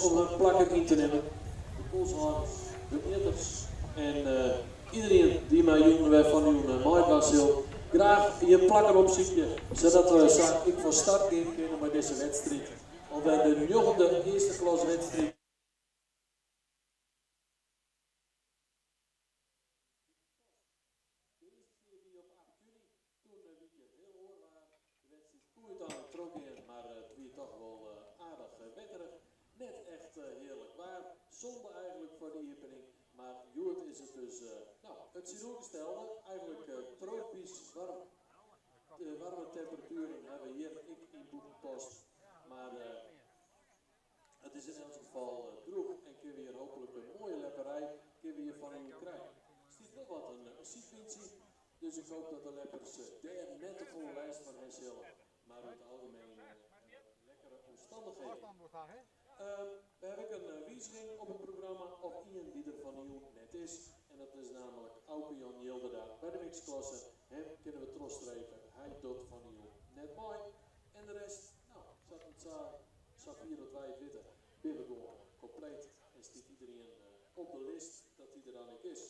om hun plakken yn te nimmen. De polshâlders, de mjitters en iedereen dy't mei jûn wer fan jûn meidwaan sil. Graach jim plakken opsykje, sadat we sa ek fan start gean kinne mei dizze wedstriid. Alwer de njoggende earste klas wedstriid. De earste kear wie op 8 juny, toen wie it hjir hiel oar waar. De wedstriid koe úteinlik trochgean, mar it wie toch wol aardich wetterich. Net echt hearlik waar, sonde eigentlik foar de iepening. Mar hjoed is it dus, no, it tsjinoergestelde, eigentlik tropysk waarm. De waarme temperatueren hawwe we hjir ek yn Bûtenpost, mar it is yn elts gefal droech en kinne we hjir hooplik in moaie ljepperij kinne we hjir fan 'e jûn krije. Stiet wol wat in sydwyntsje, dus ik hoop dat de ljeppers dêr net te folle lêst fan ha sille, mar oer it algemeen lekkere omstannichheden. We hawwe ek in wiziging op it programma, of ien dy't der fan 'e jûn net is, en dat is namelijk Auke Jan Jilderda by de mixklasse. Him kinne we trochstrepe, hy docht fan 'e jûn net mei. En de rest, no, sa't it sa, safier dat wy it witte, binne we gewoan kompleet en stiet iederien op de list dat hy der dan ek is.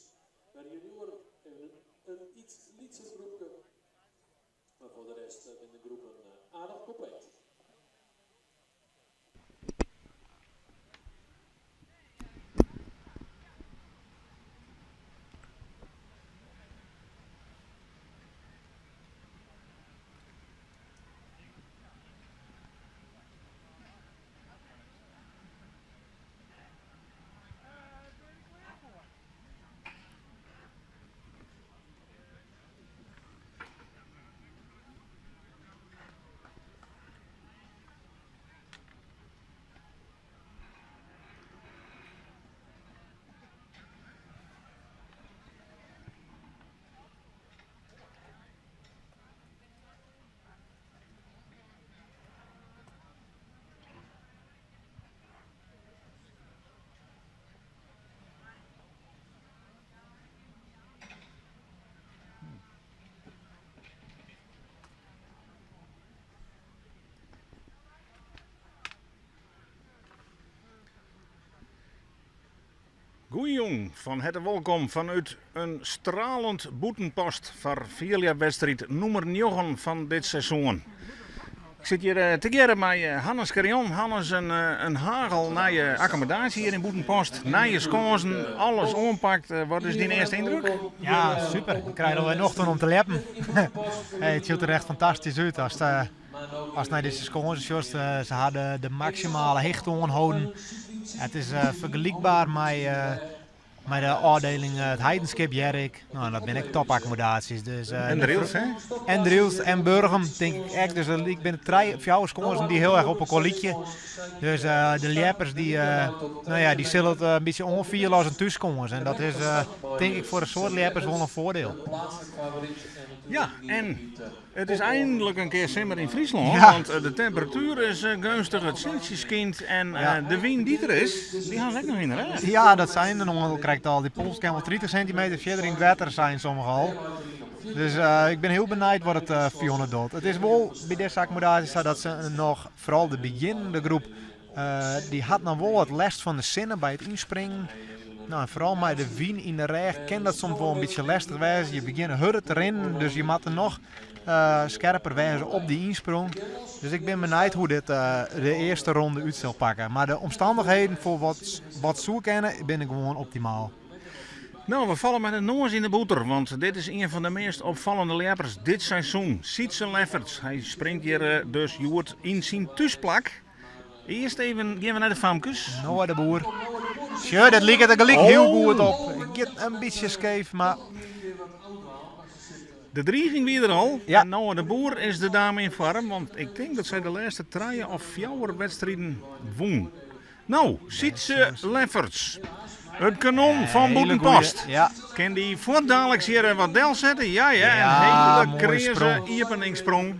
By de junioaren even in iets lytser groepke, mar foar de rest binne de groepen aardich kompleet. Goeiejûn, fan herte wolkom fanút in stralend Bûtenpost foar fierljepwedstriid nûmer njoggen fan dit seizoen. Ik sit hjir tegearre mei Hannes Carion. Hannes, in, in hagelnije akkommodaasje hjir yn Bûtenpost. Nije skânsen, alles oanpakt. Wat is dyn earste yndruk? Ja, super. Ik krij der alwer nocht oan om te ljeppen. Hey, it sjocht der echt fantastysk út. Ast, ast nei dizze skânsen sjochst, se ha de, de maksimale hichte oanholden. It is fergelykber mei, mei de ôfdieling It Heidenskip hear ik. No, dat binne ek topakkommodaasjes. Dus, En Drylts, hè? En Drylts en Burgum, tink ik ek. Dus der binne trije, fjouwer skânsen dy't hiel erch op elkoar lykje. Dus de ljeppers dy, no ja, dy sille it in bytsje oanfiele as in thússkâns. En dat is tink ik foar in soad ljeppers wol in foardiel. Ja, en it is eindelijk in kear simmer yn Fryslân, Ja. want de temperatuer is geunstich, it sintsje skynt en Ja. de wyn dy't der is, dy ha se ek noch yn de rêch. Ja, dat seinen in oantal krekt al. Dy pols kin wol 30 sintimeter fierder yn it wetter, seinen sommigen al. Dus ik bin hiel benijd wat it Fionne docht. It is wol by dizze akkommodaasje sa dat se noch, foaral de begjinnende groep, dy hat noch wol wat lêst fan de sinne by it ynspringen. No, en foaral mei de wyn yn de rêch kin dat soms wol in bytsje lêstich wêze. Je begjinne hurder te rinnen, dus je moatte noch skerper wêze op dy ynsprong. Dus ik bin benijd hoe dit de earste ronde út sil pakke. Mar de omstannichheden foar wat, wat soe kinne, binne gewoan optimaal. No, we falle mei de noas yn de bûter, want dit is ien fan de meast opfallende ljeppers dit seizoen. Sietse Lefferts, hy springt hjir dus hjoed yn syn thúsplak. Earst even gean we nei de famkes. Noah de Boer. Sjoch, dit liket der gelyk hiel Oh. goed op. Giet in bytsje skeef, mar De driging wie der al. Ja. En Noah de Boer is de dame yn foarm, want ik tink dat sy de lêste trije of fjouwer wedstriden wûn. No, Sietse Lefferts, it kanon fan Hele Bûtenpost. goeie, ja. Kin dy fuortdaliks hjir wat delsette? Ja, ja, in Ja, hele moaie kreaze sprong. iepeningssprong.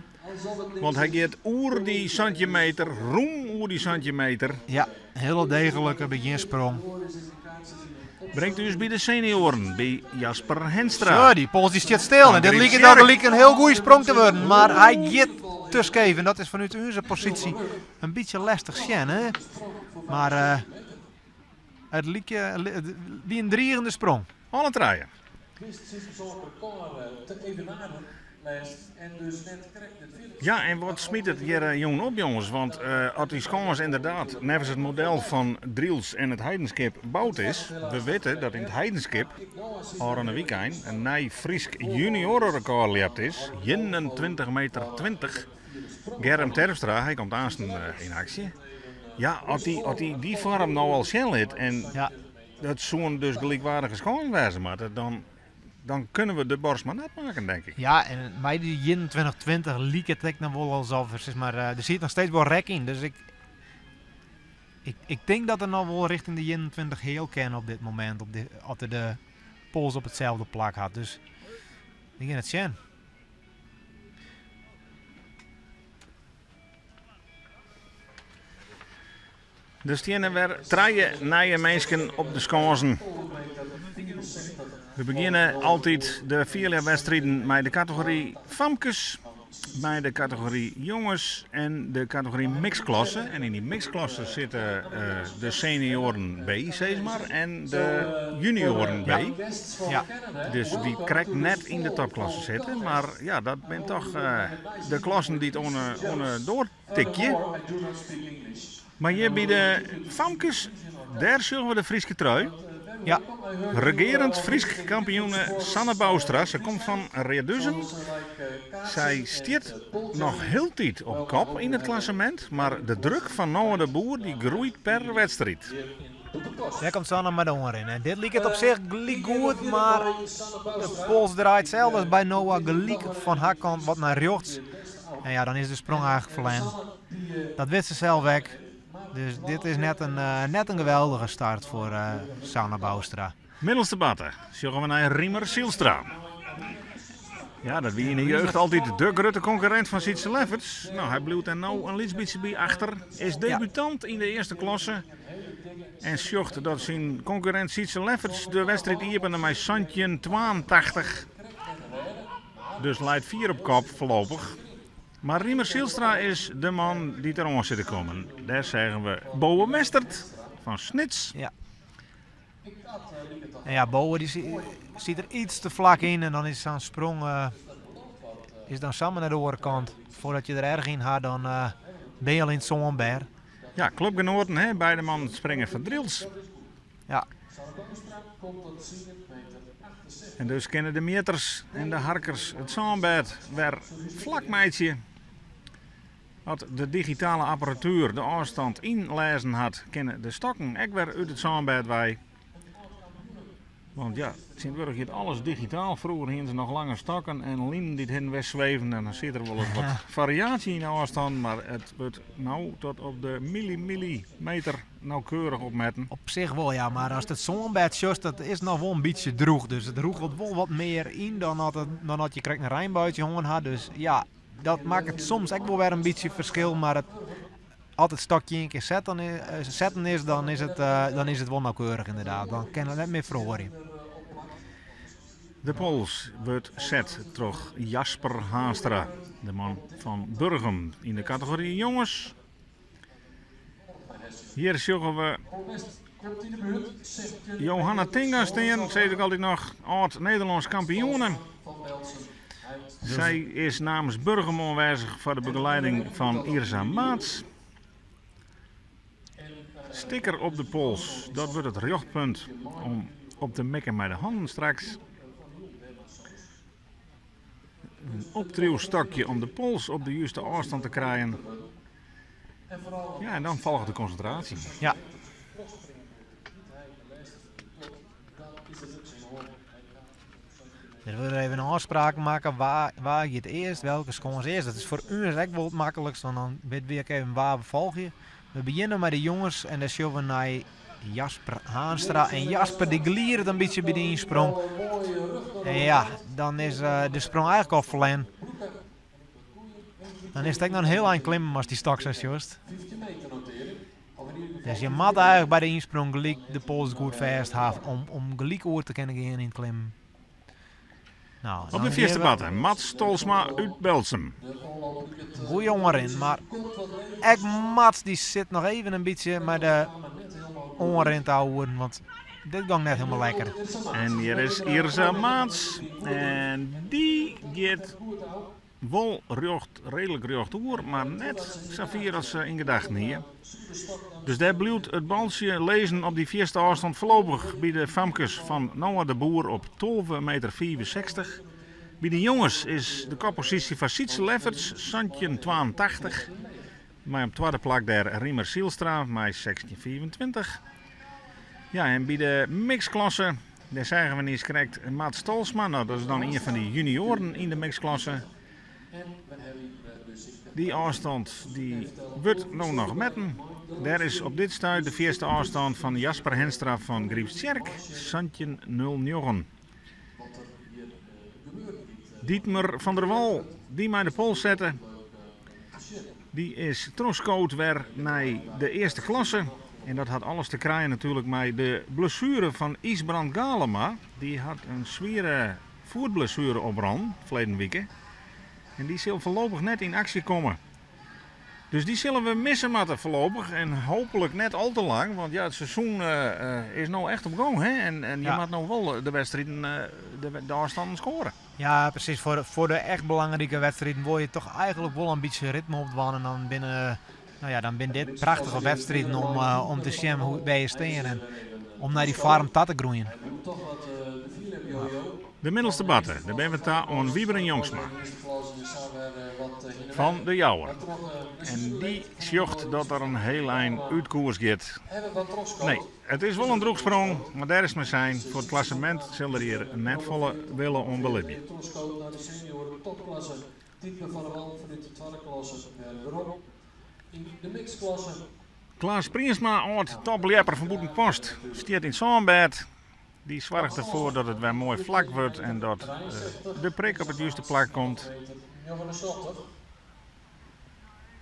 Want hy giet oer dy 17 meter, rûm oer dy 17 meter. Ja, in hiele degelike begjinsprong. Bringt ús by de senioaren, by Jasper Henstra. Zo, dy pols dy stiet stil. En dit Van liket al Grypstsjerk. gelyk in hiel goede sprong te wurden. Mar hy giet. te skeef en dat is fanút ús posysje in bytsje lestich sjen. Hè? Mar uh, it like, it wie in drigende sprong. Alle trije. Ja, en wat smyt it hjir jûn op, jonges? Want as dy skâns ynderdaad neffens it model fan Drylts en it Heidenskip boud is, we witte dat yn it Heidenskip ôfrûne wykein in nij Frysk junioarerekôr ljept is, 21 meter 20. Germ Terpstra, hy komt aansten yn aksje. Ja, as dy, as dy dy foarm no al sjen lit en dat soene dus gelykwaardige skânsen wêze moatte, dan dan kunnen we de borst maar nat maken, denk ik. Ja, en mei dy 21-20 liket it ek noch wol alsof er, sis mar, eh, der sit noch steeds wol rek yn. Dus ik, ik, ik tink dat er noch wol richting de 21 heal kin op dit momint. Op de, as er de pols op itselde plak hat. Dus we gean it sjen. Der steane wer trije nije minsken op de skânsen. We begjinne altyd de fierljepwedstriden mei de kategory famkes, mei de kategory jonges en de kategory mixklasse. En yn dy mixklasse sitte de senioaren B, sis mar, en de junioaren B. Ja. Dus dy't krekt net yn de topklasse sitte. Mar ja, dat binne toch de klassen dy't oan 'e doar tikje. Mar hjir by de famkes, dêr sjogge we de Fryske trui. Ja. Regearend Frysk kampioene Sanne Bouwstra. Se komt fan Reduzum. Sy stiet noch hieltyd op kop yn it klassemint, mar de druk fan Noah de Boer dy groeit per wedstriid. Dêr komt Sanne mei de oanrin. En dit liket op sich gelyk goed, mar de pols draait sels as by Noah gelyk fan har kant wat nei rjochts. En ja, dan is de sprong eigentlik ferlern. Dat wit se sels ek. Dus dit is net in, eh, net in geweldige start foar uh, Sanne Bouwstra. Middelste barte sjogge we nei Riemer Zylstra. Ja, dat wie yn de jeugd altyd de grutte konkurrint fan Sietse Lefferts. No, hy bliuwt der no in lyts bytsje by achter. Is debutant yn de earste klasse. En sjocht dat syn konkurrint Sietse Lefferts de wedstriid iepene mei 1782. Dus leit fier op kop foarlopich. Mar Riemer Zylstra is de man dy't der oan sit te kommen. Dêr seagen we Bowe Mestert fan Snits. Ja. En ja, Bowe dy siet der iets te flak yn en dan is sa'n sprong uh, is dan samar nei de oare kant. Foardat je der erch yn ha, dan uh, bin je al yn it sânbêd. Ja, klupgenoaten, hè? Beide mannen springe foar Drylts. Ja. En dus kinne de mjitters en de harkers it sânbêd wer flak meitsje. As de digitale apparatuer de ôfstân ynlêzen hat, kinne de stokken ek wer út it sânbêd wei. Want ja, tsjintwurdich giet alles digitaal. Froeger hiene se noch lange stokken en linen dy't hinne en wer sweefden. En dan sit der wolris wat fariaasje yn de ôfstân. Mar it wurdt no tot op de milli-millimeter nauwkeurich opmetten. Op sich wol, ja. Mar ast it sânbêd sjochst, dat is noch wol in bytsje drûch. Dus it rûgelt wol wat mear yn dan at, it, dan at je krekt in reinbuitsje hân ha. Dus ja, dat makket soms ek wol wer in bytsje ferskil. Mar it, as it stokje ien kear set, dan, setten is, dan is it, dan is it wol nauwkeurich ynderdaad. Dan kin it net mear feroarje. De pols wurdt set troch Jasper Haanstra, de man fan Burgum yn de kategory jonges. Hjir sjogge we Johanna Tinga stean, sis ik altyd noch, âld Nederlânsk kampioene. Sy is namens Burgum oanwêzich foar de begeleiding fan Irsa Maats. Stikker op de pols, dat wurdt it rjochtpunt om op te mikken mei de hannen straks. In optriuwstokje om de pols op de juste ôfstân te krijen. Ja, en dan folget de konsintraasje. Ja. Der wurde even ôfspraken makke wa, wa giet earst, welke skâns earst. Dat is foar ús ek wol it maklikst, want dan witte we ek even wa we folgje. We begjinne mei de jonges en dan sjogge we nei Jasper Haanstra. En Jasper dy glidet in bytsje by de ynsprong. En ja, dan is eh, de sprong eigentlik al ferlern. Dan is it ek noch in hiel ein klimmen as dy stok sa sjochst. Dus je moatte eigentlik by de ynsprong gelyk de pols goed fêst ha om, om gelyk oer te kinne gean yn it klimmen. Nou, Op de fierste batte, Mats Tolsma út Berltsum. Goeie oanrin, mar ek Mats dy sit noch even in bytsje mei de oanrin te ouwehoeren, want dit gong net hielendal lekker. En hjir is Irza Maats en dy giet wol rjocht, reedlik rjocht oer, mar net sa fier as se yn gedachten hie. Dus dêr bliuwt it baltsje lizzen op dy fierste ôfstân foarlopich by de famkes fan Noah de Boer op 12 meter 65. By de jonges is de kopposysje foar Sietse Lefferts 17,82. Mei op twadde plak dêr Riemer Zielstra mei 16,25. Ja, en by de mixklasse, dêr seagen we niis krekt Mats Tolsma. No, dat is dan ien fan dy junioaren yn de mixklasse. Dy ôfstân dy wurdt no noch metten. Dêr is op dit stuit de fierste ôfstân fan Jasper Henstra fan Grypstsjerk, 17,09. Dietmer van der Wal, dy mei de pols sette. Dy is trochskood wer nei de earste klasse. En dat hat alles te krijen natuerlik mei de blessuere fan Ysbrand Galema. Dy hat in swiere foetblessuere oprûn ferleden wike. En dy sil foarlopich net yn aksje komme. Dus dy sille we misse moatte foarlopich en hooplik net al te lang, want ja, it seizoen is no echt op gong hè? En, en je moat no wol de wedstriden, de, de ôfstannen skoare. Ja, presys. Foar de echt belangrike wedstriden wol je toch eigenlik wol in bytsje ritme opdwaan en dan binne, no ja, dan binne dit prachtige wedstriden om, om te sjen hoe, wêr je stean en om nei dy foarm ta te groeien. De middelste batte, dêr binne we ta oan Wiebren Jongsma fan De Jouwer. En dy sjocht dat der in heel ein út koers giet. Nee, it is wol in drûchsprong, mar dêr is it mei sein. Foar it klassemint sil der hjir net folle wille oan belibje. Klaas Priensma, âld topljepper fan Bûtenpost, stiet yn it sânbêd. Dy soarget derfoar dat it wer moai flak wurdt en dat de prik op it juste plak komt.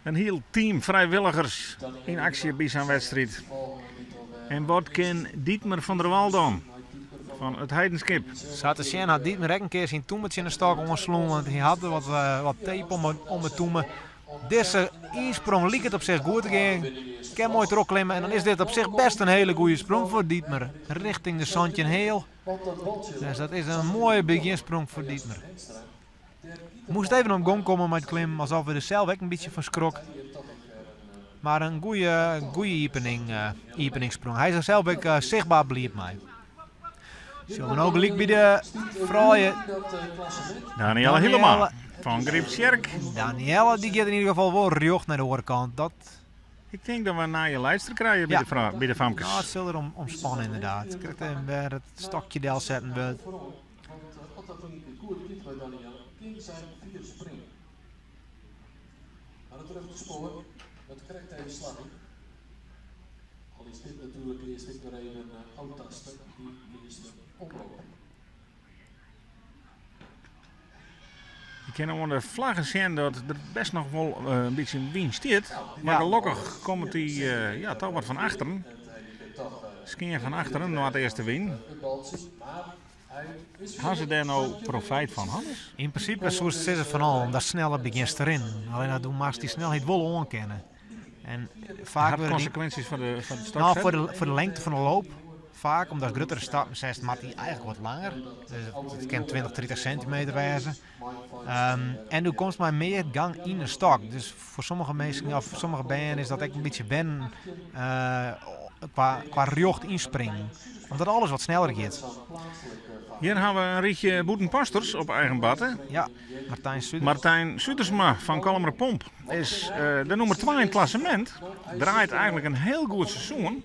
In hiel team frijwilligers yn aksje by sa'n wedstriid. En wat kin Dietmer van der Wal dan fan It Heidenskip? Sa te sjen hat Dietmer ek in kear syn tûme tsjin de stok oanslein, want hy hat wat, wat tape om 'e tûme. Dizze ynsprong liket op sich goed te gean. Kin moai trochklimme en dan is dit op sich best in hiele goede sprong foar Dietmer. Richting de 17 heal. Dus dat is in moaie begjinsprong foar Dietmer. Moast even op gong komme mei it klimmen, alsof er der sels ek in bytsje fan skrok. Mar in goede, goede iepening, uh, iepeningssprong. Hy is der sels ek uh, sichtber bliid mei. Sjogge we no gelyk by de froulju. Danielle Hielema fan Gryptsjerk. Danielle dy giet yn ieder gefal wol rjocht nei de oare kant. Dat... Ik tink dat we in nije leidster krije by, ja. de, by de famkes. Ja, it sil der om, om spanne ynderdaad. Krekt even wêr it stokje delsetten wurdt. Al is dit natuerlik earst ek wer even ôftaste, dy earste omloop. Je kinne oan de flagge sjen dat der best noch wol in bytsje wyn stiet. Mar gelokkich komt dy ja, toch wat fan achteren. Skean fan achteren, noardeastewyn. Ha se dêr no profyt fan, Hannes? Yn prinsipe soest sizze fan al, omdat sneller begjinst te rinnen. Allinne do moatst dy snelheid wol oankinne. En faak Hat wurde dy- konsekwinsjes foar de, foar de Nou, stokset? foar de lengte fan de loop. Faak, omdat gruttere stappen setst, moat dy eigenlik wat langer. Dus it kin 20, 30 sintimeter wêze. En do komst mei mear gang yn de stok. Dus foar sommige minsken of foar sommige bern is dat ek in bytsje wennen kwa rjocht ynspringen. Omdat alles wat sneller giet. Hjir ha we in rychje Bûtenposters op eigen batte. Ja, Martijn Suders. Martijn Sudersma fan Kollumerpomp is de nûmer 2 yn it klassemint. Draait eigenlik in hiel goed seizoen.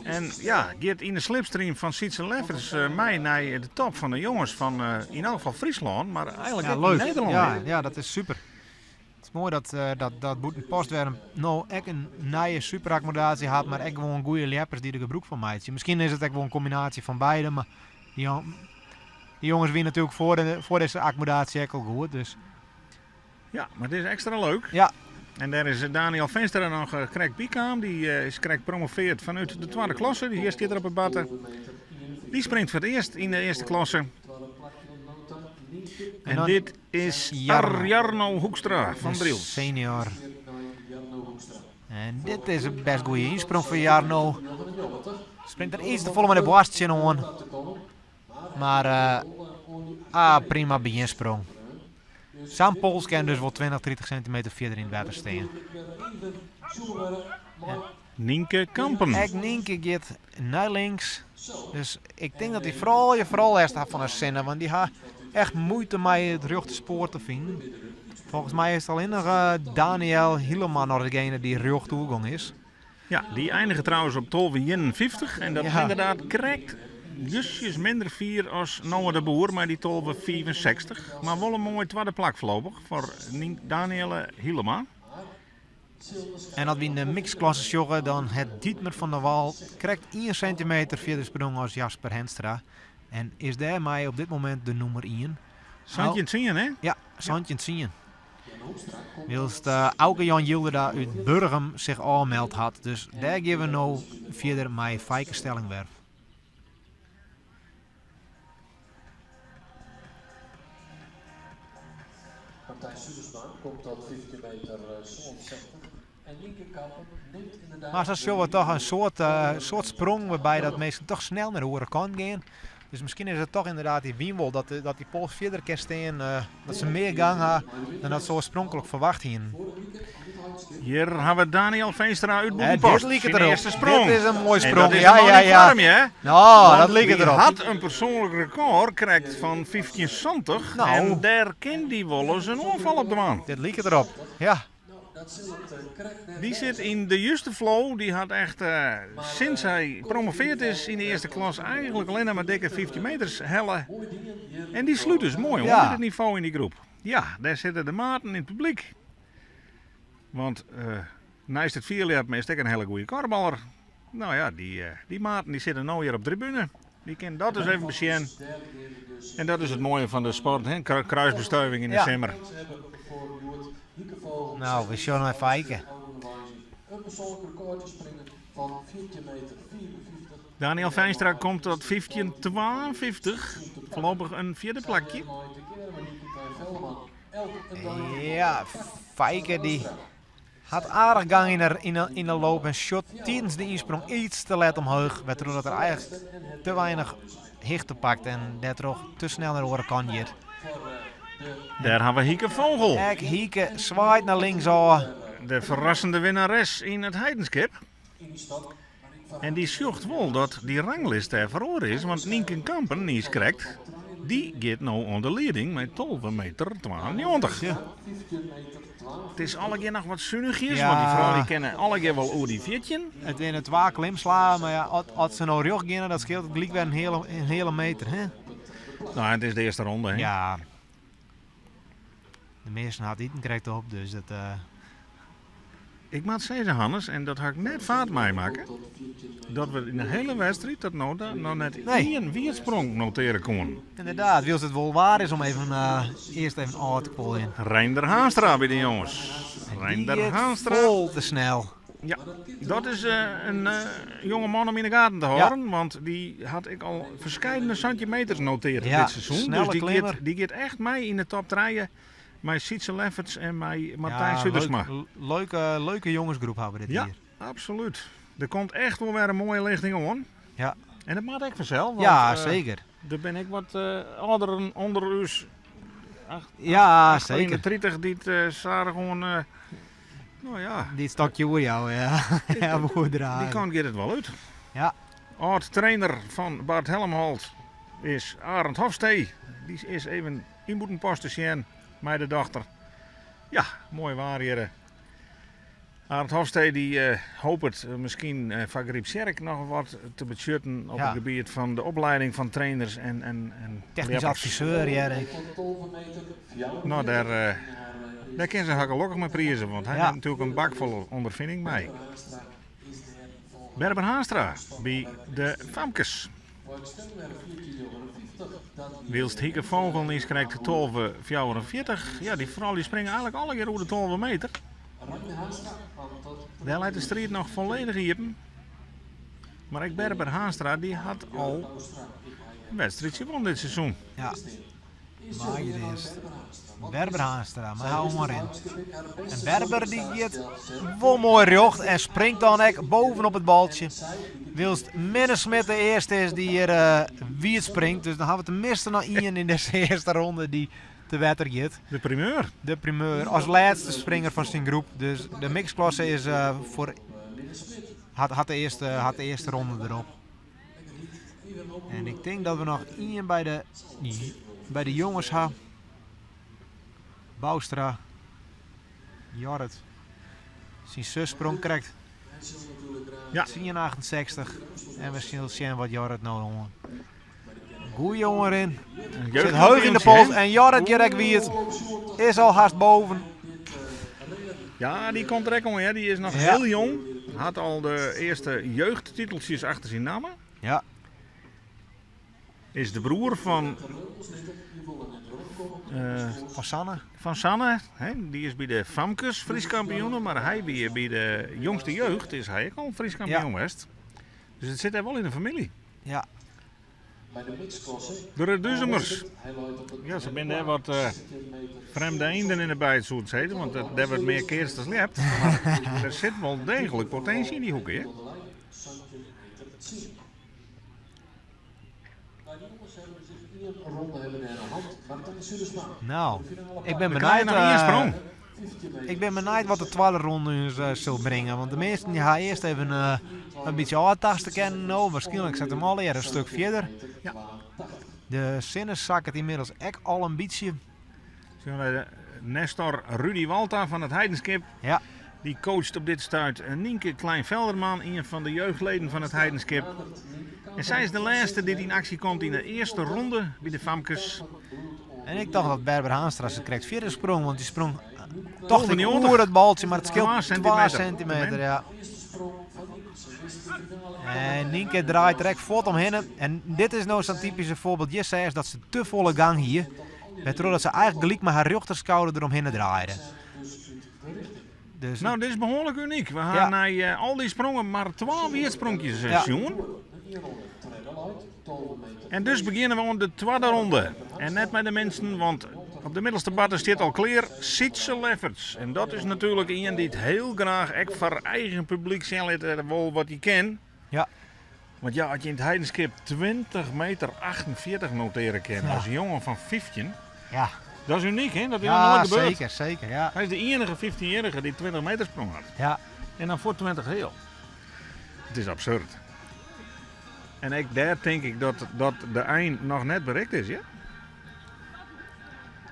En ja, giet yn de slipstream fan Sietse Lefferts mei nei de top fan de jonges fan yn elk gefal Fryslân, mar eigenlik Ja, ek leuk. Nederlân. Ja, ja, dat is super. It is moai dat, dat, dat Bûtenpost wer in, no ek in nije superakkommodaasje hat, mar ek gewoan goede ljeppers dy't der gebrûk fan meitsje. Miskien is it ek wol in kombinaasje fan beide, mar dy, dy jonges wiene natuerlik foar, de, foar dizze akkommodaasje ek al goed. Dus. Ja, mar it is ekstra leuk. Ja. En dêr is Daniel Veenstra noch krekt by kaam. Dy is krekt promoveard fanút de twadde klasse. Dy stiet der op 'e batte. Dy springt foar it earst yn de earste klasse. En dit is Jarno. Jarno Hoekstra fan Drylts. Senior. En dit is in best goede ynsprong foar Jarno. Springt der iets te folle mei de boarst tsjinoan. Mar ah, prima begjinsprong. Sa'n pols kin dus wol 20, 30 sintimeter fierder yn it wetter stean. Nynke Kampen. Ek Nynke giet nei links. Dus ik tink dat dy froulju foaral lêst ha fan de sinne, want dy ha echt muoite mei it rjochte spoar te finen. Folgens my is it allinnich Daniël Hielema noch degene dy't rjocht oergong is. Ja, dy einige trouwens op 12,51 en dat is Ja. ynderdaad krekt justjes minder fier as Noah de Boer mei dy 12,65. Mar wol in moai twadde plak foarlopich foar Daniëlle Hielema. En as we yn de mixklasse sjogge, dan hat Dietmer van der Wal krekt ien sintimeter fierder sprong as Jasper Henstra. En is dêrmei op dit momint de nûmer ien. 17 tsien, hè? Ja, 17 tsien. Wylst Auke Jan Jilderda út Burgum sich ôfmeld hat. Dus dêr gean we no fierder mei Feike Stellingwerf. Martijn Sudersma komt tot 15 meter 67. En Nienke Kampen neemt inderdaad... Mar sa sjogge we toch in soad sprong wêrby dat minsken toch snel nei de oare kant gean. Dus miskien is it toch ynderdaad dy wyn wol dat dy pols fierder kin stean, dat se mear gang ha dan dat se oarspronklik ferwacht hienen. Hjir ha we Daniel Veenstra út Dit Bûtenpost. liket Syn derop. earste sprong. Dit is in moai En sprong. dat is Ja, noch ja, net ja. warm, hè? Nou, Want dat liket die derop. hat in persoanlik rekôr krekt fan 1570. Nou. En dêr kin dy wolris in oanfal op dwaan. Dit liket derop. Ja. Dy sit yn de juste flow. Dy hat echt, sinds hy promoveard is yn de earste klas, eigentlik allinnich mar dikke 15 meters helle. En dy slút dus moai oan Ja. by it nivo yn dy groep. Ja, dêr sitte de maten yn it publyk. Want neist it fierljeppen is it ek in hiele goede kuorballer. Nou ja, dy maten dy sitte no hjir op de tribune. Dy kinne dat dus even besjen. En dat is it moaie fan de sport, hè? Kruisbestuiving yn de simmer. Nou, we sjogge nei Feike. In persoanlik rekordje springen fan 14 meter 54. Daniel Veenstra komt tot 15,52. Foarlopich in fjirde plakje. Ja, Feike dy hat aardich gang yn de loop en sjocht tidens de ynsprong iets te let omheech, wêrtroch't er eigentlik te weinich hichte pakt en dêrtroch te snel nei de oare kant giet. Dêr ha we Hieke Vogel. Ek Hieke swaait nei links ôf. De ferrassende winnares yn it Heidenskip. En dy sjocht wol dat dy ranglist dêr feroare is, want Nienke Kampen, niis krekt, dy giet no oan de lieding mei 12 meter 92. Ja. It is allegear noch wat sunichjes, Ja. want dy froulju kinne allegear wol oer dy 14. It binne twa klimslagen, mar ja, as se no rjocht geane, dat skeelt it gelyk wer in hiele meter. Hè? Nou, it is de earste ronde, hè? Ja. De measten hat iten krekt op, dus dat... Ik moat sizze, Hannes, en dat ha ik net faart meimakke, dat we yn de hiele wedstriid dat no noch net Nee. ien wierdsprong notearje koene. Ynderdaad, wylst it wol waar is om even, earst even ôf te kuoljen. Reinder Haanstra by de jonges. En die Reinder giet Haanstra. Fol te snel. Ja, dat is in jonge man om yn de gaten te hâlden, want dy hat ek al ferskate sintimeters notearre Ja, dit seizoen. snelle Dus klimmer. dy giet echt mei yn de top 3 mei Sietse Lefferts en mei Martijn Ja, Sudersma. leuke jongensgroep ha we dit Ja, jier. absolút. Der komt echt wol wer in moaie lichting oan. Ja. En dat moat ek fansels. Want, Ja, seker. Der binne ek wat âlderen ûnder ús. Ja, Achter yn de seker. 30 dy't stadichoan, nou ja, Dy stokje oer jou, ja. Ja, we draaien. dy kant giet it wol út. Ja. Âld-trainer fan Bart Helmholt is Arend Hofstee. Dy is even yn Bûtenpost te sjen mei de dochter. Ja, moai waar hjir. Arend Hofstee dy hopet miskien foar Grypstsjerk noch wat te betsjutten op Ja. it gebiet fan de oplieding fan trainers en Technysk ljeppers. adviseur, ja. Nou, dêr kin se har gelokkich mei prize, want hy Ja. hat natuerlik in bak fol ûnderfining mei. Berber Haanstra by de famkes. Wylst Hieke Vogel niis krekt 12,44. Ja, dy froulju springe eigentlik allegear oer de 12 meter. Dêr leit de striid noch folledich iepen. Mar ek Berber Haanstra dy hat al in wedstriidsje wûn dit seizoen. Ja. Mar hjir is Berber Haanstra mei har oanrin. En Berber dy giet wol moai rjocht en springt dan ek bovenop it baltsje. Wylst Minne Smit de earste is dy't hjir wiet springt. Dus dan hawwe we teminsten noch ien yn dizze earste ronde dy't te wetter giet. De primeur. De primeur as lêste springer fan syn groep. Dus de mixklasse is foar hat, hat, de earste, hat de earste ronde derop. En ik tink dat we noch ien by de, by de jonges ha. Bouwstra. Jorrit. Syn sus sprong krekt. Ja. 10,68. En we sille sjen wat Jorrit no oan. Goeie oanrin. Sit heech yn de pols. En Jorrit hjir ek wiet. Is al hast boven. Ja, dy komt der ek oan. Dy is noch hiel jong. Hat al de earste jeugdtiteltsjes achter syn namme. Ja. Is de broer fan. Fan Sanne. Fan Sanne, hè? Dy is by de famkes Frysk kampioen, mar hy wie by de jongste jeugd is hy ek al Frysk kampioen west. Dus it sit dêr wol yn de famylje. Ja. De Reduzumers. Ja, se binne dêr wat frjemde eenden yn de bijt, soe it sizze, want dêr wurdt mear keatst as ljept. Mar der sit wol deeglik potinsje yn dy hoeke, hear. No, ik bin Der krije benijd. noch ien sprong. Ik bin benijd wat de twadde ronde ús sil bringe. Want de measten dy ha earst even in bytsje ôftaste kinnen no. Waarskynlik set him allegear in stuk fierder. Ja. De sinne sakket ynmiddels ek al in bytsje. Nestor Rudy Walta fan It Heidenskip. Ja. Dy coacht op dit stuit Nienke Klein-Velderman, ien fan de jeugdleden fan It Heidenskip. En sy is de lêste dy't yn aksje komt yn de earste ronde by de famkes. En ik tocht dat Berber Haanstra se krekt fierder sprong, want dy sprong tocht ik oer it baltsje, mar it skeelt 2 sintimeter. Ja. En Nienke draait der ek fuort omhinne. En dit is no sa'n typyske foarbyld. Hjir seist dat se te folle gang hie, wêrtroch dat se eigentlik gelyk mei har rjochterskouder deromhinne draaide. Dus No, dit is behoarlik unyk. We ha Ja. nei al dy sprongen mar 12 wierdspronkjes Ja. sjoen. En dus begjinne we oan de twadde ronde. En net mei de minsten, want op de middelste barte stiet al klear Sietse Lefferts. En dat is natuerlik ien dy't hiel graach ek foar eigen publyk sjen litte wol wat hy kin. Ja. Want ja, as je yn It Heidenskip 20 meter 48 noteare kin Ja. as jonge fan 15, Ja. dat is unyk, hè? Dat is nog Ja, nooit gebeurd. zeker, zeker. Ja. Hy is de iennige 15-jarige dy't 20 meter sprong hat. Ja. En dan foar 20 heal. It is absurd. En ek dêr tink ik dat de ein noch net berikt is, ja?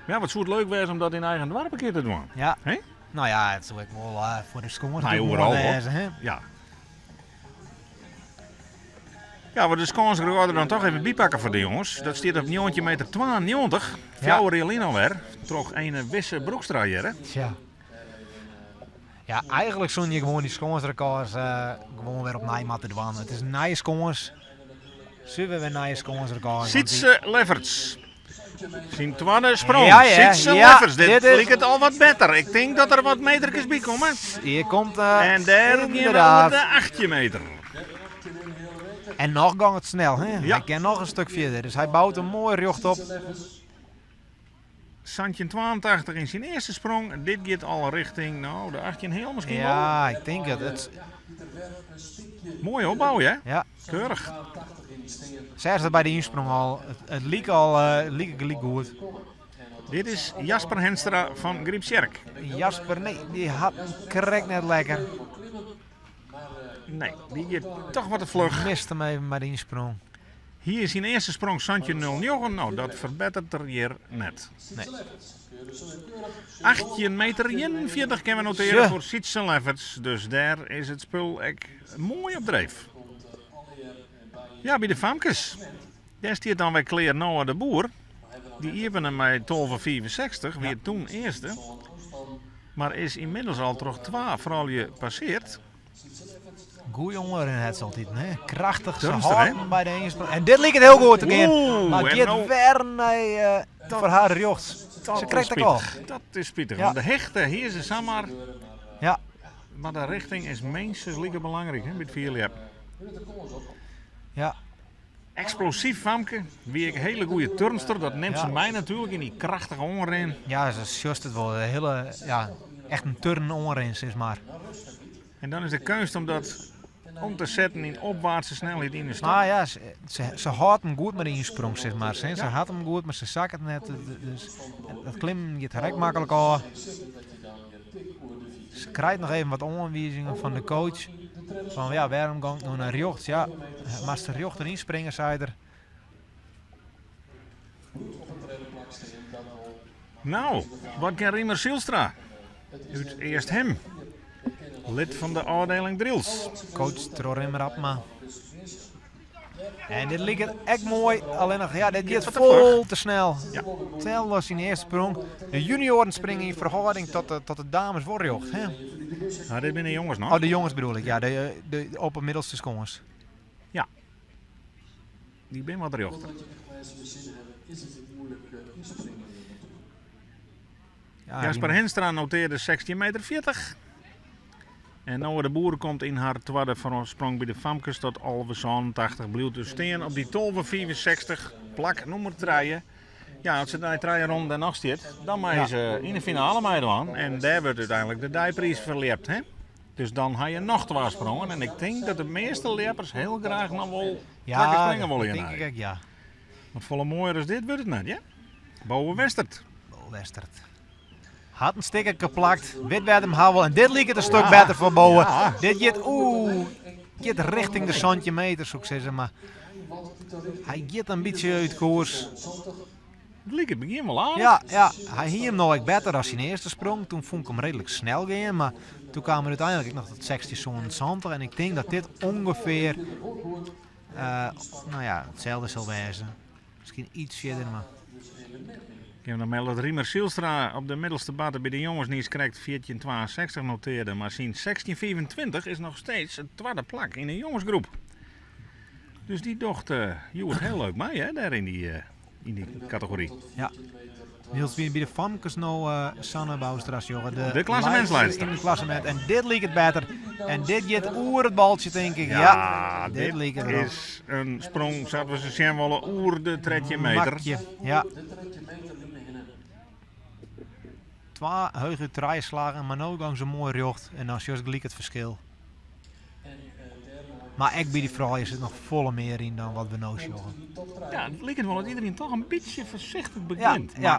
Ja, wat soe it leuk wêze om dat yn eigen doarp in kear te dwaan. Ja. Hè? No ja, it soe ek wol foar de Skâns Nee, natuerlik oeral, moai hoor. wêze, hè? Ja. Ja, we de skânsrekôr der dan toch even bypakke foar de jonges. Dat stiet op njoggentjin meter 92. Fjouwer jier lyn alwer. Troch ene Wisse Broekstra hjir, hè? Tja. Ja, eigentlik soene je gewoan dy skânsrekôrs gewoan wer opnij moatte dwaan. It is in nije skâns. Suver wer nije skânsrekôrs. Sietse Lefferts. Syn twadde sprong. Ja, ja, Sietse ja, Lefferts. Dit dit is liket al wat better. Ik tink dat der wat meterkes by komme. Hier komt, En dêr gean we oer inderdaad. de 18 meter. En noch gong it snel, hè? Ja. Hy kin noch in stuk fierder. Dus hy bout him moai rjochtop. 1782 yn syn earste sprong. Dit giet al richting, no, de 18 heal miskien wol. Ja, ik tink it. It Moaie opbou, hè? Ja. Keurich. Seach dat by de ynsprong al. It like al like gelyk goed. Dit is Jasper Henstra fan Gryptsjerk. Jasper, nee, dy hat him krekt net lekker. Nee, dy giet toch wat te fluch. Mist him even by de ynsprong. Hier is syn earste sprong 17.09. No, dat ferbetteret er hjir net. Nee. 18 meter 41 kinne we notearje Tja. foar Sietse Lefferts. Dus dêr is it spul ek moai op dreef. Ja, by de famkes. Dêr stiet dan wer klear Noah de Boer. Dy iepene mei 12,65, wie toen earste. Mar is ynmiddels al troch twa froulju passeard. Goeie oanrin hat se altyd, hè? Krachtich, se Turnster, hè? hâldt by de ynsprong. En dit liket hiel goed te gean. Oeh, Mar en giet no wer nei foar har rjochts. Dat Se is krijgt ek al. spitich. Dat is spitich, Ja. want de hichte hier is samar. Ja. Mar de richting is minstens like belangryk, hè, by it fierljeppen. Ja. Eksplosyf famke, wie ek in hiele goede turnster. Dat nimt se mei natuerlik yn dy krachtige oanrin. Ja, se sjochst it wol. De hiele, ja, echt in turn oanrin, sis mar. En dan is de keunst om dat om te setten yn opwaartse snelheid yn de stap. Ah ja, se hâldt him goed mei de ynsprong, sis mar. Se hat him goed, mar se sakket net. Dus dat klimmen giet har ek maklik ôf. Se krijt noch even wat oanwizingen fan de coach. Fan ja, wêrom gong ik no nei rjochts? Ja, moatst rjocht deryn springe, sei er. No, wat kin Riemer Zylstra út Easthim, lid fan de ôfdieling Drylts. Coach troch Rimmer Abma. En dit liket ek moai, allinnich ja, dit giet fol te snel. Ja. Tel was syn earste sprong. De junioren springe yn ferhâlding tot de, tot de dames wol rjocht. Hè? Nou, dit binne de jonges noch. Oh, de jonges bedoel ik, ja, de op de middelste skâns. Ja. Dy binne wat rjochter. Ja, Jasper Henstra notearde 16 meter 40. En Noa de Boer komt yn har twadde sprong by de famkes tot 11,87. Bliuwt dus stean op dy 12,65, plak nûmer trije. Ja, as se nei trije ronden der noch stiet, dan mei Ja. se yn de finale meidwaan. En dêr wurdt úteinlik de deipriis ferljept. Hè? Dus dan ha je noch twa sprongen. En ik tink dat de measte ljeppers hiel graach noch wol twa kear Ja, springe wolle dat tink hjirnei. ik ek, ja. Want folle moaier as dit wurdt it net, ja? Bowe Westert. Bowe Westert. Hat in stikkerke plakt, wit wêr't him ha wol. En dit liket in stuk better foar Bowe. Ja. Dit giet, oeh, giet richting de 17 meter, soe ik sizze. Mar hy giet in bytsje út koers. It liket begjin wol aardich. Ja, ja, hy hie him no ek better as syn earste sprong. Toen fûn ik him reedlik snel gean, mar toen kaam er úteinlik ek noch tot 16,77. En ik tink dat dit ûngefear, eh, no ja, itselde sil wêze. Miskien iets fierder, mar... Ik ha noch meld dat Riemer Zylstra op de middelste barte by de jonges niiskrekt 14,62 notearde, mar syn 16,25 is noch steeds it twadde plak yn de jongesgroep. Dus dy docht uh, hjoed hiel leuk mei hè, dêr yn dy, uh, yn dy kategory. Ja. Wylst wy by de famkes no uh, Sanne Bouwstra sjogge. De, de klassemintsleidster. In het klassement. En dit liket better. En dit giet oer it baltsje, tink ik. Ja, ja dit, dit liket erop. is in sprong, sa't we se sjen wolle, oer de 13 meter. Makje, ja. Twa hege trije slaggen, mar no gong se moai rjocht. En dan sjochst gelyk it ferskil. Mar ek by dy froulju sit noch folle mear yn dan wat we no sjogge. Ja, it liket wol dat iderien toch in bytsje foarsichtich begjint. Ja, ja.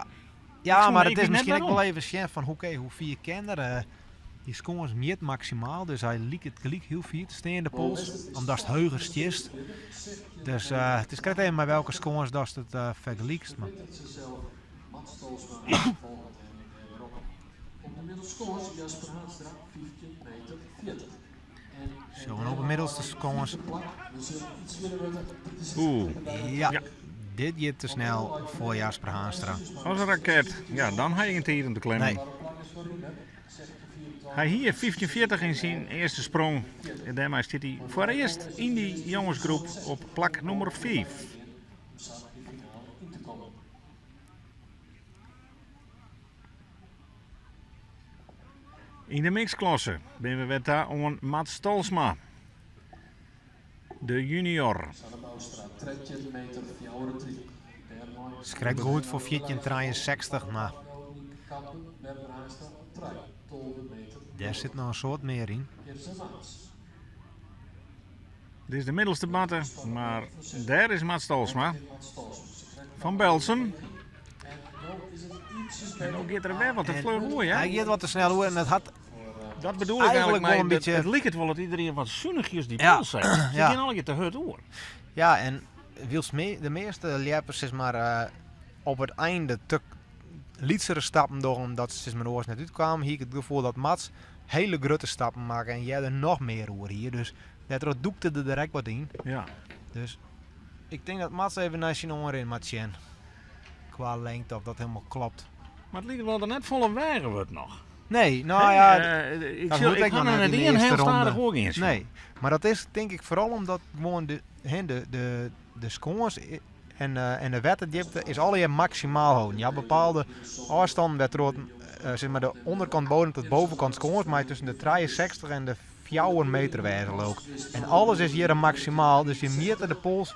Ja, Ik mar soe- it ik is wit net miskien ek wêrom. wol even sjen fan oké, hoe fier kin er? Dy skâns mjit maksimaal, dus hy liket gelyk hiel fier te stean, de pols, omdatst heger stiest. Dus it is krekt even mei welke skâns datst it fergelykst. Mar Zo, en op de middelste skâns. Oeh. Ja, Ja. dit giet te snel foar Jasper Haanstra. As in raket. Ja, dan ha je gjin tiid om te klimmen. Nee. Hy hie 15,40 yn syn earste sprong. En dêrmei stiet hy foarearst yn dy jongesgroep op plak nûmer 5. Yn de mixklasse binne we wer ta oan Mats Tolsma, de junior. Is krekt goed foar 14,63, mar dêr sit noch in soad mear yn. Dit is de middelste barte, mar dêr is Mats Tolsma fan Berltsum. En no giet er wer wat te fluch oer, ja? Hy giet wat te snel oer en dat hat Dat bedoel ik Eigenlijk eigenlijk wol mei in dat- bytsje- It liket wol dat iderien wat sunichjes dy Ja. pols set. Se Ja. gean allegear te hurd oer. Ja, en wylst de measte ljeppers sis mar, op it einde te lytsere stappen dogge omdat se sis mar oars net útkamen, hie ik it gefoel dat Mats hiele grutte stappen makke en earder noch mear oer hie. Dus dêrtroch dûkte er der ek wat yn. Ja. Dus ik tink dat Mats even nei syn oanrin moat sjen. Kwa lengte, of dat helemaal klopt. Mar it liket wol dat der net folle weage wurdt noch. Nee, nou Hè, ja, ik dat sil, hoecht ik ek ha noch noch net net yn de ien earste hiel ronde. stadich oergean sjoen. Nee, mar dat is tink ik foaral omdat gewoan de, hè, de skâns en, en de wetterdjipte is allegear maksimaal holden. Je ha bepaalde ôfstannen wêrtroch't, sis mar de ûnderkant bodem tot bovenkant skâns mei tusken de 63 en de 4 meter wêze leau ik. En alles is hjir maksimaal, dus je mjitte de pols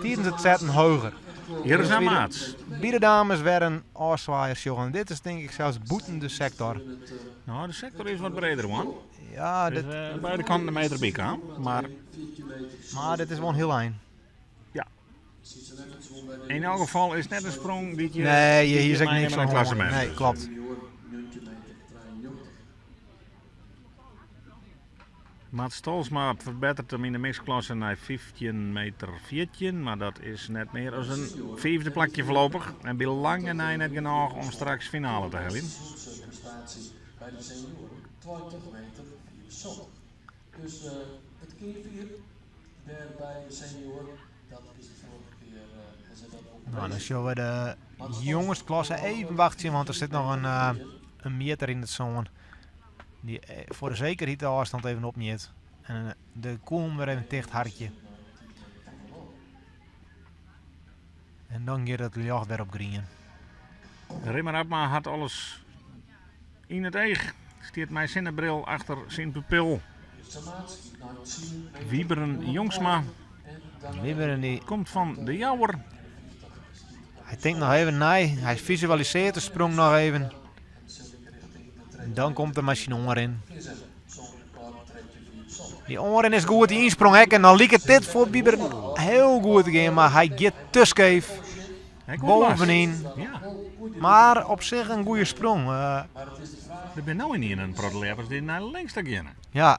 tidens it setten heger. Hjir is Maats. By de dames wer in ôfswaaier sjoggen. Dit is tink ik sels bûten de sektor. No, de sektor is wat breder hoor. Ja, Dus, dit, beide kanten de meter by kaam. Mar mar dit is wol in hiel ein. Ja. In elk gefal is net in sprong dy't je. Nee, dy't hjir is je ek niks meinime nei oan klassemint. Nee, kloppet. Mats Tolsma ferbetteret him yn de mixklasse nei 15 meter 14, mar dat is net mear as in fiifde plakje foarlopich. En by lange nei net genôch om straks finale te heljen. By de senioaren 20 meter 74. Dus it kearfier dêr by de senioaren, dat is de foarige kear en se dat wol No, dan sjogge we de jongensklasse even wachtsjen, want der sit noch in mjitter yn it sân. Dy't foar de sekerheid de ôfstân even opmjit. En de koem wer even ticht harkje. En dan giet it ljocht wer op grien. Rimmer Abma hat alles yn it each. Stiet mei sinnebril achter syn pupil. Wieberen Jongsma Wieberen dy komt fan De Jouwer. Hy tinkt noch even nei. Hy fisualisearret de sprong noch even. En dan komt er mei syn oanrin. Dy oanrin is goed, dy ynsprong ek. En dan liket dit foar Wieberen hiel goed te gean, mar hy giet te skeef. Hy komt los. Bovenyn. Ja. Mar op sich in goede sprong. Der binne no ynienen in protte ljeppers dy't nei links ta geane. Ja.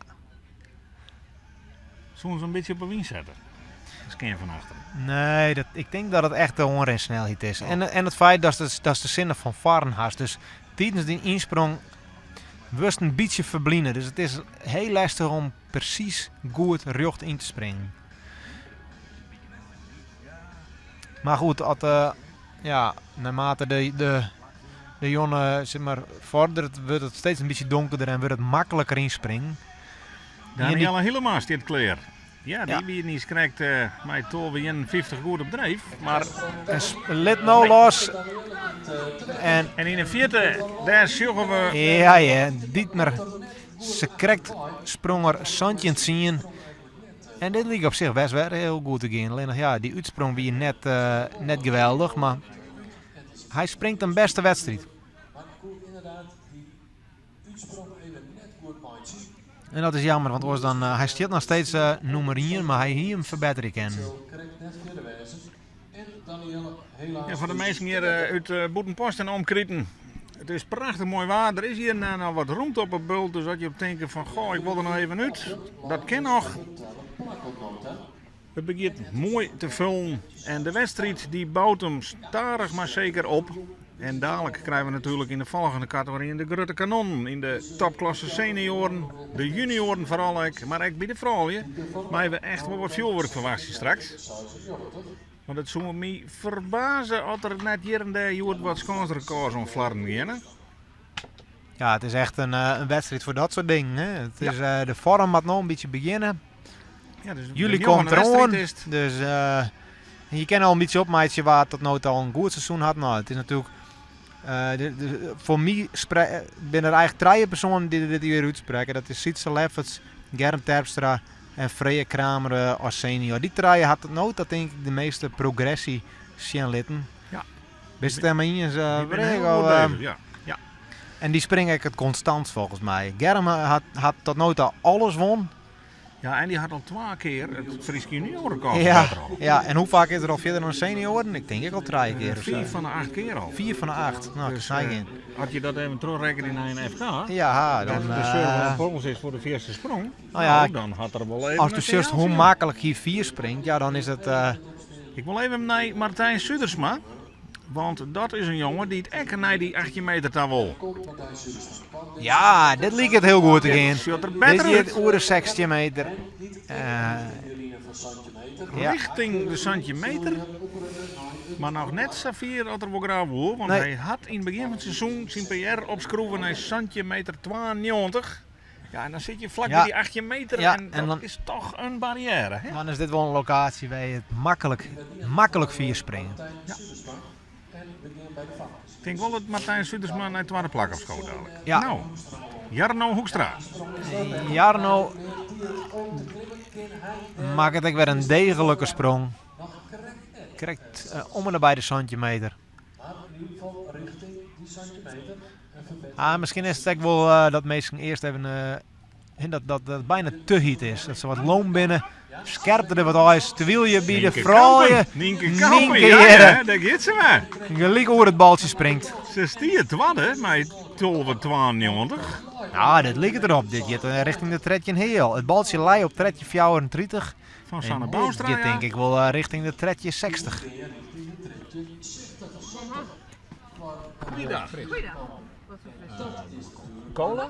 Soene se in bytsje op 'e wyn sette? Skean fan achteren. Nee, ik tink dat it echt de oanrinsnelheid is. En it feit datst de sinne fan foaren hast. Dus tidens dyn ynsprong wurdst in bytsje ferbline. Dus it is hiel lestich om presys goed rjocht yn te springen. Mar goed, as, ja, naarmate de jonne zeg maar, vordert, wurdt it steeds in bytsje donkerder en wurdt it makliker ynspringen. Danielle Hielema stiet klear. Ja, dy Ja. wie niiskrekt mei 12,51 goed op dreef. Mar En lit no los. En En yn de fierte, dêr sjogge we. Ja, Dietmar. Se krekt sprong er 17-10. En dit like op sich bêst wer hiel goed te gean. Allinnich ja, dy útsprong wie net geweldich, mar hy springt in bêste wedstriid. En dat is jammer, want oars dan, hy stiet noch steeds nûmer ien, mar hy hie him ferbetterje kinnen. Ja, foar de minsken hjir út Bûtenpost en omkriten. It is prachtich moai waar. Der is hjir noch wat romte op 'e bult, dus as je tinke fan goh, ik wol der noch even út, dat kin noch. It begjint moai te fullen en de wedstriid dy bout him stadich mar seker op. En dalik krije we natuerlik yn de folgjende kategoryen de grutte kanonnen yn de topklasse senioaren, de junioaren foaral ek, mar ek by de froulju meie we echt wol wat fjoerwurk ferwachtsje straks. Want it soe my ferbaze as der net hjir en dêr hjoed wat skânsrekords oan flarden geane. Ja, it is echt in wedstriid foar dat soart dingen. Hè? It is, de foarm moat no in bytsje begjinne. Ja, dus July de komt njoggende deroan, wedstriid is it. dus je kinne al in bytsje opmeitsje wa't tot no ta al in goed seizoen hat. No, it is natuerlik, foar my binne der eigentlik trije persoanen dy't dit jier útsprekke. Dat is Sietse Lefferts, Germ Terpstra en Freya Kramer as senior. Dy trije hat tot no ta tink ik de measte progressy sjen litten. Ja. Bist it dêrmei iens, Dy binne Freek, hiel of, goed bezich, ja. Ja. En dy springe ek it konstant folgens my. Germ hat tot no ta alles won. Ja, en dy hat al twa kear it Frysk juniorenrekord Ja, ferbetter al. ja, en hoe faak is er al fierder dan senioaren? Ik tink ek al trije kear of sa. 5 fan de 8 kear al. 4 fan de 8. No, Dus, ik snij in. as je dat even trochrekkenje nei in FK, Ja, dan, dat de server van Pols is foar de fierste sprong, Nou ja, nou, dan hat er wol even as een do sjochst hoe signaal. maklik hy fier springt, ja, dan is it, Ik wol even nei Martijn Sudersma, want dat is in jonge dy't ek nei dy 18 meter ta wol. Ja, dit liket hiel goed te Dit gean. sjocht der better Dit giet út. oer de 16 meter. Ja. Richting de 17 meter. Mar noch net sa fier as er wol graach woe, want Nee. hy hat yn it begjin fan it seizoen syn PR opskroeven nei 17 meter 92. Ja, en dan sit je flak Ja. by dy 18 meter Ja, en en dat dan is toch in barriêre. Hè? Dan is dit wol in lokaasje wêr't je it maklik fier springe. Ja. Ik tink wol dat Martijn Sudersma nei it twadde plak opskoot dalik. Ja. No, Jarno Hoekstra. Jarno Makket ek wer in degelike sprong. Krekt om en nabij de 17 meter. Ah, miskien is it ek wol dat minsken earst even dat, dat dat bijna te hyt is. Dat se wat loom binne. Skerpte der wat ijs. Terwyl je by de froulju Nynke Kampen, ja, ja, dêr giet se mar. Gelyk oer it baltsje springt. Se stiet twadde mei 12,92. Nou, dit liket erop. Dit giet richting de 13 heal. It baltsje lei op 13,34. Fan Sanne En dit Bouwstra, giet ja. denk ik wol eh, richting de 13,60. Goeiedag. Cola?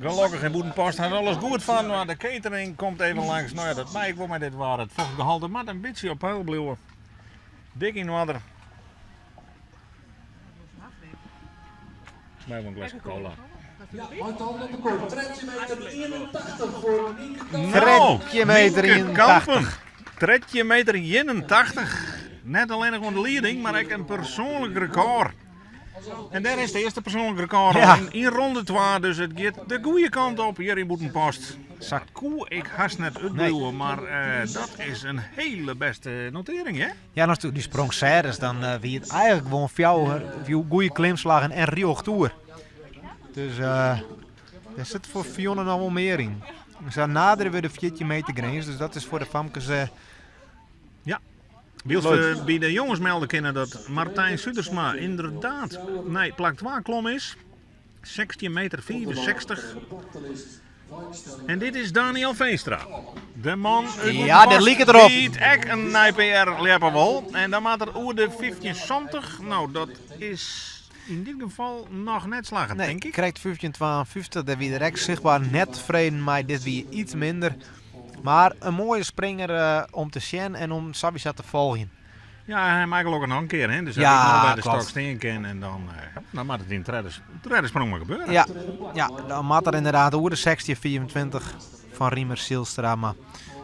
Gelokkich in Bûtenpost hat alles goed fan, mar de catering komt even langs. Nou ja, dat mei ik wol, mar dit waar. It fochtgehalte moat in bytsje op peil bliuwe. Dik yn oarder. Mij wel een gleske cola. Ja, mei dan op de kop. 13 meter 81 foar Nynke Kampen. Nou, 13 meter Nynke 81. Kampen. 13 meter 81. Net allinnich oan de lieding, mar ek in persoanlik rekôr. En dêr is it earste persoanlik rekôr Ja. yn ronde 2, dus it giet de goede kant op hjir yn Bûtenpost. Sa koe ik hast net útbliuwe, mar dat is in hiele bêste notearring, hè? Ja, en ast dy sprong seachst, dan wie it eigentlik gewoan fjouwer goede klimslaggen en rjocht oer. Dus dêr sit foar Fionne noch wol mear yn. Sa naderje we de 14 meter grins, dus dat is foar de famkes Ja. Wylst we by de jonges melde kinne dat Martijn Sudersma ynderdaad nei plak 2 klom is. 16 meter 65. En dit is Daniel Veenstra. De man út Ja, dit liket erop. Dy't ek in nij PR ljeppe wol. En dan moat er oer de 1570. Nou, dat is yn dit gefal noch net slagge, Nee, tink ik. krekt 1552, dêr wie er ek sichtber net tefreden mei. Dit wie iets minder. Mar in moaie springer om te sjen en om sawiesa te folgjen. Ja, hy mei gelokkich noch in kear, hè? Dus Ja, as ik no by de klopt. stok stean kin en dan, dan moat it yn tredde sprong mar gebeure. Ja, ja, dan moat er ynderdaad oer de 16,25 fan Riemer Zylstra. Mar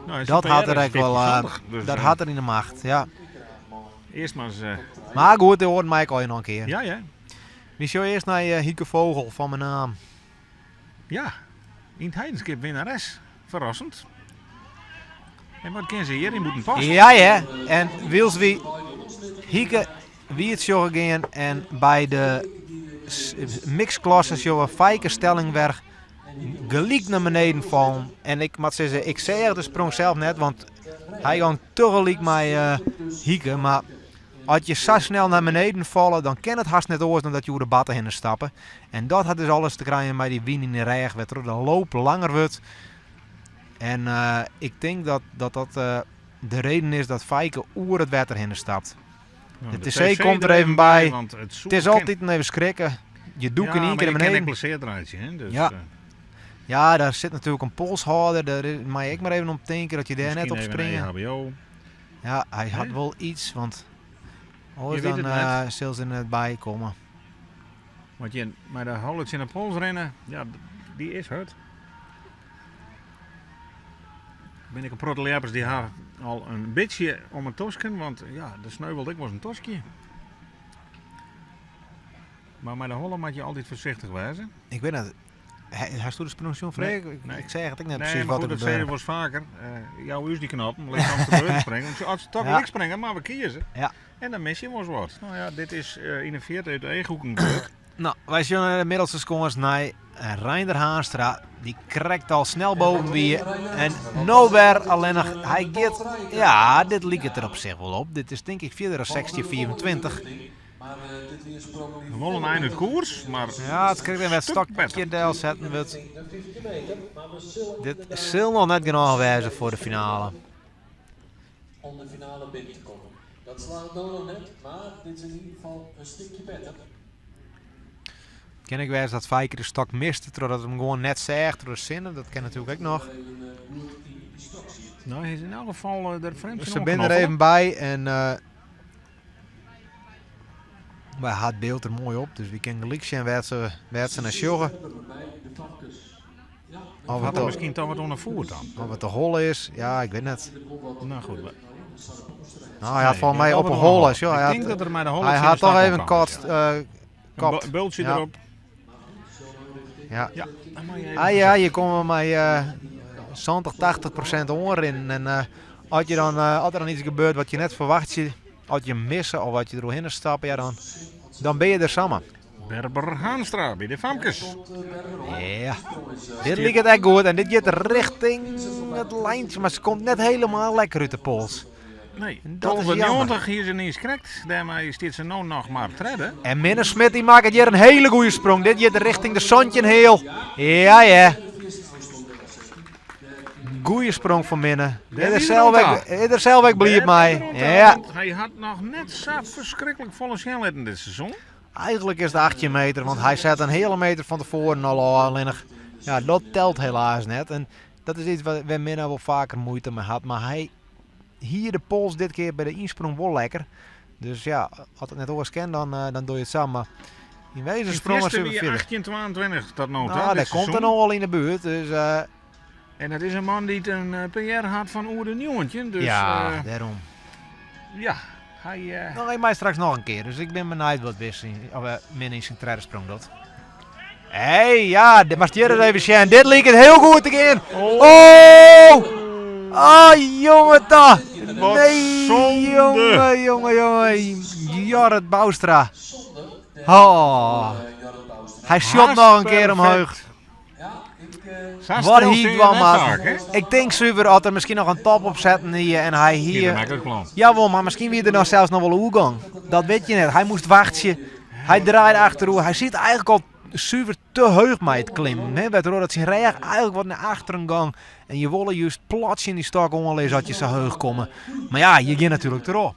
Nou, dat hat er is ek wol, 15,70, dus, dat hat er yn de macht, ja. Earst mar ris, Mar goed, de oaren mei ik al noch in kear. Ja, ja. We sjogge earst nei Hieke Vogel fan Menaam. Ja, yn it Heidenskip winnares. Ferrassend. En wat kin se hjir yn Bûtenpost? Ja, ja. En wylst wy Hieke wiet sjogge gean en by de mixklasse sjogge we Feike Stellingwerf gelyk nei beneden fallen. En ik moat sizze, ik seach de sprong sels net, want hy gong tegelyk mei Hieke. Mar as je sa snel nei beneden falle, dan kin it hast net oars dan dat je oer de batte hinne stappe. En dat hat dus alles te krijen mei dy wyn yn de rêch, wêrtroch de loop langer wurdt. En ik tink dat dat, dat de reden is dat Feike oer it wetter hinne stapt. Nou, De de TC TC komt der der even even by, by. want it soe It is kin. altyd even skrikke. Je dûke Ja, yn ien mar kear je nei kin beneden. ek blesseard reitsje, hè? Dus, Ja. Ja, dêr sit natuerlik in polshâlder. Dêr mei je ek mar even om tinke dat je dêr net miskien op even springe. een EHBO. Ja, hy hat Hè? wol iets, want oars Je weet dan it net. sil se der net by komme. Want je mei de holle tsjin de pols rinne, ja, dy is hurd. Bin ik in protte ljeppers dy ha al in bytsje om 'e tosken, want ja, der sneuvelt ek wolris in toskje. Mar mei de holle moat je altyd foarsichtich wêze. Ik wit net, Hasto de sprong sjoen, Freek? Nee, nee. Ik seach it ek net Nee, presys mar wat goed, der dat sei je gebeurde. wolris faker. Jou ús dy knoppen, lit soms de beurt springe. Want as se toch Ja. gelyk springe, moatte we kieze. Ja. En dan mis je wolris wat. Nou ja, dit is yn 'e fierte út de eachhoeken gebeurd. Nou, wy sjogge de middelste skâns nei Reinder Haanstra, dy't krekt al snel boven wie. En no wer allinnich, hy giet... Ja, dit liket der op sich wol op. Dit is tink ik fierder as 16,25. Wol in ein út koers, mar Ja, it krekt even wer stuk stokje better. delsetten wurdt. Dit sil noch net genôch wêze foar de finale. Om de finale binnen te kommen. Dat slaat no noch net, mar dit is yn ieder gefal in stikje better. Kin ek wêze dat Feike de stok miste trochdat er him gewoan net seach troch de sinne. Dat kin natuerlik ek noch. Nou, hy is yn elk gefal der frjemd Se binne der even by en wy ha it byld der moai op, dus wy kinne gelyk sjen wêr't se, wêr't se nei sjogge. Of Hat it er de, miskien toch wat oan de foet dan? of it de holle is, ja, ik wit net. Nou goed. Nou, hy hat Nee, folgens my ja, op 'e wat oan de holle. holle. Sjoch, Ik hy tink hat, dat er mei de holle hy tsjin de hat toch stok even oankaam is, kort, ja. Een kapt. bultsje Ja. erop. Ja. Ja, dan moat je even Ah ja, je komt mei 70, 80% oanrinnen. En as, je dan, as der dan iets gebeurt wat je net ferwachtsje, as je misse of wat je deroerhinne stappe, ja, dan bin je der samar. Berber Haanstra by de famkes. Ja, dit liket echt goed en dit giet richting it lijntje, mar se komt net hielendal lekker út de pols. Nee, Dat is jammer. 12,90 hier is ineens krekt. Dêrmei stiet se no noch mar tredde. En Minne Smit dy makket hjir in hiele goede sprong. Dit giet richting de santjin heal. Ja, ja. Goede sprong fan Minne. Dit is er sels ek bliid mei. Ja. Hy hat noch net sa ferskriklik folle sjen litten dit seizoen. Eigenlik is it 18 meter, want hy set in heale meter fan tefoaren al ôf. Allinnich, ja, dat telt helaas net. En dat is iets wêr't Minne wol faker muoite mei hat. Mar hy hie de pols dit kear by de ynsprong wol lekker. Dus ja, as it net oars kin, dan doch je it sa. Mar yn wezen sprong er super fierder. 1822 dat no. Nou, dêr komt er no al yn de buert. Dus, En dat is in man dy't in PR hat fan oer de 19. Dus, ja, dêrom. Ja, hy... No, hy mei straks noch in kear. Dus ik bin benijd wat Wis yn, of, Minne yn syn tredde sprong docht. Hey, ja, dit moatst hjir ris even sjen. Dit liket hiel goed te gean. Oh! Oh, jonge ta. Wat Nee, zonde. jonge, jonge, jonge. Jorrit Bouwstra. Oh. Hy sjot noch in kear omheech. Sa Wat stil hie stean ik je dwaan net moatten? faak, hè? Ik tink suver as er miskien noch in top opsetten hie en hy Hie hie... er maklik plan. Jawol, mar miskien wie der dan sels noch wol oergong. Dat wit je net. Hy moast wachtsje. Hy draaide achteroer. Hy siet eigentlik al suver te heech mei it klimmen. Hè? Wêrtroch dat syn rêch eigentlik wat nei achteren gong. En je wolle just plat tsjin dy stok oanlizze as je sa heech komme. Mar ja, je gean natuerlik troch.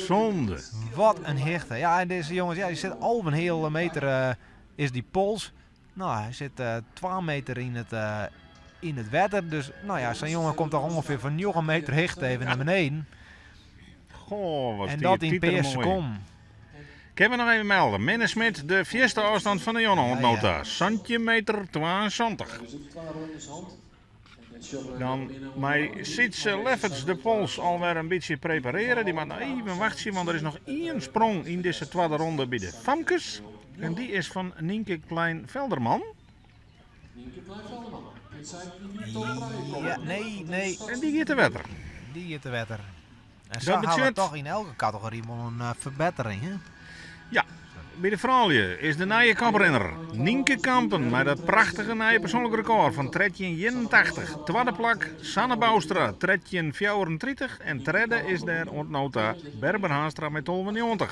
Zonde. Wat in hichte. Ja, en dizze jonges, ja, dy sit al in heale meter is dy pols. No, hy sit 2 meter yn it wetter. Dus no ja, sa'n jonge komt toch ûngefear fan 9 meter hichte even nei beneden. Goh, wat En die dat yn in Pieter pear mooi. sekonden. Kinne we noch even melde. Minne Smit, de fierste ôfstân fan de jûn oant no ta. Santjin meter 72. Dan mei Sietse Lefferts de pols alwer in bytsje preparearje. Dy moat noch even wachtsje, want der is noch ien sprong yn dizze twadde ronde by de famkes. En dy is fan Nynke Klein-Velderman. Ja, nee, nee. En dy giet te wetter. Dy giet te wetter. En Dat sa ha we betsjut toch yn elke kategory wol in ferbettering, hè? Ja, by de froulju is de nije koprinner Nynke Kampen mei dat prachtige nije persoanlik rekôr fan 13,81. Twadde plak Sanne Bouwstra, 13,34. En tredde is dêr oant no ta Berber Haanstra mei 12,90.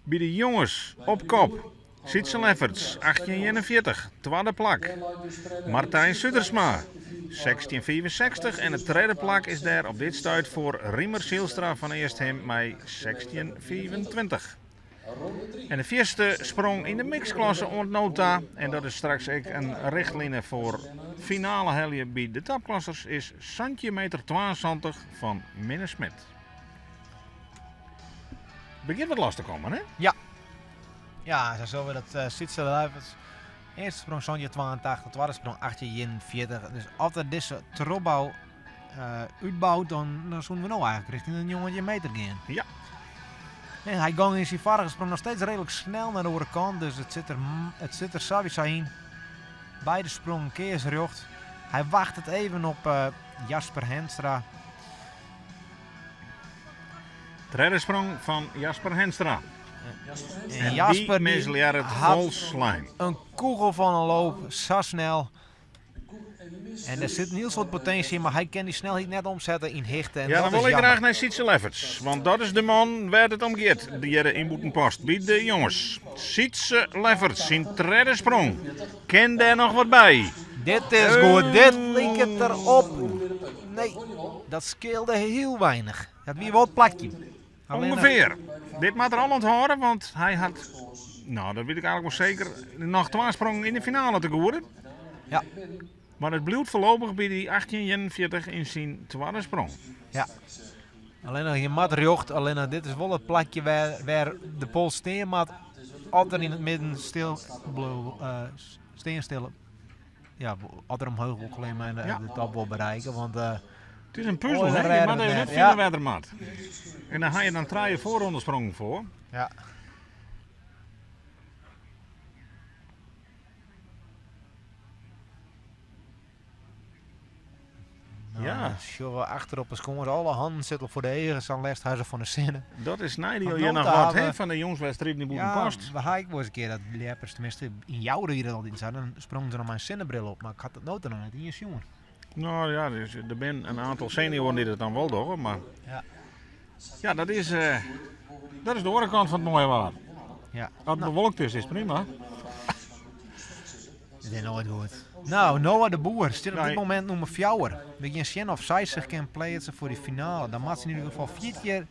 By de jonges op kop Sietse Lefferts, 18,41, twadde plak. Martijn Sudersma, 16,65 en it tredde plak is dêr op dit stuit foar Riemer Zylstra fan Easthim mei 16,25. En de fierste sprong yn de mixklasse oant no ta, en dat is straks ek in richtline foar finale helje by de topklassers, is santjin meter 72 fan Minne Smit. Begjint wat los te kommen, hè? Ja. Ja, sa sille we dat Sietse Lefferts. Earste sprong 1782, twadde sprong 1841. Dus as er dizze trochbou útbout, dan soene we no eigentlik richting de 19 meter gean. Ja. En hy gong yn syn foarige sprong noch steeds reedlik snel nei de oare kant, dus it sit der sawiesa yn. Beide sprongen kearsrjocht. Hy wachtet even op Jasper Henstra. Tredde sprong fan Jasper Henstra. En Jasper die mislearret hat folslein. in kûgel fan in loop, sa snel. En der sit in hiel soad potinsje yn, mar hy kin dy snelheid net omsette yn hichte. En Ja, dat dan wol is ik jammer. graach nei Sietse Lefferts, want dat is de man wêr't it om giet. Hjir yn Bûtenpost by de jonges. Sietse Lefferts, syn tredde sprong. Kin dêr noch wat by? Dit is goed, dit liket derop. Nee, dat skeelde hiel weinich. Dat wie wol it plakje. Allinnich Ûngefear. Dit moat er al ûnthâlde, want hy hat, no dat wit ik eigentlik wol seker, noch twa sprongen yn de finale te goede. Ja. Mar it bliuwt foarlopich by dy 18,41 yn syn twadde sprong. Ja. Allinnich je moat rjocht, allinnich dit is wol it plakje wêr de pols stean moat. As er yn it midden stil bliuw, stean stille. Ja, as er omheech wol klimme en de top wol bereiken, want It is in puzzel, Oars hè? Je rêde moat we even it net net. fine wêr't er moat. En dan ha je dan trije foarrondesprongen foar. Ja. Ja. Sjogge we achter op 'e skâns, alle hannen sitte foar de eagen, sa'n lêst ha se fan de sinne. Dat is neidiel Want hjir no noch te wat hawwe- hè, fan de jûnswedstriden yn Ja, Bûtenpost. we ha ek wolris in kear dat ljeppers, tenminste yn Joure wie dat altyd sa, dan sprongen se noch mei in sinnebril op, mar ik ha dat no noch net iens sjoen. Nou ja, dus der binne in oantal senioaren dy't it dan wol dogge, mar Ja. ja, dat is, dat is de oare kant fan it moaie waar. Ja. As it bewolkt is, is prima. It is noait goed. Nou, Noah de Boer stiet op Nee. dit momint nûmer fjouwer. We gean sjen oft sy sich kin pleatse foar dy finale. Dan moat se yn ieder gefal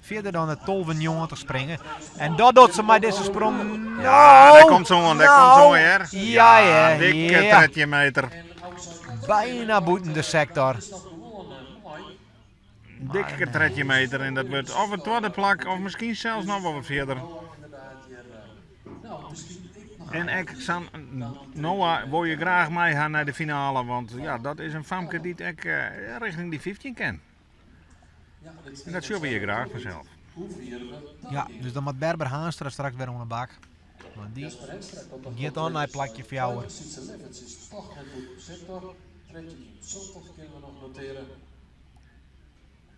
fierder dan de 12,90 springe. En dat docht se mei dizze sprong. Nou, Ja, dêr komt se oan, dêr komt se oan, hear. Ja, hear. Dikke Ja. 13 meter. Bijna bûten de sektor. Dikke 13 meter en dat wurdt of it twadde plak of miskien sels noch wol wat fierder. En ek sa'n Noah wol je graach mei ha nei de finale, want ja, dat is in famke dy't ek richting dy 15 kin. En dat sjogge we hjir graach fansels. Ja, dus dan moat Berber Haanstra straks wer oan de bak. Want dy giet dan nei plakje fjouwer.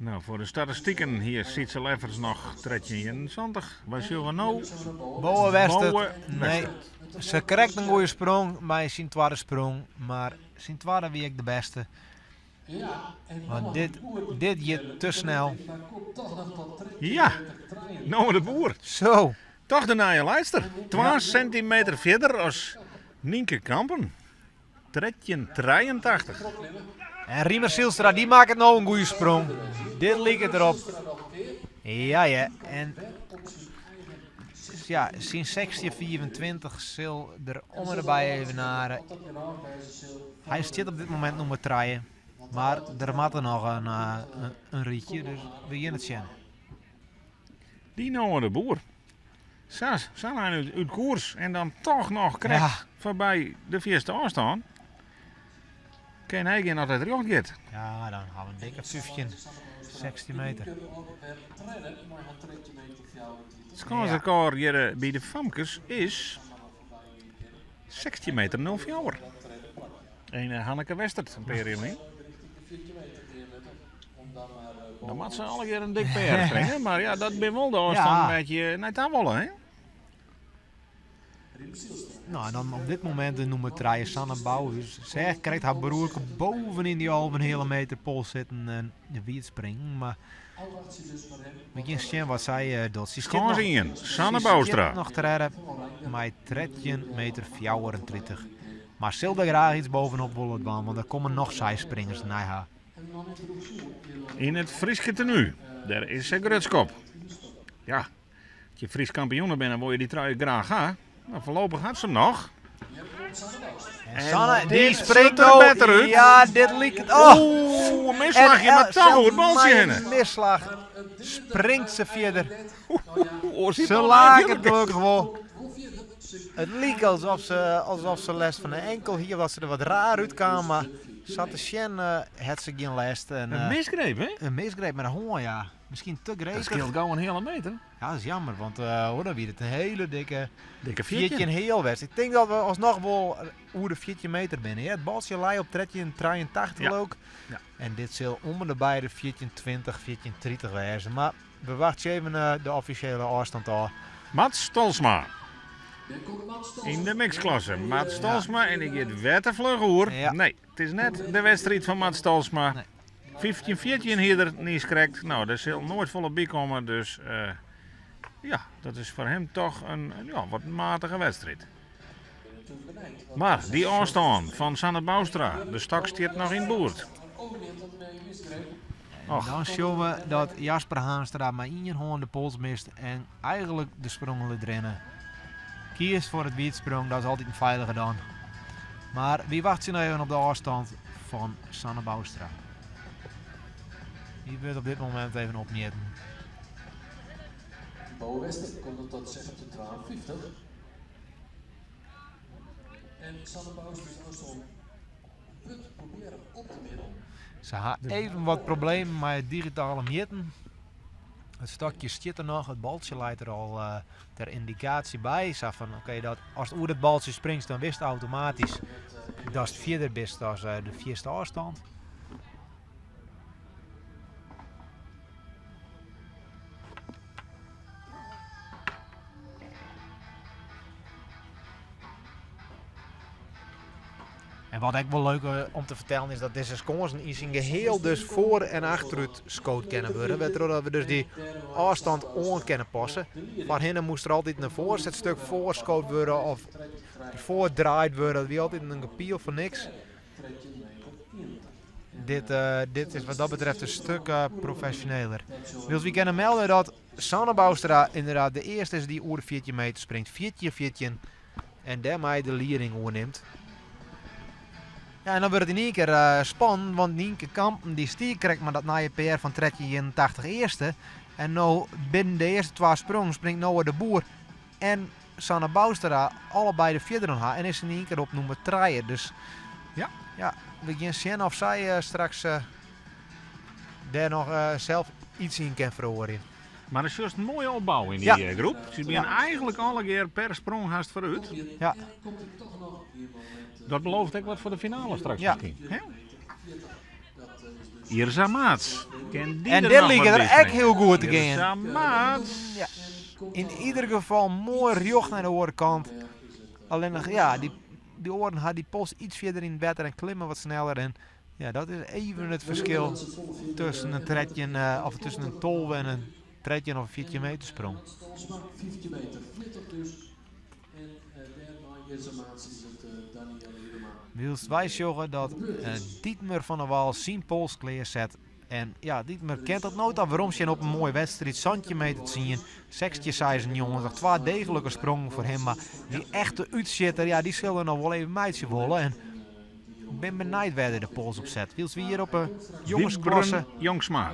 Nou, foar de statistiken hie Sietse Lefferts noch 13,71. Wy sjogge no Bowe Westert. Bowe Nee, Westert. se krekt in goede sprong mei syn twadde sprong, mar syn twadde wie ek de bêste. Want dit giet te snel. Ja, Noah de Boer. Zo. Toch de nije liedster. 2 sintimeter fierder as Nynke Kampen. 13,83. En Riemer Zylstra, dy makket no in goede sprong. Dit liket derop. Ja, ja. En ja, syn 16,25 sil der om en derby even naar. Hy stiet op dit momint nûmer trije. Mar der moat der noch in rychje, dus we gean it sjen. Dy Noah de Boer. Sa, sa'n ein út koers en dan toch noch krekt Ja. foarby de fierste ôfstân. Kin hy gjin altyd rjocht giet. Ja, dan ha we in dikke 15, 16 meter. It skânsrekôr hjir by de famkes is 16 meter nul fjouwer. En Hanneke Westert, in pear jier lyn. Dan moat se allegear in dik PR springe, mar ja, dat bin wol de ôfstân Ja. wêr't je nei ta wolle, hè? Nou, en dan op dit momint de nûmer trije, Sanne Bouwhuis. Sy krijt har broerke bovenyn dy alve en heale meter pols sitten en wie it springen. Mar we gean sjen wat sy docht. Sy stiet Skâns noch ien, Sanne sy stiet Bouwstra. noch tredde mei 13 meter 34. Mar sil der graach iets bovenop wolle dwaan, want der komme noch seis springers nei har. Yn it Fryske tenu, dêr is se grutsk op. Ja, as je Frysk kampioen binne, wolle je dy trui graach ha. Nou, foarlopich hat se him noch. En Sanne, En dy dit springt sjocht der no. better út. Ja, dit liket. Oh. Oeh, in misslachje, En mar toch oer it baltsje mei hinne. in misslach springt se fierder. Oars Se hie it al laket fierder gelokkich wol. It like alsof se lêst fan de enkel hie, of dat se der wat raar útkaam, mar sa te sjen hat se gjin lêst. En, In misgreep, hè? In misgreep mei de hân, ja. Miskien te Dat gretig. skeelt gau in heale meter. Ja, dat is jammer, want hoor, dan wie it in hiele dikke Dikke 14 14. heal west. Ik tink dat we alsnoch wol oer de 14 meter binne. Ja, it baltsje lei op 13,83 Ja. geloof ik. Ja. En dit sil om en derby de 14,20, 14,30 wêze. Mar we wachtsje even de offisjele ôfstân ôf. Mats Tolsma. Yn de mixklasse. Mats Tolsma en dy giet wetterfluch oer. Ja. Nee, it is net de wedstriid fan Mats Tolsma. Nee. 15-14 hie er niiskrekt. Nou, dêr sil noait folle by komme. Dus ja, dat is foar him toch in, ja, wat matige wedstriid. Mar dy ôfstân fan Sanne Bouwstra, de stok stiet noch yn boerd. En dan sjogge we dat Jasper Haanstra mei ien hân de pols mist en eigenlik de sprong lit rinne. Kiest foar it wietsprong, dat is altyd in feilige dan. Mar wy wachtsje noch even op de ôfstân fan Sanne Bouwstra. Dy wurdt op dit momint even opmjitten. Bo Wester komt er tot 1652. En Sanne Bouwstra is ook zo'n punt proberen op te middelen. Se ha even wat problemen mei it digitale mjitten. It stokje stiet der noch, it baltsje leit der al ter yndikaasje by. Sa fan, oké, dat ast oer it baltsje springst, dan witst automatysk datst fierder bist as de fierste ôfstân. En wat ek wol leuk om te fertellen is dat dizze skânsen yn syn geheel dus foar en achterút skood kinne wurde, wêrtroch dat we dus dy ôfstand oan kinne passe. Foarhinne moast der altyd in foarsetstuk foarskood wurde of foardraaid wurde, dat wie altyd in gepiel foar niks. Dit, dit is wat dat betreft in stuk profesjoneler. Wylst wy kinne melde dat Sanne Bouwstra ynderdaad de earste is dy't oer de 14 meter springt. 14-14 en dêrmei de lieding oernimt. Ja, en dan wurdt it yn ien kear uh, spannend, want Nienke Kampen dy stie krekt mei dat nije PR fan 1381 earste. En no binnen de earste twa sprongen springt Noah de Boer en Sanne Bouwstra allebeide fierder dan har en is yn ien kear op nûmer trije. Dus ja, ja we gean sjen oft sy uh, straks uh, dêr noch uh, sels iets yn kin feroarje. Mar it is just in moaie opbou yn dy groep. Se binne eigenlik allegear per sprong hast foarút. Ja. Dat belooft ek wat foar de finale straks miskien. Hè? Irza Maats. Kin dy En der dit noch liket wat der by ek hiel goed te Irza gean. Maats. Ja. Yn ieder gefal moai rjocht nei de oare kant. Allinnich, ja, dy, dy oaren ha dy pols iets fierder yn it wetter en klimme wat sneller. En ja, dat is even it ferskil tusken in 13, eh, of tusken in 12 en in 13 of 14 meter sprong. 15 meter 40 dus. En dêrnei Irza Maats is it Danielle Hielema. Wylst wy sjogge dat Dietmer van der Wal syn pols klearset. En ja, Dietmer kin dat no ta weromsjen op in moaie wedstriid. Santjin meter tsien, 16,96. Twa deeglike sprongen foar him. Mar dy echte útsjitter, ja, dy sil er noch wol even meitsje wolle. En ik bin benijd wêr't er de pols op set. Wylst wy hjir op 'e jongensklasse Wiebren Jongsma.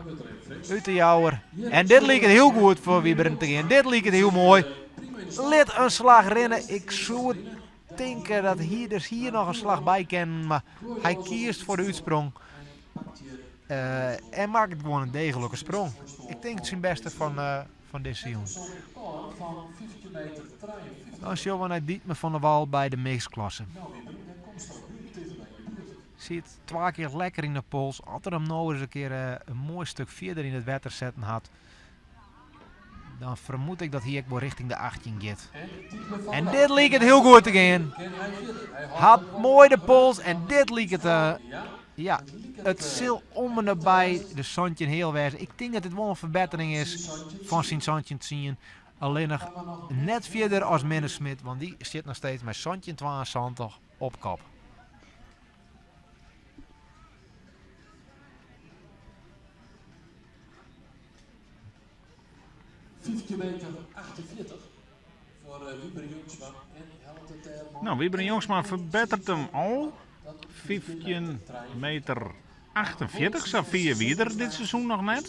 Út de Jouwer. En dit liket hiel goed foar Wiebren te gean. Dit liket hiel moai. Lit in slach rinne. Ik soe tinke dat hy dus hier noch in slach by kin, mar hy kiest foar de útsprong. En makket gewoan in deeglike sprong. Ik tink syn bêste fan, fan dizze jûn. Dan sjogge we nei Dietmer van der Wal by de mixklasse. Siet twa kear lekker yn de pols. As er him no ris in kear in moai stuk fierder yn it wetter setten hat, dan fermoed ik dat hy ek wol richting de 18 giet. En dit liket hiel goed te gean. Hat moai de pols en dit liket... Ja, it sil om en by de santjin heal wêze. Ik tink dat dit wol in ferbettering is fan syn 17-tsien. Allinnich net fierder as Minne Smit, want dy stiet noch steeds mei 17-72 op kop. Meter 48 foar Wiebren Jongsma en hellet it dêr mei. Nou, Wiebren Jongsma ferbetteret him al. 15 meter 48, sa fier wie er dit seizoen noch net.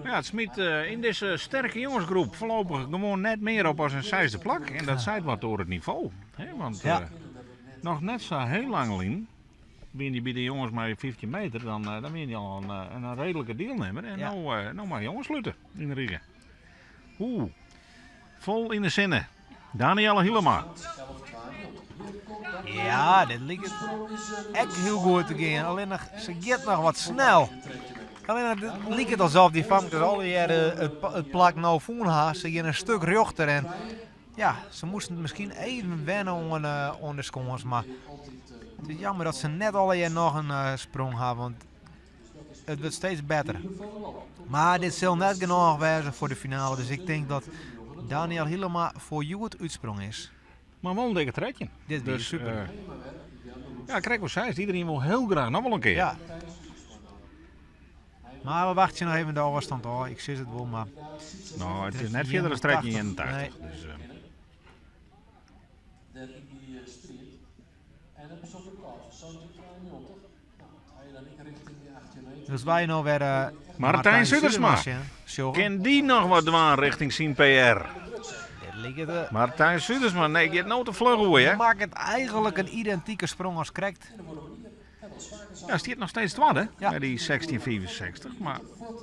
Ja, it smyt yn dizze sterke jongensgroep foarlopich gewoan net mear op as in seisde plak. En dat seit wat oer it nivo. Hè? Want noch net sa hiel lang lyn wiene dy by de jonges mei 15 meter, dan, dan wiene dy al in reedlike dielnimmer. En Ja. no, no mei jonges slute yn de rige. Oeh, fol yn de sinne. Danielle Hielema. Ja, dit liket ek hiel goed te gean. Allinnich, se giet noch wat snel. Allinnich, it liket alsof dy famkes allegearre it plak no fûn ha. Se gean in stuk rjochter en ja, se moasten miskien even wenne oan de skâns. Mar it is jammer dat se net allegearre noch in sprong ha, want it wurdt steeds better. Mar dit sil net genôch wêze foar de finale, dus ik tink dat Daniel Hielema foar hjoed útsprong is. Mar wol in dikke 13. Dit wie Dus, super. Ja, krekt wat seist, iderien wol hiel graach noch wol in kear. Ja. Mar we wachtsje noch even de ôfstân ôf. Ik sis it wol, mar No, it is net fierder as 1381. Nee. Dus, Dêr yn dy striid. En dat is op de kâns. 1792. Nou, dat ha je dan ek richting die 18 meter. Dus wy no wer Martijn Martijn Zuidersma. Zuidersma sjen. Kin dy noch wat dwaan richting syn PR? Dit liket, Martijn Zuidersma, nee, giet no te fluch oer, hè? Makket eigenlik in identike sprong as krekt. Ja, stiet noch steeds twadde Ja. by dy 1665, mar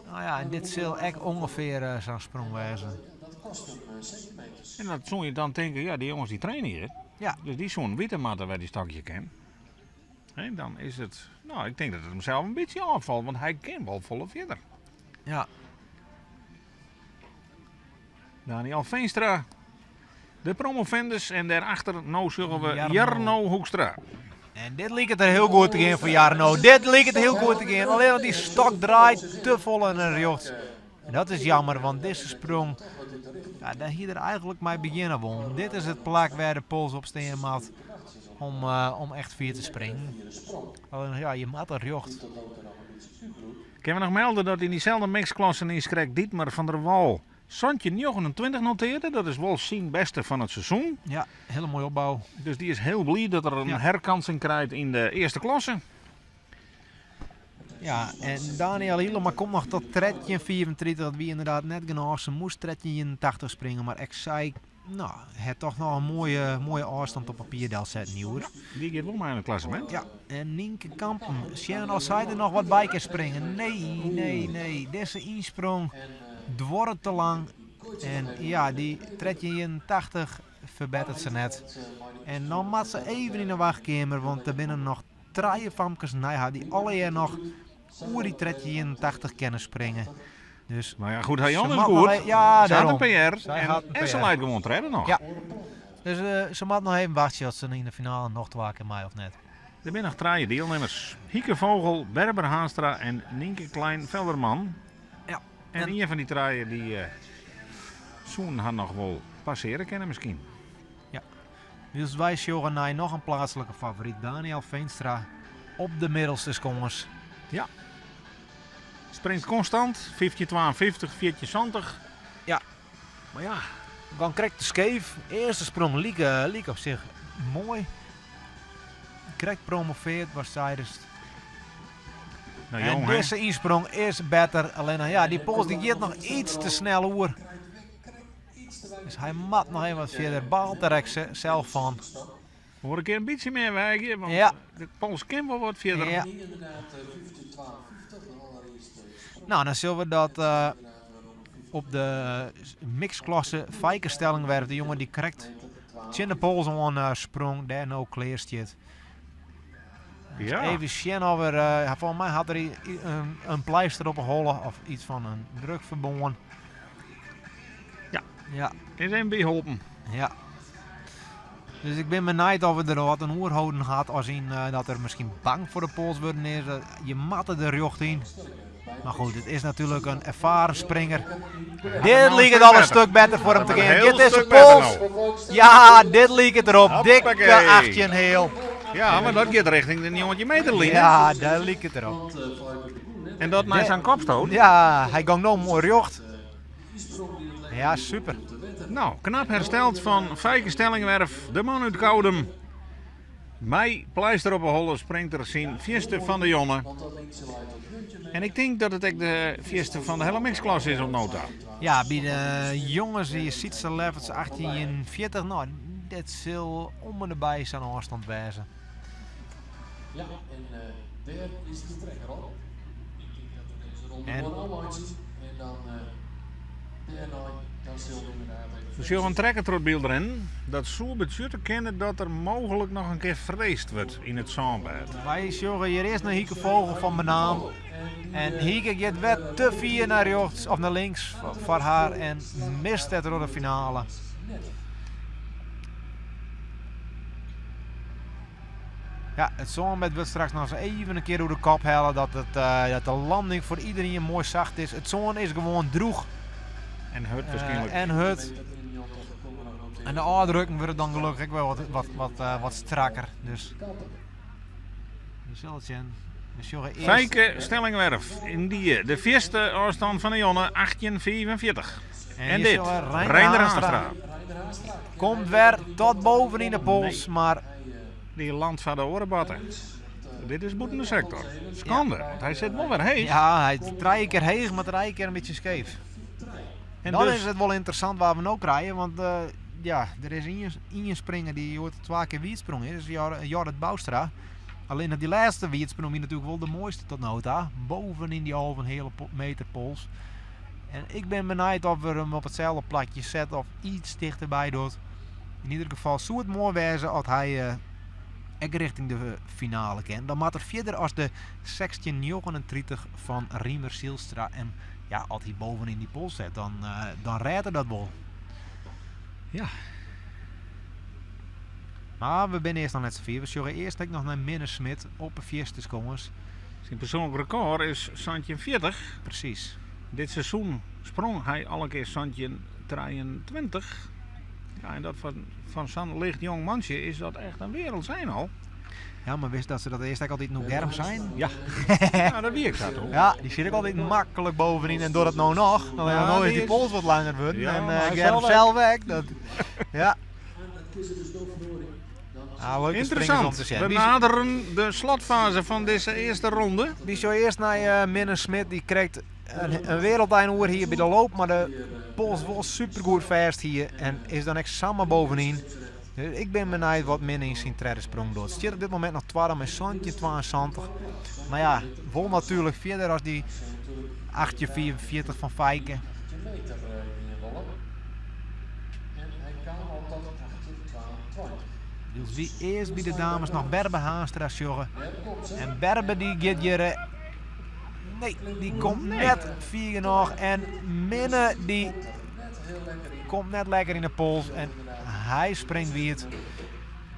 Nou ja, en dit sil ek ûngefear sa'n sprong wêze. En dat soe je dan tinke, ja, dy jonges dy traine hjir. Ja. Dus dy soenen witte moatte wêr dy stokje kin. Hè, dan is it, no, ik tink dat it himsels in bytsje ôffalt, want hy kin wol folle fierder. Ja. Daniel Veenstra, de promovendus en dêrachter no sjogge we Jarno. Jarno Hoekstra. En dit liket der hiel goed te gean foar Jarno. Dit liket hiel goed te gean. Allinnich dy stok draait te folle nei rjochts. En dat is jammer, want dizze sprong, ja, dêr hie er eigenlik mei begjinne wollen. Dit is it plak wêr de pols op stean moat om echt fier te springen. Allinnich ja, je moatte rjocht. Kinne we noch melde dat yn dyselde mixklasse niiskrekt Dietmar van der Wal 17,29 notearde. Dat is wol syn bêste fan it seizoen. Ja, hiele moaie opbou. Dus dy is hiel bliid dat er in herkansing krijt yn de earste klasse. Ja, en Daniel Hielema komt noch tot 13,35. Dat wie ynderdaad net genôch. Se moast 13,81 springe, mar ek sy no, hat toch noch in moaie, moaie ôfstân op papier delsetten hjoed. Dy giet wol mei yn it klassemint. Ja, en Nynke Kampen, sjen oft sy der noch wat by kin springe. Nee, nee, nee. Dizze ynsprong duorret te lang. En ja, dy 13,81 ferbetteret se net. En dan moat se even yn de wachtkeamer, want der binne noch trije famkes nei har dy't allegear noch oer dy 13,81 kinne springe. Dus Nou ja, goed, har se Jan is moat nog goed. ja, Se hat dêrom. in PR Sy hat in en se PR. leit gewoan tredde noch. Ja. Dus se moat noch even wachtsje oft se yn de finale noch twa kear mei of net. Der binne noch trije dielnimmers. Hieke Vogel, Berber Haanstra en Nynke Klein-Velderman. Ja. En ien fan dy trije dy soenen har noch wol passearje kinne miskien. Ja. Wylst wy sjogge nei noch in pleatslike favoryt, Daniel Veenstra op de middelste skâns. Ja. Springt konstant, 15,52, 14,70. Ja. Mar ja. Gong krekt te skeef. Earste sprong like op sich moai. Krekt promoveard was seidest. Nou, En jong, hè? dizze ynsprong is better. Allinnich ja, dy pols dy giet noch iets te snel oer. Dus hy moat noch even wat fierder. Baalt der ek sels fan. Hoor ik in bytsje mear weagje, want Ja. de pols kin wol wat fierder. Ja. Nou, dan sille we dat op de mixklasse Feike Stellingwerf, de jonge dy't krekt tsjin de pols oan sprong, dêr no klear stiet. Dus Ja. even sjen of er, folgens my hat er in pleister op 'e holle of iets fan in drukferbân. Ja. Ja. Is even byholpen. Ja. Dus ik bin benijd oft er der wat oan oerholden hat, as yn dat er miskien bang foar de pols wurden is. Je moatte der rjocht yn. Mar goed, it is natuerlik in erfaren springer. Dit liket al in stik better foar him te gean. Heel Dit is de stuk better pols. nou. Ja, dit liket derop. Dikke Hoppakee. 18 heal. Ja, mar dat giet rjochting de 19 meter line. Ja, dêr liket it op. En dat mei sa'n kopstoot. Ja, hy gong no moai rjocht. Ja, super. Nou, knap hersteld fan Feike Stellingwerf, de man út Koudum. Mei pleister op 'e holle springt er syn fierste fan de jonne. En ik tink dat it ek de fierste fan de hiele mixklasse is oant no ta. Ja, by de jonges is Sietse Lefferts 1840. Nou, dit sil om en derby sa'n ôfstân wêze. Ja, en dêr is de trekker op. Ik tink dat we dizze ronde En moai ôfmeitsje. En dan dêrnei, dan sille we ynderdaad even We sjogge in trekker troch it byld rinnen. Dat soe betsjutte kinne dat der mooglik noch in kear freesd wurdt yn it sânbêd. Wy sjogge hjir earst nei Hieke Vogel fan Menaam. En Hieke giet wer te fier nei rjochts of nei links foar har en mist dêrtroch de finale. Ja, it sânbêd wurdt straks noch ris even in kear oer de kop helle dat de landing foar iderien moai sacht is. It sân is gewoan drûch. En hurd waarskynlik. En hurd. En de ôfdrukken wurde dan gelokkich ek wer wat strakker. Dus we sille it sjen. We sjogge earst Feike Stellingwerf, yndie de fierste ôfstân fan de jonne, 1845. En En hier dit, sjogge we Reinder Reinder Haanstra. Haanstra. Komt wer tot boven yn de pols, mar Dy landt foar de oare batte. Dit is bûten de sektor. Skande, want hy sit wol wer heech. Ja, hy is trije kear heech, mar trije kear in bytsje skeef. En Dan dus is it wol ynteressant wa we no krije, want ja, der is ien springer dy't hjoed twa kear wietsprong is, is Jorrit Bouwstra. Allinnich dy lêste wietsprong wie natuerlik wol de moaiste tot no ta, boven yn dy alve heale meter pols. En ik bin benijd oft we him op itselde plakje sette of iets tichterby docht. Yn ieder gefal soe it moai wêze as hy ek rjochting de finale kin. Dan moat er fierder as de 1639 fan Riemer Zylstra. En ja, as hy boven yn dy pols sit, dan rêdt er dat wol. Ja. Mar we binne earst noch net safier. We sjogge earst ek noch nei Minne Smit op 'e fierste skâns. Syn persoanlik rekôr is 17,40. Presys. Dit seizoen sprong hy al in kear 17,23. Ja, en dat fan sa'n licht jong mantsje is dat echt in wereld zijn al. Ja, mar wist dat se dat earst ek altyd no Germ seinen? Ja, ja dat wie ek sa toch? Ja, dy sit ek altyd maklik bovenyn en docht it no noch. Allinnich Ja, no is dy dy is- pols wat langer wurden Ja, en mar hy Germ sels ek. sels ek. Dat, ja. Ah, leuke springers om Interessant. te sjen. We naderen de slotfase fan dizze earste ronde. Wie zo earst nei Minne Smit, dy krekt in wereldein oer hie by de loop, mar de pols wol supergoed fêst hie en is dan ek samar bovenyn. Dus ik bin benijd wat Minne yn syn tredde sprong docht. Stiet op dit momint noch twadde mei 17,72. Mar ja, wol natuerlik fierder as dy 18,45 fan Feike. Wylst wy earst by de dames noch Berbe Haanstra sjogge. En Berbe dy giet hjir... Nee, dy komt net fier genôch. En Minne dy komt net lekker yn de pols. En hy springt wiet.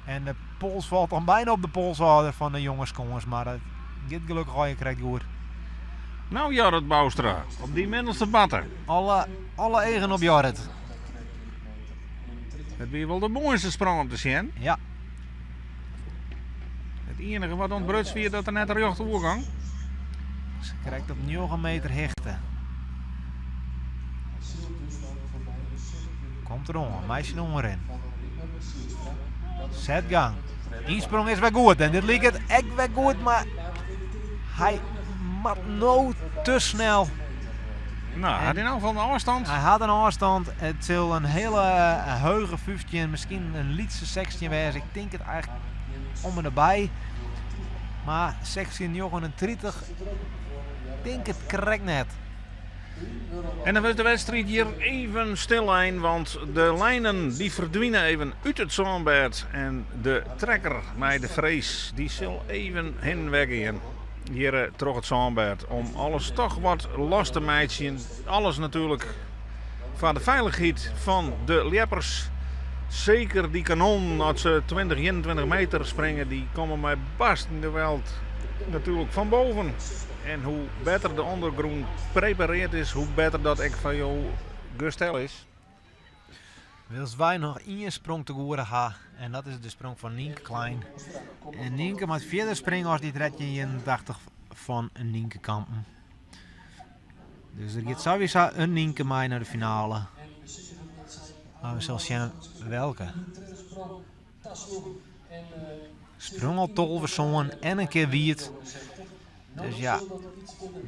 En de pols falt dan byna op de polshâlder fan de jonge skâns. Mar dat giet gelokkich allegear krekt goed. Nou Jorrit Bouwstra, op dy middelste batte. Alle eagen op Jorrit. It wie wol de moaiste sprong om te sjen. Ja. It iennige wat ûntbruts wie dat er net rjocht oergong. Se krekt op 9 meter hichte. Komt der oan, mei syn oanrin. Setgang. Ynsprong is wer goed en dit liket ek wer goed, mar hy moat no te snel. Nou, hy hat yn elk gefal in ôfstân. Hy hat in ôfstân. It sil in hiele hege 15, miskien in lytse 16 wêze. Ik tink it eigentlik om en derby. Mar 16,39, tink it krekt net. En dan wurdt de wedstriid hjir even stillein, want de linen dy ferdwine even út it sânbêd en de trekker mei de frees dy sil even hin en wer gean hjir troch it sânbêd om alles toch wat los te meitsjen. Alles natuerlik foar de feilichheid fan de ljeppers. Seker dy kanonnen, as se 20, 21 meter springe, dy komme mei barstend geweld natuerlik fan boven. En hoe better de ûndergrûn prepareard is, hoe better dat ek foar jo gestel is. Wylst wy noch ien sprong te goede ha en dat is de sprong fan Nynke Klein. En Nynke moat fierder springe as dy 1381 fan Nynke Kampen. Dus der giet sawiesa in Nynke mei nei de finale. Mar we sille sjen welke. Sprong al 12 sân en in kear wiet. Dus ja,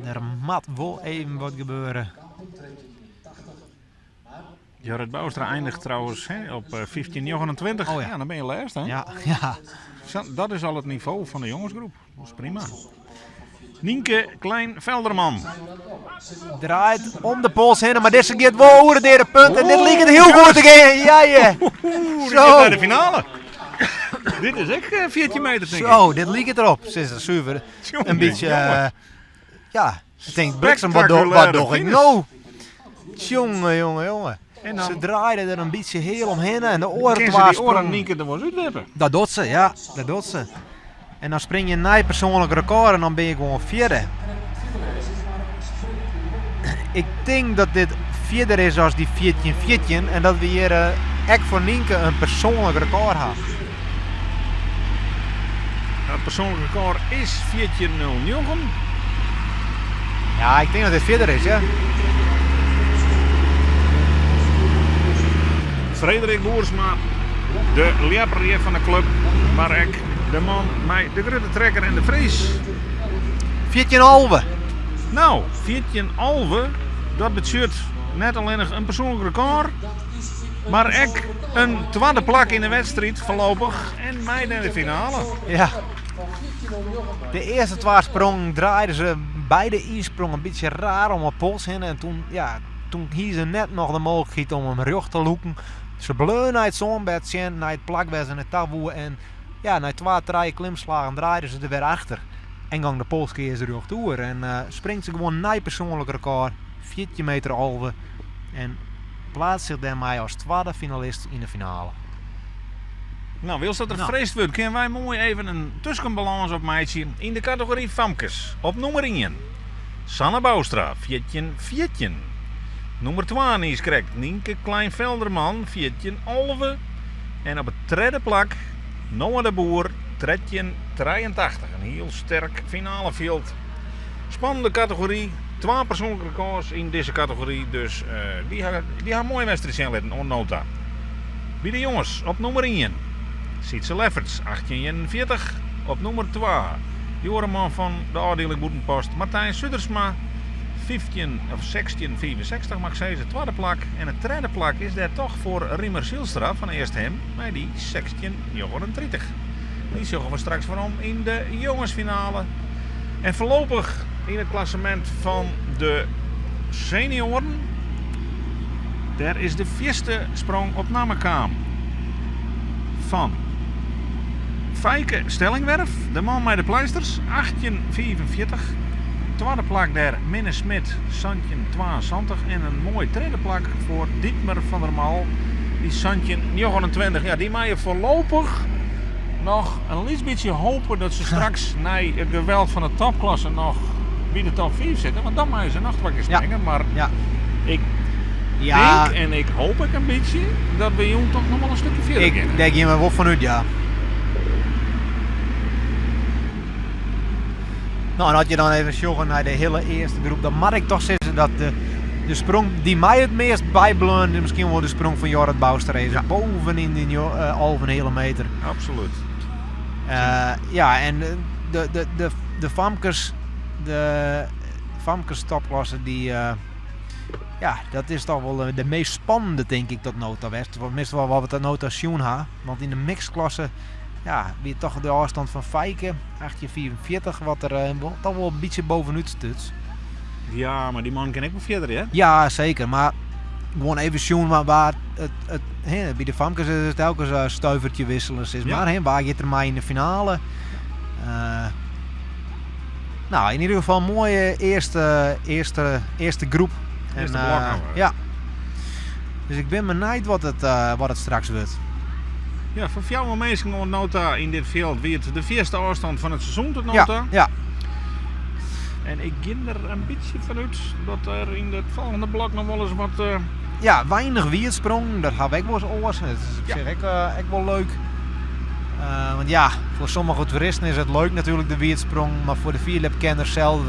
der moat wol even wat gebeure. Jorrit Bouwstra eindigt trouwens hè, op 15,29. Oh ja. Ja, dan ben je lêste. Hè? Ja, ja. Zo, dat is al it nivo fan de jongesgroep. Dat is prima. Nynke Klein-Velderman. Draait om de pols hinne, mar dizze giet wol oer it deade punt. En dit liket hiel goed te gean. Ja, ja. Oeh, die Zo. giet nei de finale. Dit is ek 14 meter, tink ik. Zo, dit liket derop. Se is suver. Jonge, In bytsje, jonge. ja, ik tink bliksem, wat Spektakulêre doch ik finish. no? Jonge, jonge, jonge. En dan Se draaide der in bytsje hiel omhinne en de oare kin se twa dy oare sprongen. Nynke der wolris útwippe. Dat docht se, ja, dat docht se. En dan spring je in nij persoanlik rekôr en dan bin je gewoan fjirde. Ik tink dat dit fierder is as dy 14-14 en dat we hjir ek foar Nynke in persoanlik rekôr ha. Het persoanlik rekôr is 14.09. Ja, ik tink dat dit fierder is, ja. Frederik Boersma, de ljepper hjir fan de klup, mar ek de man mei de grutte trekker en de frees. 14,11. Nou, 14,11, dat betsjut net allinnich in persoanlik rekôr, mar ek in twadde plak yn de wedstriid foarlopich en mei nei de finale. Ja. De earste twa sprongen draaiden se by de ynsprong in bytsje raar om 'e pols hinne en toen, ja, toen hie se net noch de mooglikheid om him rjocht te lûken. Se bleau nei it sânbêd sjen, nei it plak wêr se nei ta woe en ja, nei twa, trije klimslagen draaide se der wer achter en gong de polskeas rjocht oer en springt se gewoan nij persoanlik rekôr, 14 meter 11 en pleatst sich dêrmei as twadde finalist yn de finale. Nou, wylst dat der Nou. freest wurdt, kinne wy moai even in tuskenbalâns opmeitsje yn de kategory famkes. Op nûmer ien, Sanne Bouwstra, 14-14. Nûmer twa niiskrekt, Nynke Kleinvelderman, 14-11. En op it tredde plak, Noah de Boer, 13-83. In hiel sterk finalefjild. Spannende kategory, twa persoanlike rekôrs yn dizze kategory, dus dy ha dy ha in moaie wedstriid sjen litten oant no ta. By de jonges op nûmer ien Sietse Lefferts, 18-41. Op nûmer twa de oare man fan de ôfdieling Bûtenpost, Martijn Sudersma, 15 of 16-65 moat ik sizze, twadde plak. En it tredde plak is dêr toch foar Riemer Zylstra fan Easthim mei dy 16-39. Dy sjogge we straks werom yn de jongesfinale. En foarlopich yn it klassemint fan de senioaren. Dêr is de fierste sprong op namme kaam fan Feike Stellingwerf, de man mei de pleisters, 18-45. Twadde plak dêr Minne Smit, 17-72. En in moai tredde plak foar Dietmar van der Mal, dy 17-29. Ja, dy meie foarlopich noch in lyts bytsje hope dat se straks nei it geweld fan de topklasse noch by de top 5 sitte. Want dan meie se noch twa kear springe. Mar ik tink en ik hoop ek in bytsje dat we jûn toch noch wol in stikje fierder geane. Dêr gean we wol fan út, ja. No, en as je dan even sjogge nei de hiele earste groep, dan moat ik toch sizze dat de, de sprong dy't my it meast bybleaun, is miskien wol de sprong fan Jorrit Bouwstra is. Bovenyn dy 11,5 meter. Absoluut. Ja, en de famkes, de famkes topklasse, dy, ja, dat is toch wol de meast spannende, tink ik, tot no ta west. Tenminste, wat we tot no ta sjoen ha. Want yn de mixklasse, ja, wie toch de ôfstân fan Feike, 18,45, wat der toch wol in bytsje bovenút stuts. Ja, mar dy man kin ek wol fierder, hè? Ja, seker. Mar gewoan even sjoen waar it, hè, by de famkes is it telkens stuivertje wisselen, sis mar. Hè, wa giet der mei yn de finale? Nou, yn ieder gefal moaie earste groep. Earste En, blok hawwe we. Ja. Dus ik bin benijd wat it straks wurdt. Ja, foar fjouwer minsken oant no ta yn dit fjild wie it de fierste ôfstân fan it seizoen tot no ta. En ik gean der in bytsje fan út dat der yn it folgjende blok noch wolris wat. Ja, weinich wietsprong, dat ha we ek wolris oars. Dat is op sich ek wol leuk. Want ja, foar sommige toeristen is it leuk natuerlik de wietsprong, mar foar de fierljepkenners sels,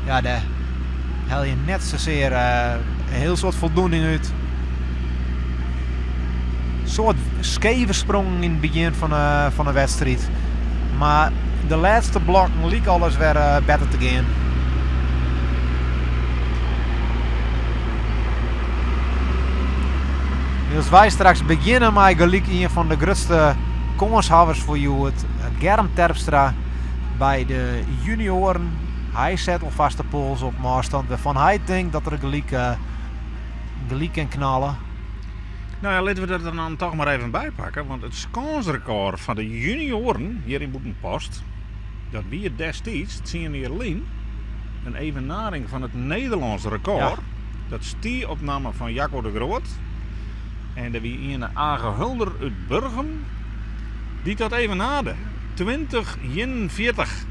ja, dêr helje je net sasear in hiel soad foldoening út. Soad skeve sprongen yn it begjin fan de wedstriid. Mar de lêste blokken like alles wer better te gean. Wylst wy straks begjinne mei gelyk ien fan de grutste kânshawwers foar hjoed, Germ Terpstra by de junioaren. Hy set alfêst de pols op in ôfstân wêrfan hy tinkt dat er gelyk kin knalle. Nou ja, litte we dat der dan toch mar even by pakke, want it skânsrekôr fan de junioaren hjir yn Bûtenpost, dat wie destiids, tsien jier lyn, in evenaring fan it Nederlânsk rekôr. Dat stie op namme fan Jacco de Groot. En der wie ien Age Hulder út Burgum dy't dat evenarde. 20-41.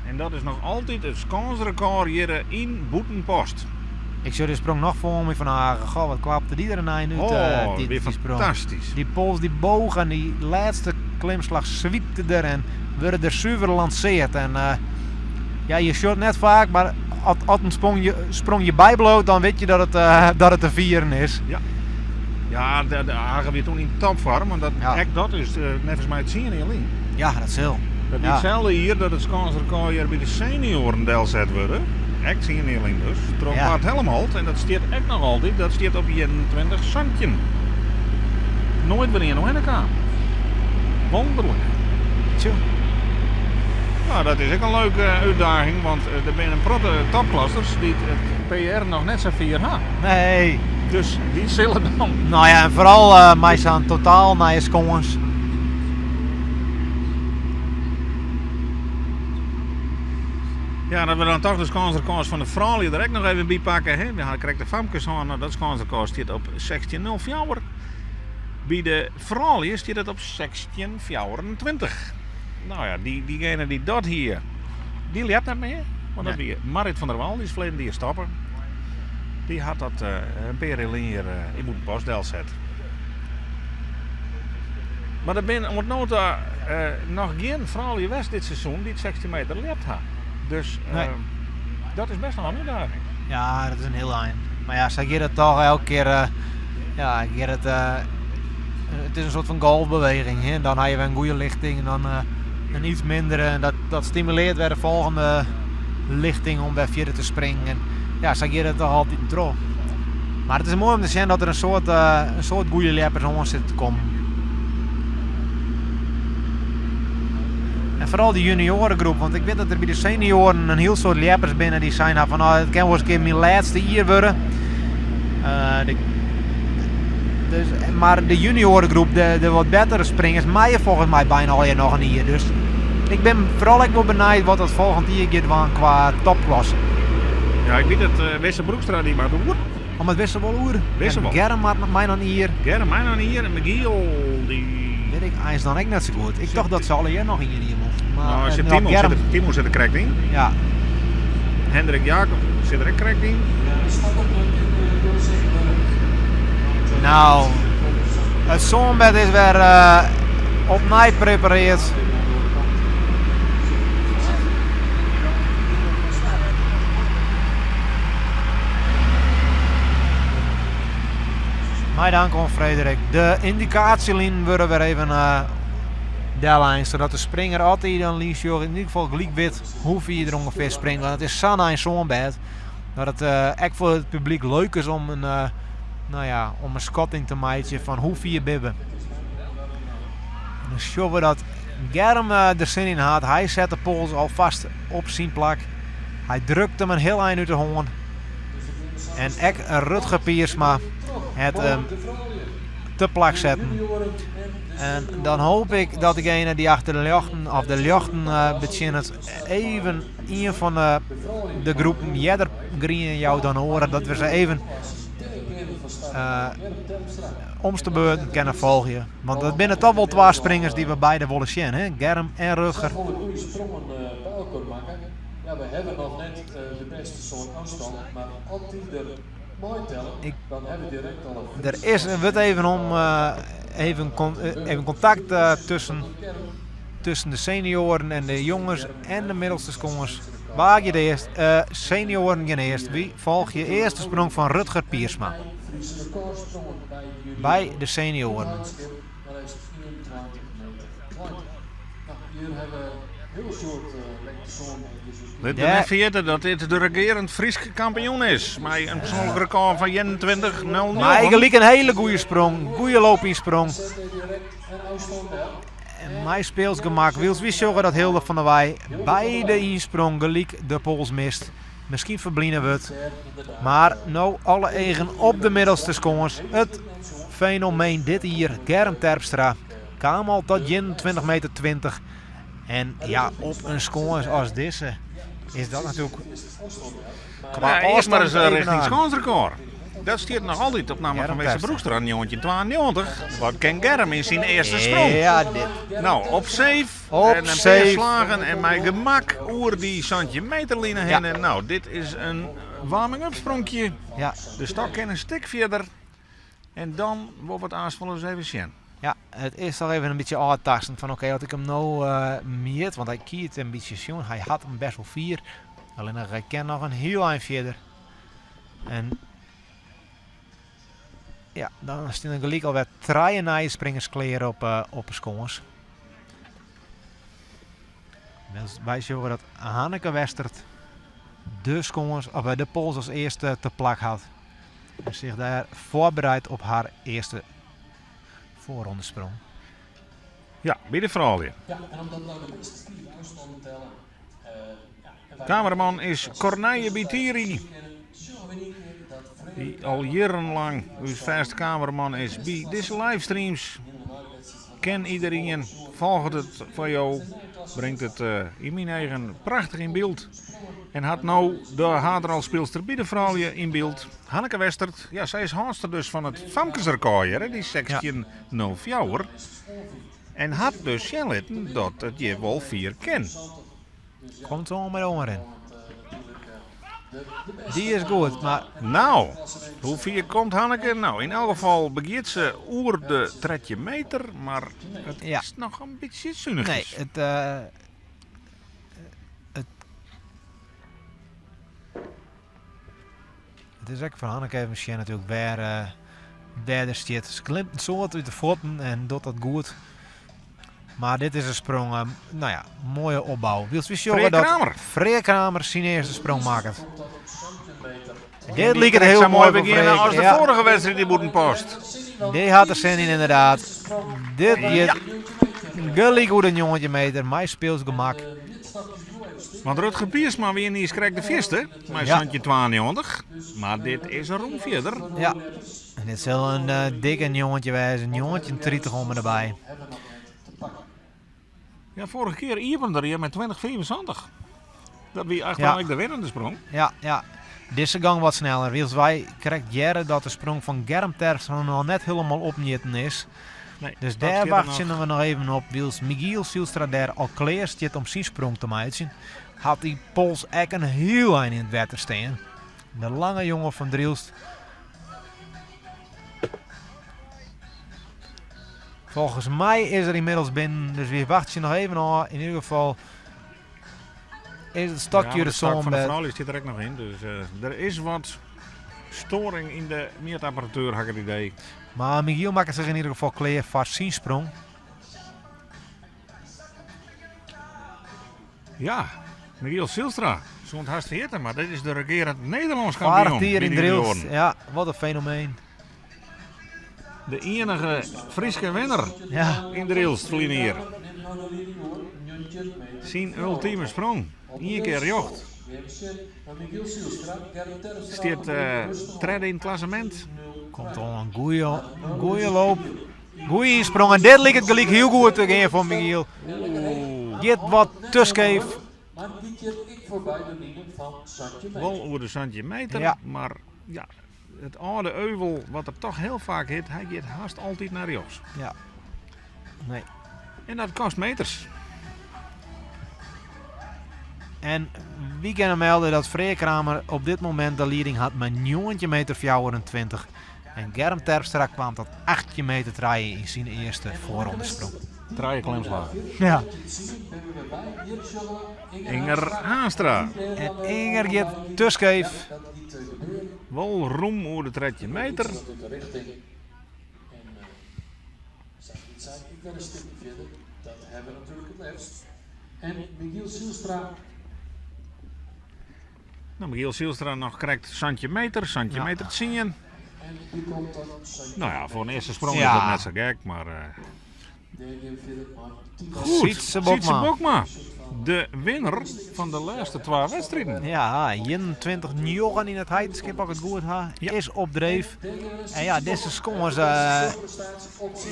En dat is noch altyd it skânsrekôr hjir yn Bûtenpost. Ik sjoch de sprong noch foar my fan Age. Goh, wat klapte dy der in ein út, Oh, wie dy sprong. Fantastysk. Dy pols dy boog en dy lêste klimslach swypte der en wurde der suver lanseard. En ja, je sjocht net faak, mar as in sprong je bybliuwt, dan wit je dat it te fieren is. Ja, ja, de Age wie toen yn topfoarm, want ek dat is neffens my 10 jier lyn. Ja, dat sil. Dat wie itselde jier dat it skânsrekôr hjir by de senioaren delset wurde. Ek 10 jier lyn dus, troch Bart Helmholt. En dat stiet ek noch altyd, dat stiet op 21-17. Noait wer ien oerhinne kaam. Wonderlik. Tsjo. Nou, dat is ek in leuke útdaging, want der binne in protte topklassers dy't it PR noch net sa fier ha. Nee. Dus dy sille dan. Nou ja, en foaral mei sa'n totaal nije skâns. Ja, dat we dan toch de skânsrekôrs fan de froulju der ek noch even by pakke. Hè? We ha krekt de famkes hân, nou, dat skânsrekôr stiet op 16.04. By de froulju stiet it op 16,24. No ja, dy, diegene dy't dat hie, dy ljept net mear. Want dat wie Marit van der Wal, dy is ferleden jier stoppe. Dy hat dat in pear jier lyn hjir yn Bûtenpost delset. Mar der binne oant no ta noch gjin froulju west dit seizoen dy't 16 meter ljept ha. Dus Nee. dat is best noch in útdaging. Ja, dat is in hiel ein. Mar ja, sa giet it toch elke kear. Ja, giet it, it is in soart fan golfbeweging. Hè? Dan ha je wer in goede lichting en dan in iets mindere. En dat stimuleart wer de folgjende lichting om wer fierder te springen. En ja, sa giet it toch altyd troch. Mar it is moai om te sjen dat der in soad goede ljeppers oan sitte te kommen. En foaral de junioaregroep, want ik wit dat der by de senioaren in hiel soad ljeppers binne dy't sein ha fan oh, it kin wol ris in kear myn lêste jier wurde. Dus, mar de junioaregroep, de wat bettere springers, meie folgens my byna allegear noch in jier. Dus ik bin foaral ek wol benijd wat dat folgjend jier giet dwaan kwa topklasse. Ja, ik wit dat Wisse Broekstra dy moat oer. Oh, moat Wisse wol oer? Wisse wol. Germ moat mei noch in jier. Germ mei noch in jier en Michiel dy... Wit ik eins dan ek net sa goed. Ik tocht dat se allegear noch ien jier mochten. Mar, No, zit nou, Timo, Germ zit er, Timo sit der krekt yn. Ja. Hendrik Jacob sit der ek krekt yn. Nou, it sânbed is wer opnij prepareard. Mei dank oan Frederik. De yndikaasjelinen wurde wer even dellein, sadat de springer as hy dan lyn sjocht yn ieder gefal gelyk wit hoe fier er ûngefear springt. Want it is sa'n ein sânbed dat it ek foar it publyk leuk is om in, no ja, om in skatting te meitsjen fan hoe fier binne we. En dan sjogge we dat Germ der sin yn hat. Hy set de pols alfêst op syn plak. Hy drukt him in hiel ein út de hân. En ek Rutger Piersma hat him te plak setten. En dan hoop ik dat degene dy't achter de ljochten of de ljochten betsjinnet even ien fan de groepen earder grien jout dan de oare. Dat we se even omste beurten kinne folgje. Want dat binne toch wol twa springers dy't we beide wolle sjen, hè? Germ en Rutger. Ja, we hawwe noch net de bêste soart ôfstân, mar as dy der meitelle, dan hawwe we direkt al in Der is, wurdt even om even, even kontakt tusken de senioaren en de jonges en de middelste skâns. Wa giet earst? Senioaren gean earst. Wy folgje earst de sprong fan Rutger Piersma. By de senioaren. Lit my net ferjitte dat dit de regearend Frysk kampioen is mei in persoanlik rekôr fan 21.09. Mei gelyk in hiele goede sprong, goede loopynsprong. En mei speelsgemak, wylst wy sjogge dat Hilde van der Weij by de ynsprong gelyk de pols mist. Miskien ferbline wurdt. Mar no alle eagen op de middelste skâns. It fenomeen dit jier, Germ Terpstra, kaam al tot 21 meter 20. En ja, op in skâns as dizze is dat natuerlik kwa Ja, earst mar ris ôfstân rjochting even skânsrekôr. Dat stiet noch altyd op namme Germ fan Wisse Terpstra. Broekstra, 1992. Wat kin Germ yn syn earste sprong? Ja, dit. No, op safe. Op en een pear safe. slagen en mei gemak oer dy 17 meterline hinne. No, dit is in warming-up spronkje. De stok kin in stik fierder. En dan wol wat aanst wol ris even sjen. Ja, it is toch even in bytsje ôftasten fan oké, as ik him no mjit, want hy kiet in bytsje sjoen, hy hat him best wol fier. Allinnich hy kin noch in hiel ein fierder. En ja, dan stean der gelyk alwer trije nije springers klear op 'e skâns. Wy sjogge dat Hanneke Westert de skâns, of de pols as earste te plak hat. En sich dêr foarbereidt op har earste foarrondesprong. Ja, by de froulju. Kameraman is Corneille Bitiri. Dy't al jierrenlang ús fêste kameraman is by dizze livestreams. Ken iderien, folget it foar jo, bringt it yn myn eagen prachtich yn byld. En hat no de haadrolspylster by de froulju yn byld, Hanneke Westert. Ja, sy is hâldster dus fan it famkesrekôr hjir, dy 16.04. En hat dus sjen litten dat it hjir wol fier kin. Komt oan mei de oanrin. Dy is goed, mar. No, hoe fier komt Hanneke? No, yn elk gefal begjint se oer de 13 meter, mar it is noch in bytsje sunich. Nee, it, it, it is ek foar Hanneke even sjen natuerlik wêr, wêr der stiet. Se klimt in soad út de fuotten en docht dat goed. Mar dit is in sprong, no ja, moaie opbou. Wylst wy sjogge dat Freark Kramer syn earste sprong makket. Dit liket hiel moai begjinne as de foarige wedstriid yn Bûtenpost. Dy hat der sin yn ynderdaad. Dit giet gelyk oer de 19 meter mei speelsgemak. Want Rutger Piersma wie niis krekt de fierste mei 1792, mar dit is rûm fierder. Ja. En dit sil in dikke 19 wêze, 1930 om en derby. Ja, foarige kear iepene er hjir mei 2075. Dat wie achterlik de winnende sprong. Ja, ja. Dizze gong wat sneller. Wylst wy krekt hearre dat de sprong fan Germ Terpstra noch net hielendal opmjitten is. Nee, dus dat dêr stiet er wachtsje noch. we noch even op. Wylst Michiel Zylstra dêr al klear stiet om syn sprong te meitsjen, hat dy pols ek in hiel ein yn it wetter stean. De lange jonge fan Drylst. Folgens my is er ynmiddels binnen, dus wy wachtsje noch even ôf. Yn ieder gefal is it stokje Ja, de de stok fan de sânbêd. froulju stiet der ek noch yn. Dus der is wat storing yn de mjitapparatuer, ha ik it idee. Mar Michiel makket sich yn ieder gefal klear foar syn sprong. Ja, Michiel Zylstra. Soe it hast ferjitte, mar dit is de regearend Nederlânsk Foarich kampioen jier by yn de Drylts. junioaren. Ja, wat in fenomeen. De iennige Fryske winner Ja. yn Drylts ferline jier. Syn ultime sprong, ien kear rjocht. Stiet tredde yn it klassemint. Komt oan, goeie, goeie loop. Goeie ynsprong en dit liket gelyk hiel goed te gean foar Michiel. Giet wat te skeef. Wol oer de 17 meter, Ja. mar ja, it âlde euvel wat er toch hiel faak hit, hy giet hast altyd nei rjochts. Ja. Nee. En dat kost meters. En wy kinne melde dat Freark Kramer op dit momint de lieding hat mei 19 meter 24. En Germ Terpstra kwam tot 18 meter 3 yn syn earste foarrondesprong. Trije klemslagen. Ja. Inger Haanstra. En Inger giet te skeef. Wol rûm oer de 13 meter. No, Michiel Zylstra noch krekt 17 meter, 17 meter 10. No ja, foar in earste sprong is dat net sa gek, mar goed. Sytse Bokma. Sytse Bokma, de winner fan de lêste twa wedstriden. Ja, 21-9 yn it Heidenskip, as ik it goed ha, is op dreef. En ja, dizze skâns,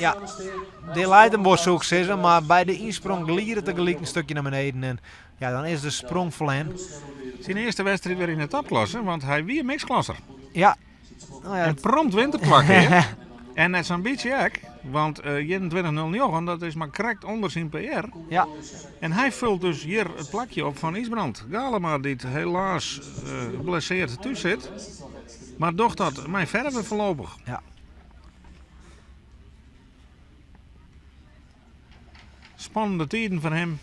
ja, dy leit him wol, soe ik sizze, mar by de ynsprong glidet it gelyk in stikje nei beneden. En ja, dan is de sprong ferlern. Syn earste wedstriid wer yn de topklasse, want hy wie mixklasser. Ja. Nou ja, En prompt wint er twa kear. En net sa'n bytsje ek, want 21.09, dat is mar krekt ûnder syn PR. Ja. En hy fult dus hjir it plakje op fan Ysbrand Galema, dy't helaas blesseard thús sit. Mar docht dat mei ferve foarlopich. Ja. Spannende tiden foar him.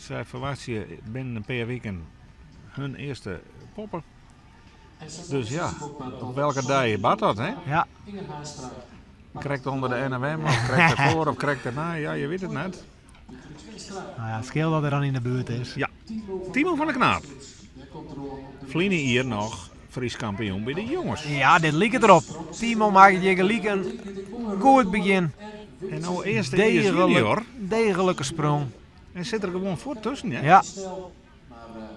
Sy ferwachtsje binnen in pear wiken hun earste poppe. Dus ja, op welke dei bart dat, hè? Ja. Krekt ûnder de NMM, of krekt derfoar, of krekt dernei, ja, je wit it net. No ja, it skeelt dat er dan yn de buert is. Ja. Timo van der Knaap. Ferline jier noch Frysk kampioen by de jonges. Ja, dit liket derop. Timo makket hjir gelyk in goed begjin. En no earste jiers junior. Degelike sprong. En sit der gewoan fuort tusken, hè? Ja.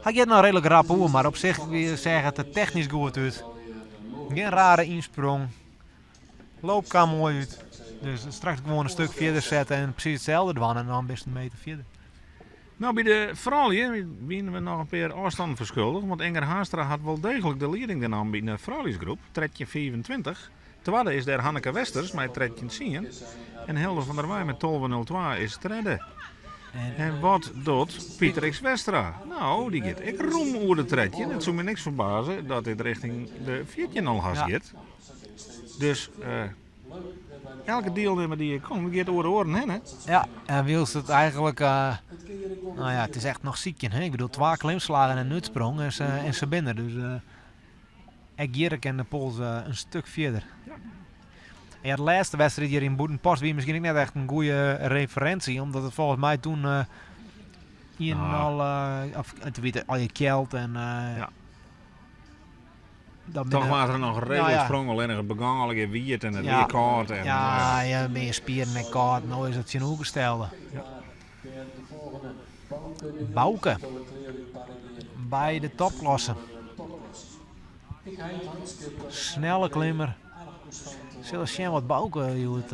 Hy giet noch reedlik rap oer, mar op sich seach it der technysk goed út. Gjin rare ynsprong. Loop kaam moai út. Dus straks gewoan in stik fierder sette en presys itselde dwaan en dan bist in meter fierder. No, by de froulju wiene we noch in pear ôfstannen ferskuldich, want Inger Haanstra hat wol deeglik de lieding naam by de frouljusgroep, 13,25. Twadde is dêr Hanneke Westers mei 13,10 en Hilde van der Weij mei 12,02 is tredde. En wat docht Pieter X Westra? No, dy giet ek rûm oer de 13. It soe my niks ferbaze dat dit rjochting de 14 al hast giet. Dus elke dielnimmer dy't hjir komt, giet oer de oaren hinne. Ja, en wylst it eigentlik, no ja, it is echt noch sykjen. Hè? Ik bedoel, twa klimslagen en in útsprong en se binne der. Dus ek hjir kin de pols in stik fierder. En ja, de lêste wedstriid hjir yn Bûtenpost wie miskien ek net echt in goede referinsje, omdat it folgens my doe ien en al, of it wie al je kjeld en dat Toch binne- waard der noch redelijk sprong, allinnich it begûn allegear wiet en it wie kâld. En, Ja, ja, binne je spieren ek kâld. No is it tsjinoergestelde. Bauke by de topklasse. Snelle klimmer. Sille sjen wat Bauke hjoed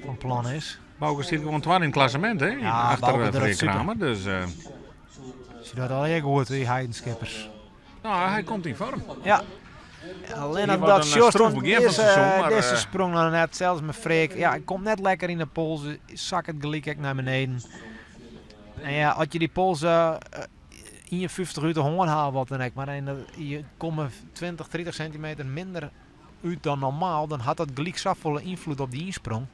fan plan is. Bauke stiet gewoan twadde yn it klassemint, hè? Ja, Achter Bauke docht Freark it super. Kramer. Dus, Ze docht allegear goed, dy Heidenskippers. No, hy komt yn foarm. Ja. Allinnich Hier dat wat een sjochst stroef begjin fan het seizoen, maar, dizze sprong noch net, sels mei Freark. Ja, hy komt net lekker yn de pols, sakket gelyk ek nei beneden. En ja, as je dy pols 51 út de hân ha, wat dan ek, mar en je komme 20, 30 sintimeter minder út dan normaal, dan hat dat gelyk safolle ynfloed op dy ynsprong.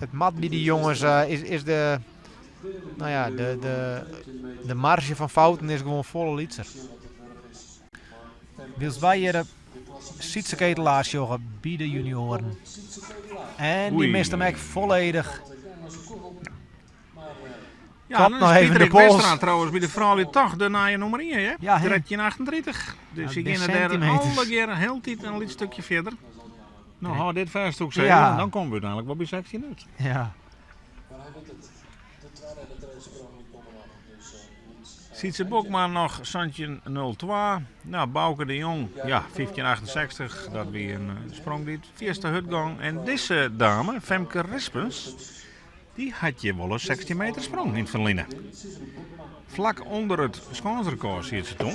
It moat by dy jonges is de, no ja, de marge fan fouten is gewoan folle lytser. Wylst wy hjir Sietse Ketelaar sjogge by de junioaren. En dy Oei. mist him ek folledich. Ja, Klap dan noch is even Pieter de pols. Westra trouwens by de froulju toch de nije nûmer 1, hè? Ja, hè? 1338. Dus Ja, die geane dêr centimeters. allegear hiel tiid in lyts stikje fierder. No, hâld dit fêst, soe ik sizze. Dan komme we úteinlik wol by 16 út. Ja. Sietse Bokma noch 17.02. No, Bauke de Jong, ja, 15.68. Dat wie in sprong dy't fierste hurd gong. En dizze dame, Femke Rispens, dy hat hjir wol in 16 meter sprong yn it ferline. Flak ûnder it skânsrekôr siet se toen.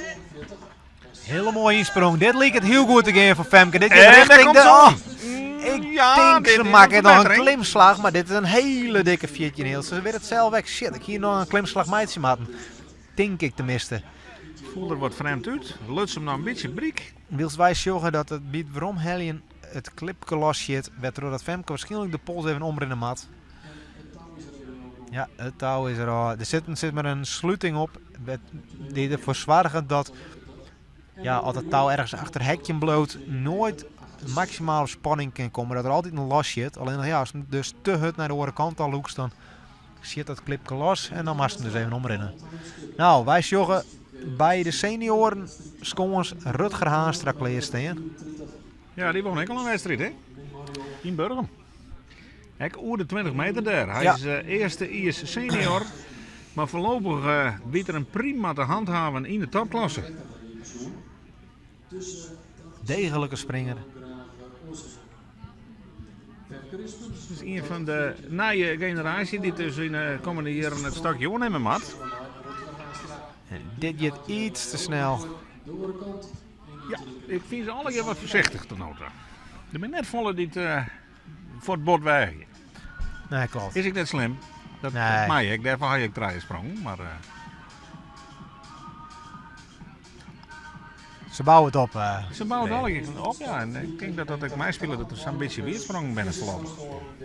Hiele moaie ynsprong. Dit liket hiel goed te gean foar Femke. Dit giet En dêr rjochting komt de... se oan. Oh, ik Ja, tink dit se is makket een noch in ferbettering. klimslach, mar dit is in hiele dikke 14 heal. Se wit it sels ek. Shit, ik hie noch in klimslach meitsje moatten. Tink ik teminsten. Foel der wat frjemd út. Luts him noch in bytsje bryk. Wylst wy sjogge dat it by it weromheljen it klipke los sjit, wêrtroch dat Femke waarskynlik de pols even omrinne moat. Ja, it tou is der ôf. Der sit mar in sluting op dy't derfoar soarget dat, ja, as it tou ergens achter hekjen bliuwt, noait maksimale spanning kin komme. Dat der altyd in los sjit. Allinnich ja, ast him dus te hurd nei de oare kant ta lûkst, dan sjit dat klipke los en dan moatst him dus even omrinne. No, wy sjogge by de senioaren skâns Rutger Haanstra klearstean. Ja, dy wûn ek al in wedstriid, hè? Yn Burgum. Ek oer de 20 meter dêr. Hy is earste jiers senior, mar foarlopich wit er him prima te hanthaven yn de topklasse. Degelike springer. Het is ien fan de nije generaasje dy't dus yn de kommende jierren it stokje oernimme moat. En dit giet iets te snel. Ja, ik fyn se allegear wat foarsichtich tot no ta. Der binne net folle dy't foar it bot weagje. Nee, kloppet. Is ek net slim. Dat Nee. mei ek, dêrfoar ha je ek trije sprongen. Mar, Se bouwe it op. Se bouwe it allegear op, ja. En ik tink dat dat ek meispilet dat der sa'n bytsje wietsprongen binne foarlopich.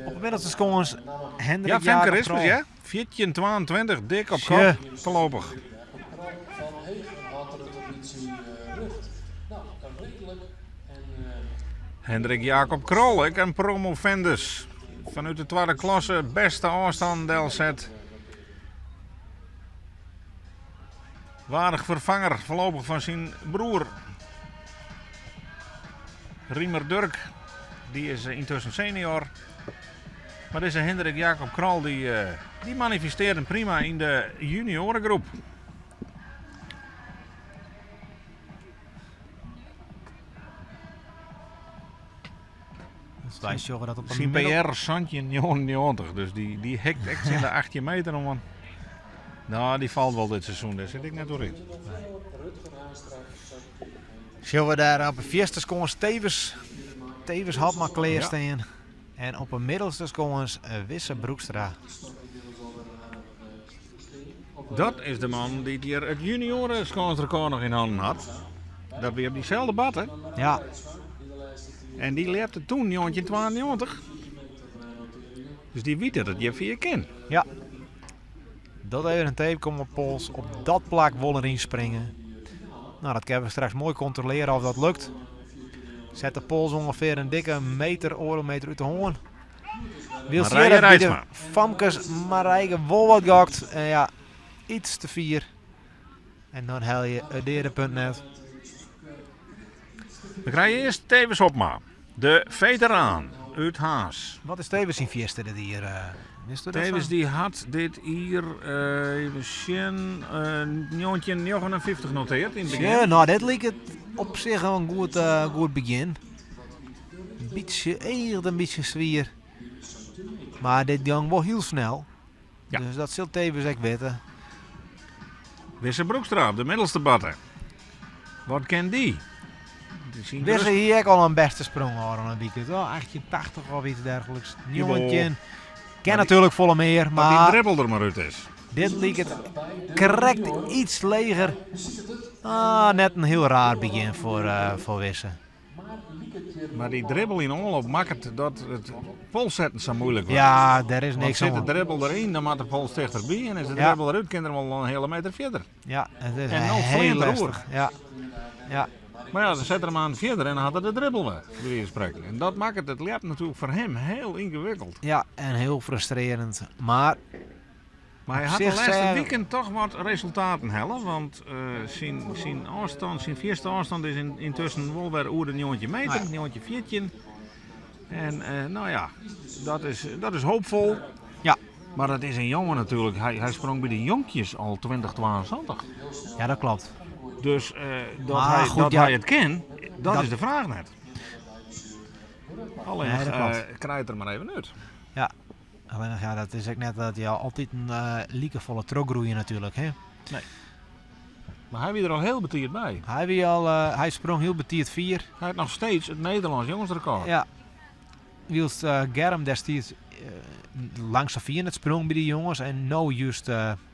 Op it middelste skâns Hendrik Ja, Femke Jacob Rispens, Krol. ja. 14,22, dik op Sje. kop, foarlopich. Hendrik Jacob Krol, ek in promovendus. Fanút de twadde klasse, bêste ôfstân delset. Waardich ferfanger foarlopich fan syn broer Riemer Durk. Dy is yntusken senior. Mar dizze Hendrik Jacob Krol dy manifestearret him prima yn de junioaregroep. Dus wy sjogge dat op Syn PR 17,99, dus dy hikt ek tsjin de 18 meter oan. No, dy falt wol dit seizoen, dêr sit ik net oer yn. Sjogge we dêr op de fierste skâns Tewes, Tewes Hopma klear stean. En op de middelste skâns Wisse Broekstra. Dat is de man dy't hjir it junioaren-skânsrekôr noch yn hannen hat. Dat wie op dyselde batte. Ja. En dy ljepte toen 1992. Dus dy wit dat it hjir fier kin. Ja. Dat even in tape kom op pols. Op dat plak wol er ynspringe. Nou, dat kinne we straks moai kontrolearje of dat lukt. Set de pols ûngefear in dikke meter, oardel meter út de hân. Wylst Marije hjir by de Reitsma. famkes Marijke wol wat gokt. En ja, iets te fier. En dan helje je it deade punt net. We krije earst Tewes Hopma, de feteraan út Harns. Wat is Tewes syn fierste dit jier? Witsto dat Tewes sa? dy hat dit jier, even sjen, 1959 noteard yn it begjin. Sjoch, nou dit liket op sich al in goed begjin. In bytsje, echt in bytsje swier. Mar dit gong wol hiel snel. Ja. Dus dat sil Tewes ek witte. Wisse Broekstra op de middelste batte. Wat kin dy? Wisse hie ek al in bêste sprong ôfrûne wike. Oh, 1880 of iets dergelijks. 19. Kin natuerlik folle mear, Maar die mar dribbel der mar út is. dit liket krekt iets leger. Ah, net in hiel raar begjin foar Wisse. Mar dy dribbel yn oanloop makket dat it polssetten sa muoilik wurdt. Ja, dêr is Want niks sit de oan. dribbel deryn, dan moat de pols tichterby. En is de Ja. dribbel derút, kin er wol in heale meter fierder. Ja, it is En no heel fleant er oer. lestich. Ja. Ja. Mar ja, dan set er him aan fierder en dan hat er de dribbel wer, by wize fan sprekken. En dat makket it ljeppen natuerlik foar him hiel yngewikkeld. Ja, en hiel frustrearjend. Mar Mar hy Op hat de sich lêste seagen- wiken toch wat resultaten helle, want syn ôfstân, syn fierste ôfstân is yntusken wol wer oer de 19 meter, 1914. En nou ja, dat is hoopfol. Ja. Mar dat is in jonge natuerlik. Hy sprong by de jonkjes al 2072. Ja, dat klopt. Dus Maar goed, dat ja. hy it kin, dat Dat is de fraach net. Allinnich, Nee, dat klopt. krijt er mar even út. Ja, allinnich ja, dat is ek net dat je altyd in likefolle trochgroeie natuerlik, hè? Nee. Mar hy wie der al hiel betiid by. Hy wie al, hy sprong hiel betiid fier. Hy hat noch steeds it Nederlânsk jongensrekôr. Ja. Wylst Germ destiids lang sa fier net sprong by de jonges en no just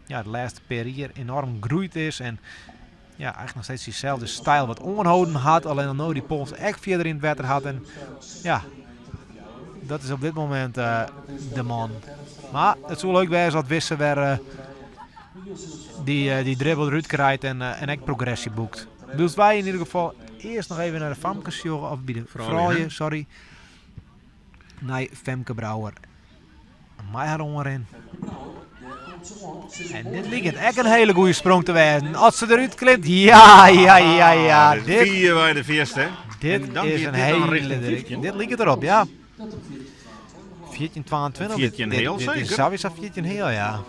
ja, de lêste pear jier enorm groeid is en ja, eigentlik noch steeds dyselde styl wat oanholden hat, allinnich no dy pols ek fierder yn it wetter hat en ja, dat is op dit momint de man. Mar it soe leuk wêze as Wisse wer dy dribbel derút krijt en ek progresje boekt. Wylst wy yn ieder gefal earst noch even nei de famkes sjogge, of by de Froulju, froulju, hè? sorry. Nei Femke Brouwer. Mei har oanrin. En dit liket ek in hiele goede sprong te wêzen. As se derút klimt, ja, ja, ja, ja. Ah, dit Dit vier bij de vierste. Dit En dan is giet in dit dan hele richting druk. 15. Dit liket erop, ja. 14,22. 14 heel Dit is zeker. sowieso 14 heel, ja.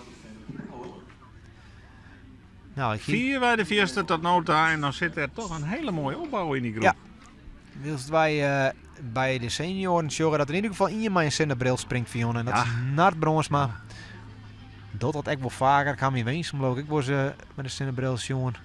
Nou, ik zie 4 bij de vierste tot no ta en dan sit der toch in hiele moaie opbou yn dy groep. Ja. Wylst wy by de senioaren sjogge dat der yn ieder gefal ien mei in sinnebril springt, Fion. En dat Ja. is Nart Bronsma. Docht dat ek wol faker. Ik ha him yn Winsum leau ik ek wolris mei de sinnebril sjoen.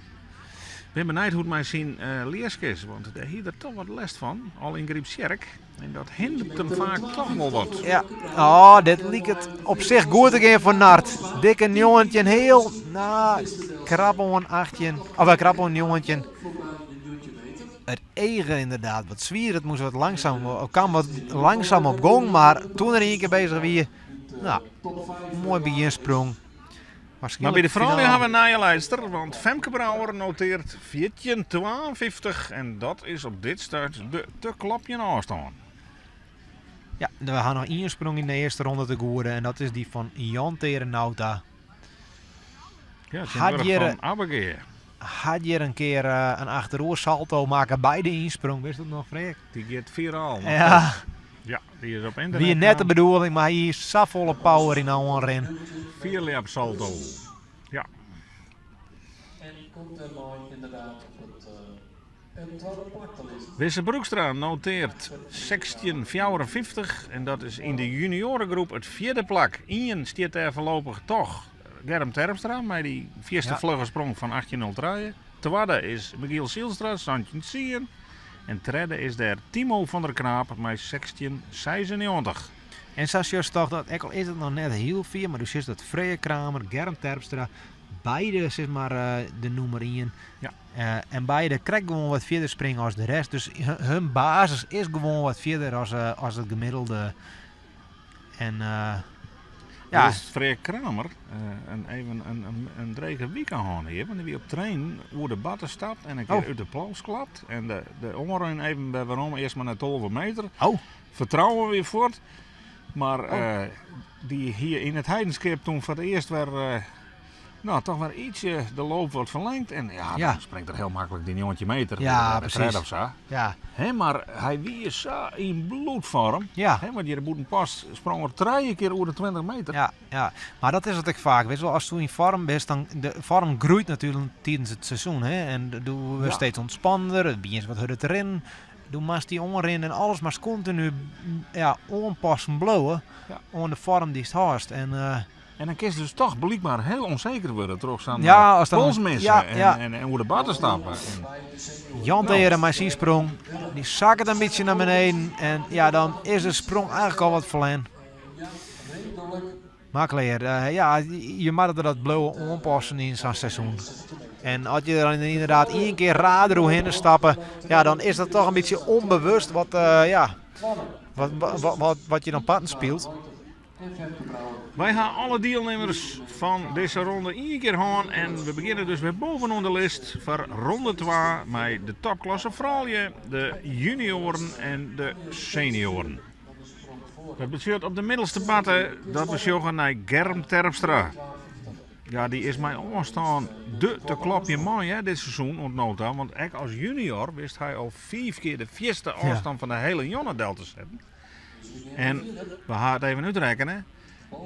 Ik bin benijd hoe't mei syn ljisk is, want dêr hie er toch wat lêst fan, al yn Grypstsjerk. En dat hindert him faak toch wol wat. Ja, oh, dit liket op sich goed te gean foar Nart. Dikke 19 heal, nou, krap oan 18, of krap oan 19. It eage ynderdaad wat swier, it moast wat langsaam, it kaam wat langsaam op gong, mar doe't er ien kear beuzich wie, nou, moai begjinsprong. Mar by de froulju hawwe we in nije liedster, want Femke Brouwer noteart 14,52 en dat is op dit stuit de te klopjen ôfstân. Ja, we hawwe noch ien sprong yn de earste ronde te goede en dat is dy fan Jan Tere Nauta. Ja, Hat tsjintwurdich hjir, fan Abbegea. Hat hjir in kear in achteroer salto makke by de ynsprong, wist dat noch, Freark? Dy giet firaal. Ja. Ja, dy is op ynternet Wie net de kaam. bedoeling, mar hy hie safolle power yn de oanrin. Fierljep salto. Ja. En komt dêrmei ynderdaad op it. Wisse Broekstra noteart 16,54 en dat is yn de junioaregroep it fjirde plak. Ien stiet dêr foarlopich toch Germ Terpstra mei dy fierste flugge sprong fan 18,03. Twadde is Michiel Zijlstra, 17,10. En tredde is dêr Timo van der Knaap mei 16,96. En sa sjochst toch dat, ek al is it noch net hiel fier, mar do sjochst dat Freark Kramer, Germ Terpstra, beide sis mar de nûmer ien. Ja. En beide krekt gewoan wat fierder springe as de rest. Dus hun basis is gewoan wat fierder as it gemiddelde. En ja. Dus Freark Kramer in, even in drege wike hân hier, want dy wie op trainen oer de batte stapt en in kear út de pols klapt. En de oanrin even wer werom, earst mar nei 12 meter. Oh. Fertrouwen wie fuort. Mar dy hie yn It Heidenskip toen foar it earst wer no, toch wer ietsje de loop wat ferlingd. En ja, Ja. dan springt er hiel maklik dy 19 meter. Ja, De precies. tredde of sa. Ja. Hè, mar hy wie sa yn bloedfoarm. Ja. Hè, want hjir yn Bûtenpost sprong er trije kear oer de 20 meter. Ja, ja, mar dat is it ek faak. Witst wol, asto yn foarm bist, dan de foarm groeit natuerlik tidens it seizoen. Hè? En do wurdst Ja. steeds ûntspannender, it begjint wat hurder te rinnen. Do moatst dy oanrinnen en alles moatst kontinu ja, oanpassen bliuwe Ja. oan de foarm dy'tst hâldst. En, En dan kinst dus toch blykber hiel ûnseker wurde troch sa'n Ja, as dan- polsmisse ja, ja. en oer de batte stappen. En Jan Teeren mei syn sprong, dy sakket in bytsje nei beneden en ja, dan is de sprong eigentlik al wat ferlern. Mar klear, ja, je moatte dat bliuwe oanpassen yn sa'n seizoen. En as je der dan ynderdaad ien kear raar deroerhinne stappe, ja, dan is dat toch in bytsje ûnbewust wat, ja, wat, wat, wat, wat je dan parten spilet. Wy ha alle dielnimmers fan dizze ronde ien kear hân en we begjinne dus wer bovenop de list foar ronde 2 mei de topklasse froulju, de junioaren en de senioaren. Dat betsjut op de middelste batte dat we sjogge nei Germ Terpstra. Ja, dy is mei ôfstân de te klopjen man hè, dit seizoen oant no ta. Want ek as junior wist hy al 5 kear de fierste ôfstân fan de hiele jonne del te setten. En we ha it even útrekkene.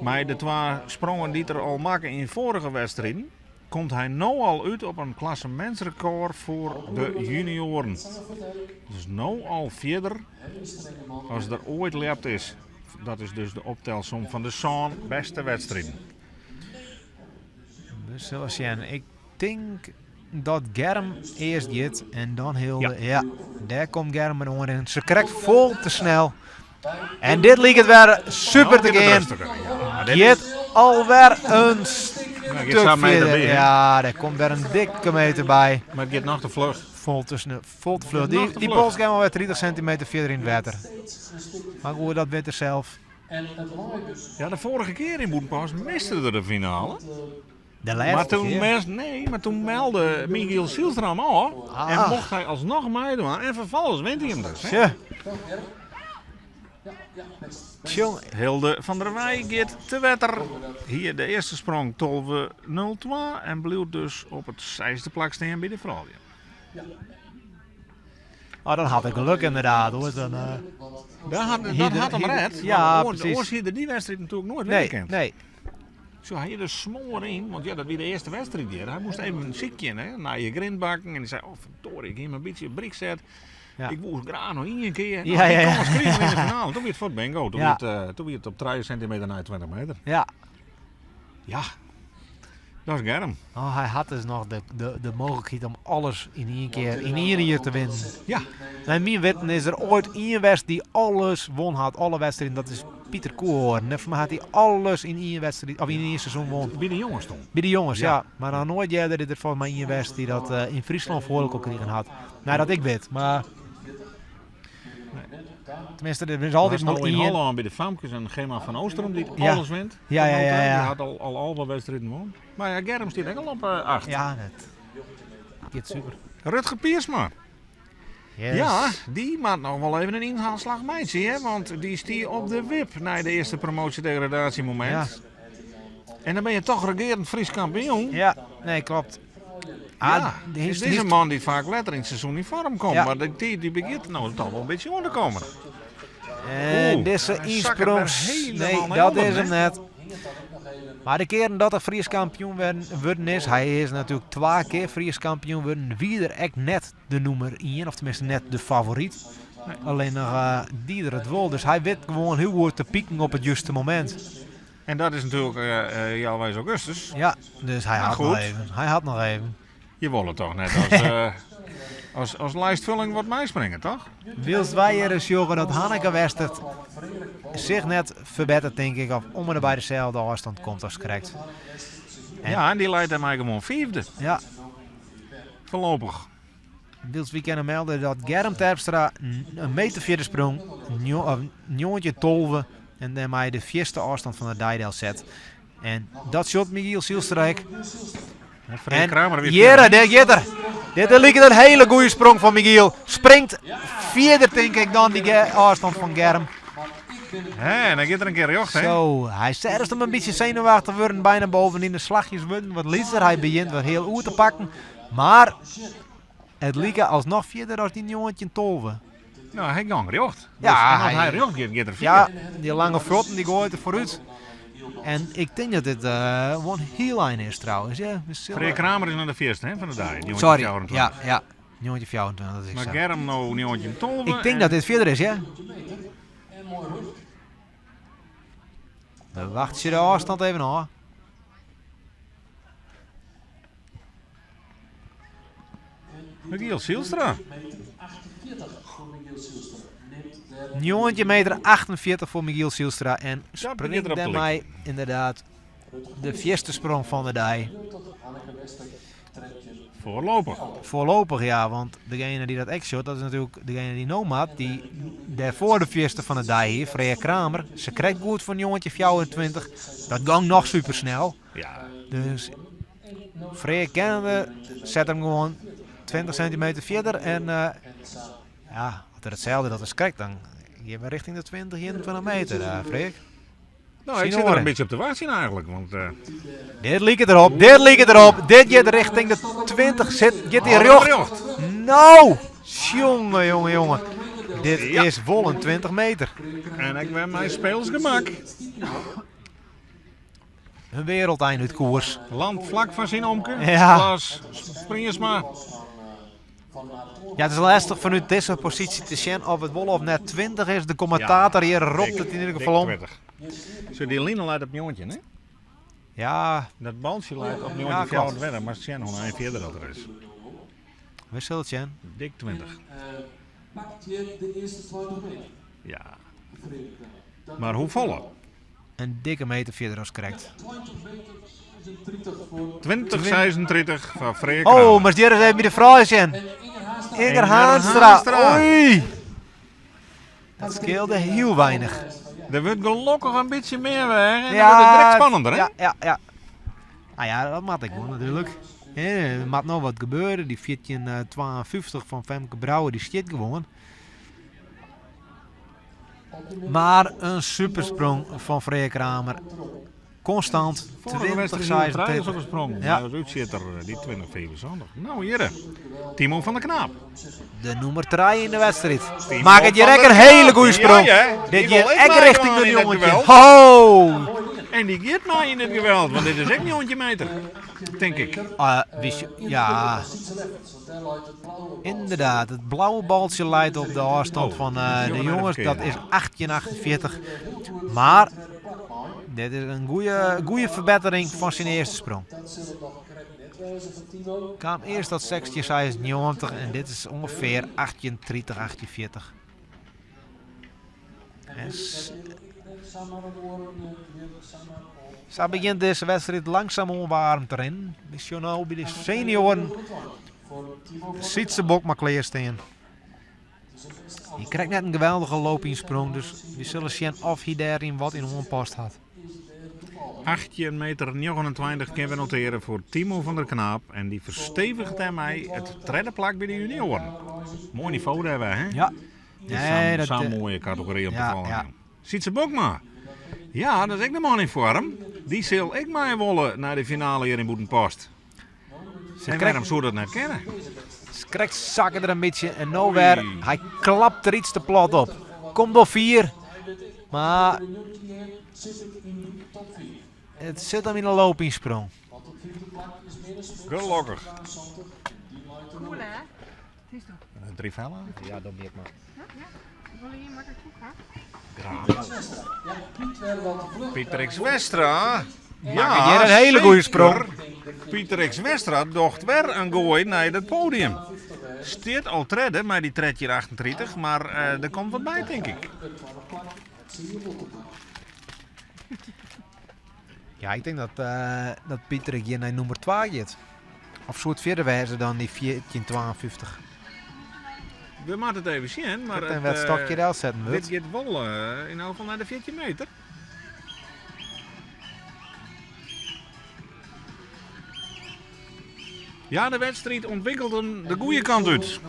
Mei de twa sprongen dy't er al makke yn foarige wedstriden, komt hy no al út op in klassemintsrekôr foar de junioaren. Dus no al fierder as der oait ljept is. Dat is dus de optelsom fan de sân bêste wedstriden. We sille sjen. Ik tink dat Germ earst giet en dan Hilde. Ja. Ja, dêr komt Germ in oanrin. Se krekt fol te snel. En dit liket wer super te Nou giet it gean. rêstiger. Ja, dit Giet alwer in Nou, stuk giet sa'n meter fierder. by, hè? Ja, dêr komt wer in dikke meter by. Mar it giet noch te fluch. Fol te snel, fol te fluch. Nog Dy, te dy fluch. pols giet alwer 30 centimeter fierder yn it wetter. Mar goed, dat wit er sels. Ja, de foarige kear yn Bûtenpost miste er de finale. De Maar lêste toen, kear. mes, nee, mar toen melde Michiel Zijlstra him ôf Ah. en mocht hy alsnoch meidwaan. En ferfolgens wint hy him dus. Hè? Tja. Tjong. Hilde van der Weij giet te wetter. Hier de earste sprong 12.02 en bliuwt dus op it seisde plak stean by de froulju. Oh, dan hat er geluk ynderdaad hoor. Dan, Dat hat, dat Hier de- hat him hier- red. ja, want oars- presys. Oars hie er dy wedstriid natuerlik noait winne nee, kind. nee. Zo, hy der smoar yn, want ja, dat wie de earste wedstriid hjir. Hy moast even sykjen, hè, nije grindbakken. En hy sei, oh ferdorie, ik hie him in bytsje bryk set. Ja. Ik woe graach noch ien kear. Ja, Nou, ja, dy ja. kâns krigen we yn de finale. Toen wie it fuort bingo. Toen, Ja. wie it, toen wie it op 3 centimeter nei 20 meter. Ja. Ja, dat is Germ. Oh, hy hat dus noch de mooglikheid om alles yn ien kear, yn ien jier te winnen. Ja. Nei myn witten is der oait ien west dy't alles wûn hat, alle wedstriden. Dat is Pieter Koehoorn. Neffens my hat hy alles yn ien wedstriid, of yn ien seizoen wûn. By de jonges toen. By de jonges, Ja. ja. Mar noch noait earder is der folgens my ien west dy't dat yn Fryslân foar elkoar krigen hat. Nou, dat ik wit, mar... Tenminste, der is altyd No mar yn ien. Hollân by de famkes en Gemma van Oosterom dy't Ja. alles wint. Ja, ja, ja, ja. Dy hat al 11 wedstriden wûn. Mar ja, Germ stiet ek al op 8. Ja, dat giet super. Rutger Piersma. Yes. Ja, dy moat noch wol even in ynhaalslach meitsje, hè? Want dy stie op de wip nei de earste promoasje-degradatiemoment. Ja. En dan binne je toch regearend Frysk kampioen. Ja, nee, klopt. Ah, Ja, de heeft- dit is in man dy't faak letter yn it seizoen yn foarm komt, Ja. mar dy, dy begjint no toch wol in bytsje oan te kommen. En Oeh, dizze hy sakket wer ynsprong. hielendal Nee, nei dat ûnderen, is him hè? net. Mar de kearen dat er Frysk kampioen wurden is, hy is natuerlik twa kear Frysk kampioen wurden, wie er ek net de nûmer ien, of teminsten net de favoryt. Allinnich die er it wol, dus hy wit gewoan hiel goed te pieken op it juste momint. En dat is natuerlik healweis augustus. Ja, dus hy Maar hat goed. noch even. Hy hat noch even. Je wolle toch net as, as, as lijstvulling wat meispringe, toch? Wylst wy hjir sjogge dat Hanneke Westert sich net ferbetteret, tink ik, of om en by deselde ôfstân komt as krekt. En, ja, en dy leit dêrmei gewoan fiifde. Ja. Foarlopich. Wylst wy kinne melde dat Germ Terpstra in meter fierder sprong, 1912, en dêrmei de fierste ôfstân fan de dei delset. En dat sjocht Michiel Zijlstra ek. En Kramer weer Jere, dêr giet er. Dit liket in hiele goede sprong fan Michiel. Springt fierder, tink ik, dan dy ôfstân fan Germ. Hè, en dan giet er in kear rjocht, hè? Zo, hy serst om in bytsje senuwachtich wurden, byna bovendien de slachjes wurden wat lytser. Hy begjint wat hiel oer te pakken. Mar it like alsnoch fierder as dy 1912. Nou, hy gong rjocht. Dus, Ja, en as hy- hy rjocht giet, giet er fier. Ja, dy lange fuotten dy goait er foarút. En ik tink dat dit wol in hiel ein is trouwens. Ja, we sille- Freark Kramer is noch de fierste hè, fan de dei. Sorry, 1924. ja, ja. 1924, dat is Mar sa. Germ no 1912. Ik tink en dat dit fierder is, ja. We wachtsje de ôfstân even ôf. Michiel Zijlstra. 19 meter 48 foar Michiel Zijlstra en Dat begjint springt erop te dêrmei ynderdaad de fierste sprong fan de dei. Foarlopich. Foarlopich ja, want degene dy't dat ek sjocht, dat is natuerlik degene dy't no moat, dy't dêrfoar de fierste fan de dei hie, Freark Kramer. Se krekt goed foar 1924. Dat gong noch supersnel. Ja. Dus Freark kennende set him gewoan 20 sintimeter fierder en ja, as er itselde docht as krekt, dan gean we rjochting de 20, 21 meter, Freark. Nou, ik sit der in bytsje op te wachtsjen eigentlik. Want, Dit liket derop, dit liket derop. Dit giet rjochting de 20, sit, giet hy rjocht. rjocht. Nou, jonge, jonge, jonge. Dit Ja. is wol in 20 meter. En ik ben mijn speelsgemak. Een wereldein út koers. Land flak fan syn omke. Ja. Klaas Spriensma. Ja, it is lestich fanút dizze posysje te sjen oft it wol of net 20 is. De kommentator hjir ropt it yn ieder gefal om. 20. Zo, dy line leit op 19, hè? Ja. Dat baltsje leit op Ja, 19 klopt. 24, mar sjen hoe ein fierder dat er is. We sille it sjen. Dik 20. Pakt je de earste 20 meter. Ja. Mar hoefolle? In dikke meter fierder as krekt. 2036 fan Freark Oh, Kramer. mar hjir ris even by de froulju sjen. Inger Haanstra. Haanstra. Oei. Dat skeelde hiel weinich. Der wurdt gelokkich in bytsje mear weage en dan wurdt it direkt spannender, hè? Ja, ja, ja. Nou ja, dat moat ek wol natuerlik. Der moat no wat gebeure. Dy 1452 fan Femke Brouwer dy stiet gewoan. Mar in supersprong fan Freark Kramer. Konstant Foarige wedstriid 20, op de sprong. Ja. Dat útsjitter, dy 2075. Nou hjirre, Timo van der Knaap. De nûmer 3 yn de wedstriid. Timo Makket hjir van ek der in hiele Knaap. goede sprong. Ja, ja. Dit Die giet wol ek ek mei rjochting de in het 19. geweld. Ho! En dy giet mei yn it geweld, want dit is ek 19 meter, tink ik. Ja, ynderdaad. It blauwe baltsje leit op de ôfstân Oh, fan dat de is jonges. verkeerd. Dat is 1848. Mar dit is in goede, goede ferbettering fan syn earste sprong. Kaam earst tot 1696 en dit is ûngefear 1830, 1840. En sa begjint dizze wedstriid langsumoan waarm te rinnen. We sjogge no by de senioaren Sytse Bokma klearstean. Hy krijt net in geweldige loopynsprong, dus we sille sjen oft hy dêryn wat yn oanpast hat. 18 meter 29 kinne we notearje foar Timo van der Knaap. En dy fersteviget dêrmei it tredde plak by de junioaren. Moai nivo dêr wer, hè? Ja. Dit is Nee, sa'n dat, sa'n moaie kategory om te ja, folgjen. ja. Sytse Bokma. Ja, dat is ek de man yn foarm. Dy sil ek mei wolle nei de finale hjir yn Bûtenpost. Ze En krijgt wêrom soe dat net kinne? Krekt sakke er in bytsje en no wer. Hy klapt der iets te plat op. Komt wol fier, mar It sit him yn de loopynsprong. Gelokkich. Cool hè? Het is toch? Trivella? Ja, dat ben ik maar. Ja? Wolle jim makkelijk koek ha? Pieter X Westra. Ja, hier een hele goede sprong. Pieter X Westra docht wer in goai nei it poadium. Stiet al tredde mei dy 1338, mar eh, der komt wat by, tink ik. Ja, ik tink dat, eh, dat Pieter hjir nei nûmer 2 giet. Of soe it fierder wêze dan dy 1452? We moatte it even sjen, mar En it, wat stokje eh, delsetten dit wurdt. giet wol eh, yn elk gefal nei de 14 meter. Ja, de wedstriid ûntwikkelt him de goede kant út.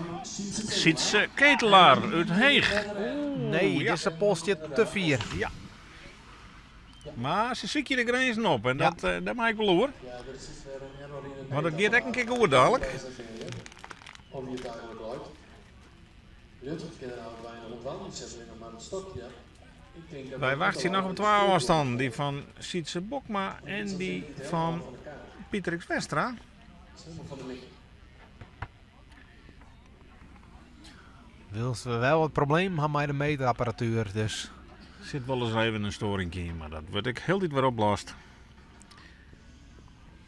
Sietse Ketelaar út Heech. Nee, ja. dizze pols stiet te fier. Ja. Mar se sykje de grinzen op en Ja. dat, eh, dêr mei ik wol oer. Want dat giet ek in kear goed dadelijk. Of wie it eigenlik leit. Rutger kin der eigentlik weinich oan dwaan, dy set allinnich mar it stokje. Ik tink dat Wy wachtsje noch op twa ôfstannen. Dy fan Sietse Bokma en dy fan Pieter X Westra. Helemaal van de mik. Wylst we wol wat problemen ha mei de meterapparatuer, dus Sit wolris even in stoaringke yn, mar dat wurdt ek hieltyd wer oplost.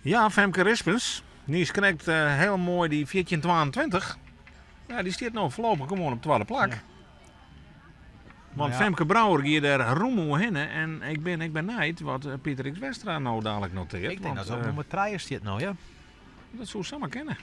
Ja, Femke Rispens. Dy is krekt eh, hiel moai dy 1422. Ja, dy stiet no foarlopich gewoan op twadde plak. Ja. Want Ja. Femke Brouwer gie dêr rûm oerhinne en ik bin ek benijd wat eh, Pieter X Westra no dadelijk notearret. ik tink want, dat se op eh, nûmer 3 stiet no, ja. dat soe samar kinne.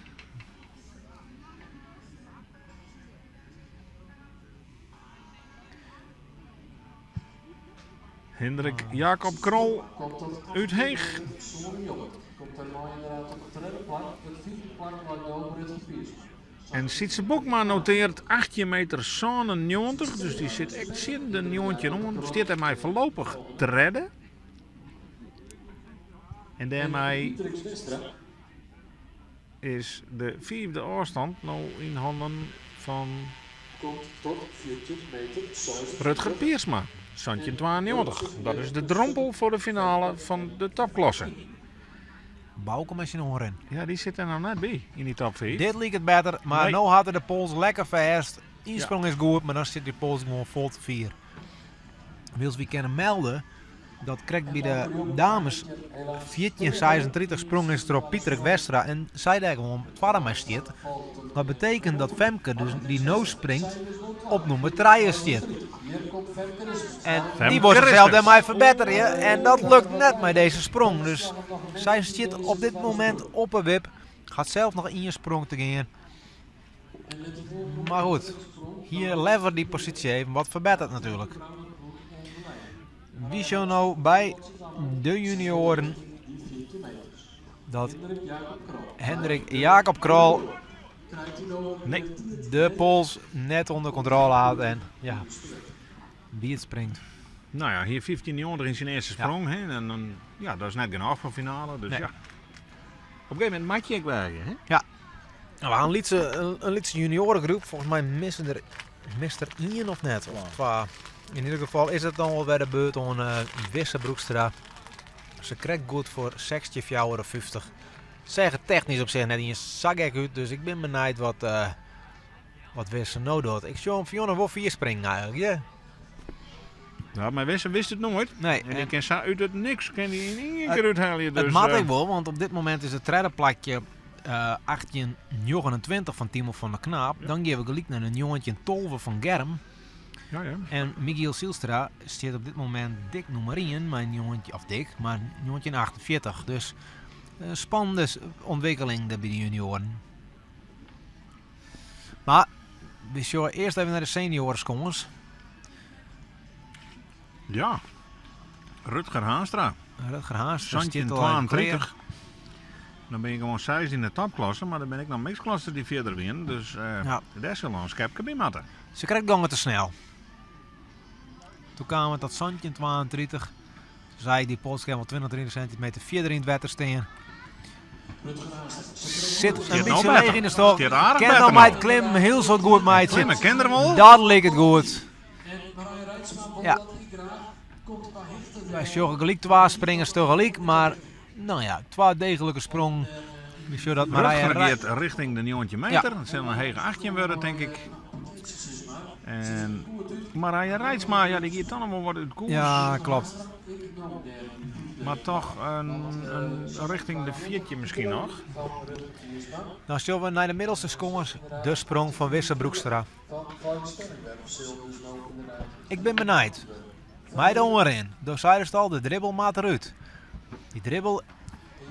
Hendrik Jacob Krol Komt tot út Heech. Soren Jonge. Komt dêrmei ynderdaad op it tredde plak. It fyfde plak leit no Rutger Piersma. En Sietse Bokma notearret 18 meter 97, dus dy sit ek tsjin de 19 oan. Stiet dêrmei foarlopich tredde. En dêrmei Pieter X Westra is de fyfde ôfstân no yn hannen fan komt tot 14 meter 76. Rutger Piersma, 1792. Dat is de drompel foar de finale fan de topklasse. Bauke mei syn oanrin. Ja, dy sit der no net by yn dy top 5. Dit liket better, mar Nee. no hat er de pols lekker fêst. Ynsprong is goed, mar dan sit dy pols gewoan fol te fier. Wylst wy kinne melde dat krekt by de dames 14.36 sprong is troch Pieter Westra en sy dêr gewoan twadde mei stiet. Dat betekent dat Femke, dus dy no springt, op nûmer 3 stiet. En Femke dy wol sichsels Rispens. dêrmei ferbetterje en dat lukt net mei dizze sprong. Dus sy stiet op dit momint op 'e wip, hat sels noch ien sprong te gean. Mar goed, hjir leaver dy posysje even wat ferbetterd natuerlik. Wy sjogge no by de junioaren dat Hendrik Jacob Krol Nee. de pols net ûnder kontrôle hat en ja, wiet springt. No ja, hjir 1590 yn syn earste sprong. Hè, en dan, ja, dat is net genôch foar finale. Dus Nee. ja. Op in gegeven momint moat je ek wêze. Hè? No, we ha in lytse junioaregroep. Folgens my misse der, mist der ien of net. Of twa. Yn ieder gefal is it dan wol wer de beurt oan eh Wisse Broekstra. Se krekt goed foar 16,54. Seach der technysk op sich net iens sa gek út. Dus ik bin benijd wat, eh, wat Wisse no docht. Ik sjoch him Fiona wol fier springen eigentlik. Ja. Ja, mar Wisse witst it noait. Nee, En dy en kin sa út it niks kin dy yn ien Het- kear úthelje. Dus, it moat eh, ek wol, want op dit momint is it tredde plakje eh 18,29 fan Timo van der Knaap. Dan gean we gelyk nei de 19,12 fan Germ. Ja, ja. En Michiel Zijlstra stiet op dit momint dik nûmer 1 mei 19, of dik, mar 1948. Dus in spannende ûntwikkeling dêr by de junioaren. Mar we sjogge earst even nei de senioareskâns. Ja. Rutger Haanstra. Rutger Haanstra stiet al even klear. 22. Dan bin je gewoan seisde yn de topklasse, mar dan binne ek noch mixklassen dy't fierder wienen. Dus eh Ja. dêr sil noch in skepke by moatte. Se krekt gongen te snel. Doe kaam it tot 1732. Sei dy pols kin wol 20, 30 sintimeter fierder yn it wetter stean. Sit in Stiet no bytsje better. leech yn de stok. Stiet aardich Kin better dan mei no. it klimmen hiel soad goed meitsje. Klimme kin er wol. Dat liket goed. En Marije Reitsma wol Ja. dat ek graach. Komt qua hichte Wy sjogge gelyk twa springers tegelyk, mar no ja, twa deeglike sprongen. We sjogge dat Marije Rutger giet richting de 19 meter. Dat sil in hege 18 wurde, tink ik. En Marije Reitsma, ja, dy giet dan noch wol wat út koers. Ja, klopt. Mar toch in richting de 14 miskien noch. Dan sjogge we nei de middelste skâns, de sprong fan Wisse Broekstra. Ik bin benijd. Mei de oanrin, do seidest al, de dribbel moat derút. Dy dribbel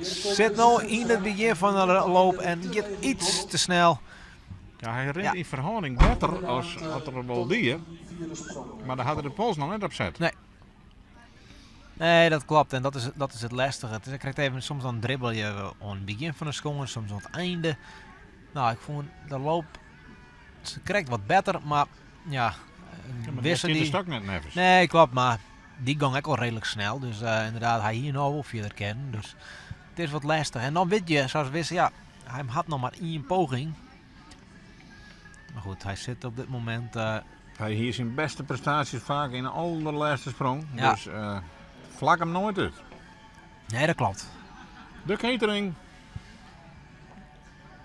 sit no yn it begjin fan de loop en giet iets te snel. Ja, hy rint yn ferhâlding better as at er wol die. Mar dêr hat er de pols noch net op set. Nee. Nee, dat klopt. En dat is it lestige. It is krekt even, soms dan dribbelje je oan it begjin fan de skâns, soms oan it einde. No, ik fûn de loop krekt wat better, mar ja, Ja, mar dêr stiet de stok net neffens. Nee, klopt, mar dy gong ek al reedlik snel. Dus ynderdaad, hy hie no wol fierder kinnen. Dus it is wat lestich. En dan wit je, sa as Wisse, ja, hy hat noch mar ien poging. Mar goed, hy sit op dit momint. Hy hie syn bêste prestaasjes faak yn de alderlêste sprong. Dus flak him noait út. Nee, dat klopt. De catering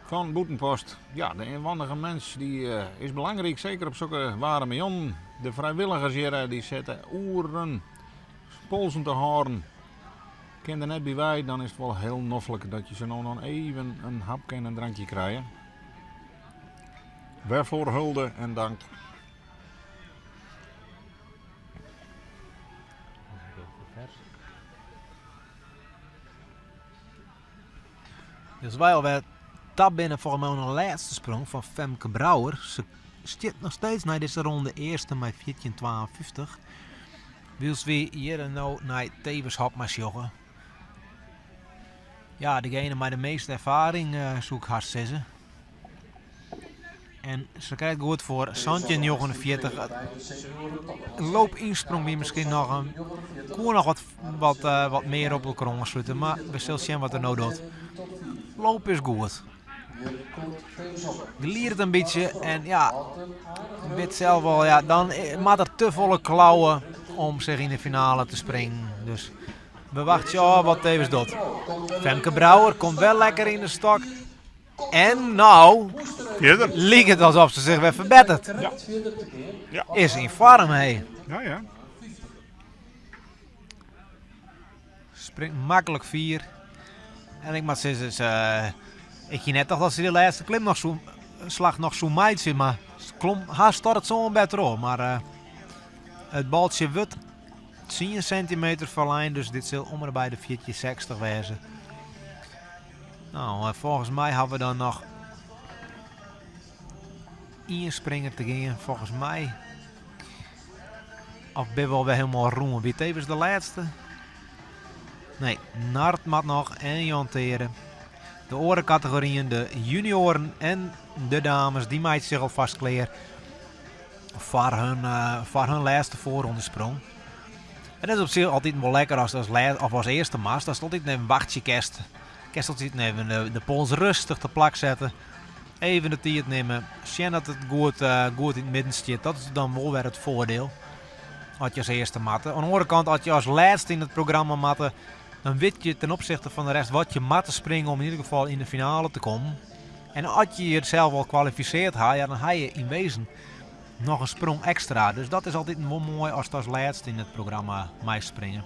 fan Bûtenpost. Ja, de ynwendige mens dy is belangryk, seker op sokke waarme jûnen. De frijwilligers hjir dy sitte oeren polsen te hâlden. Kin der net by wei, dan is it wol hiel noflik dat je sa no en dan even in hapke en in drankje krije. Wêrfoar hulde en dank. Dus wy alwer ta binne folgens my oan de lêste sprong fan Femke Brouwer. Se stiet noch steeds nei dizze ronde earste mei 14,52. Wylst wy hjir no nei Thewis Hobma sjogge. Ja, degene mei de measte erfaring soe ik hast sizze. En se krijt goed foar 17,49. In loopynsprong wie miskien noch in, koe noch wat mear op elkoar oanslute, mar we sille sjen wat er no docht. Loop is goed. Glidet in bytsje en ja, wit sels wol, ja, dan moat er te folle klauwe om sich yn de finale te springen. Dus we wachtsje ôf wat Thewis docht. Femke Brouwer komt wer lekker yn de stok. En no Fierder. liket it alsof se sich wer ferbetteret. Ja. Ja. Is yn foarm, hé. Ja, ja. Springt maklik fier. En ik moat sizze, se, ik hie net tocht dat se de lêste klim noch soe, slach noch soe meitsje, mar se klom hast tot it sânbêd troch. Mar it baltsje wurdt 10 sintimeter ferlein, dus dit sil om en by de 1460 wêze. No, folgens my hawwe we dan noch ien springer te gean, folgens my. Of binne we alwer hielendal rûn? Wie Thewis de lêste? Nee, Nard moat noch en Jan Teade. De oare kategoryen, de junioaren en de dames, dy meitsje sich alfêst klear foar hun lêste foarrondesprong. En dat is op sich altyd wol lekker as as of as earste moatst. Datst altyd even wachtsje kinst. Kinst altyd even de pols rêstich te plak sette. Even de tiid nimme. Sjen dat it goed yn it midden stiet. Dat is dan wol wer it foardiel. As je as earste moatte. Oan de oare kant, as je as lêste yn it programma moatte, dan wit je ten opzichte fan de rest wat je moatte springe om yn ieder gefal yn de finale te kommen. En as je jesels al kwalifisearre ha, ja, dan ha je yn wezen noch in sprong ekstra. Dus dat is altyd wol moai as as lêste yn it programma meispringe.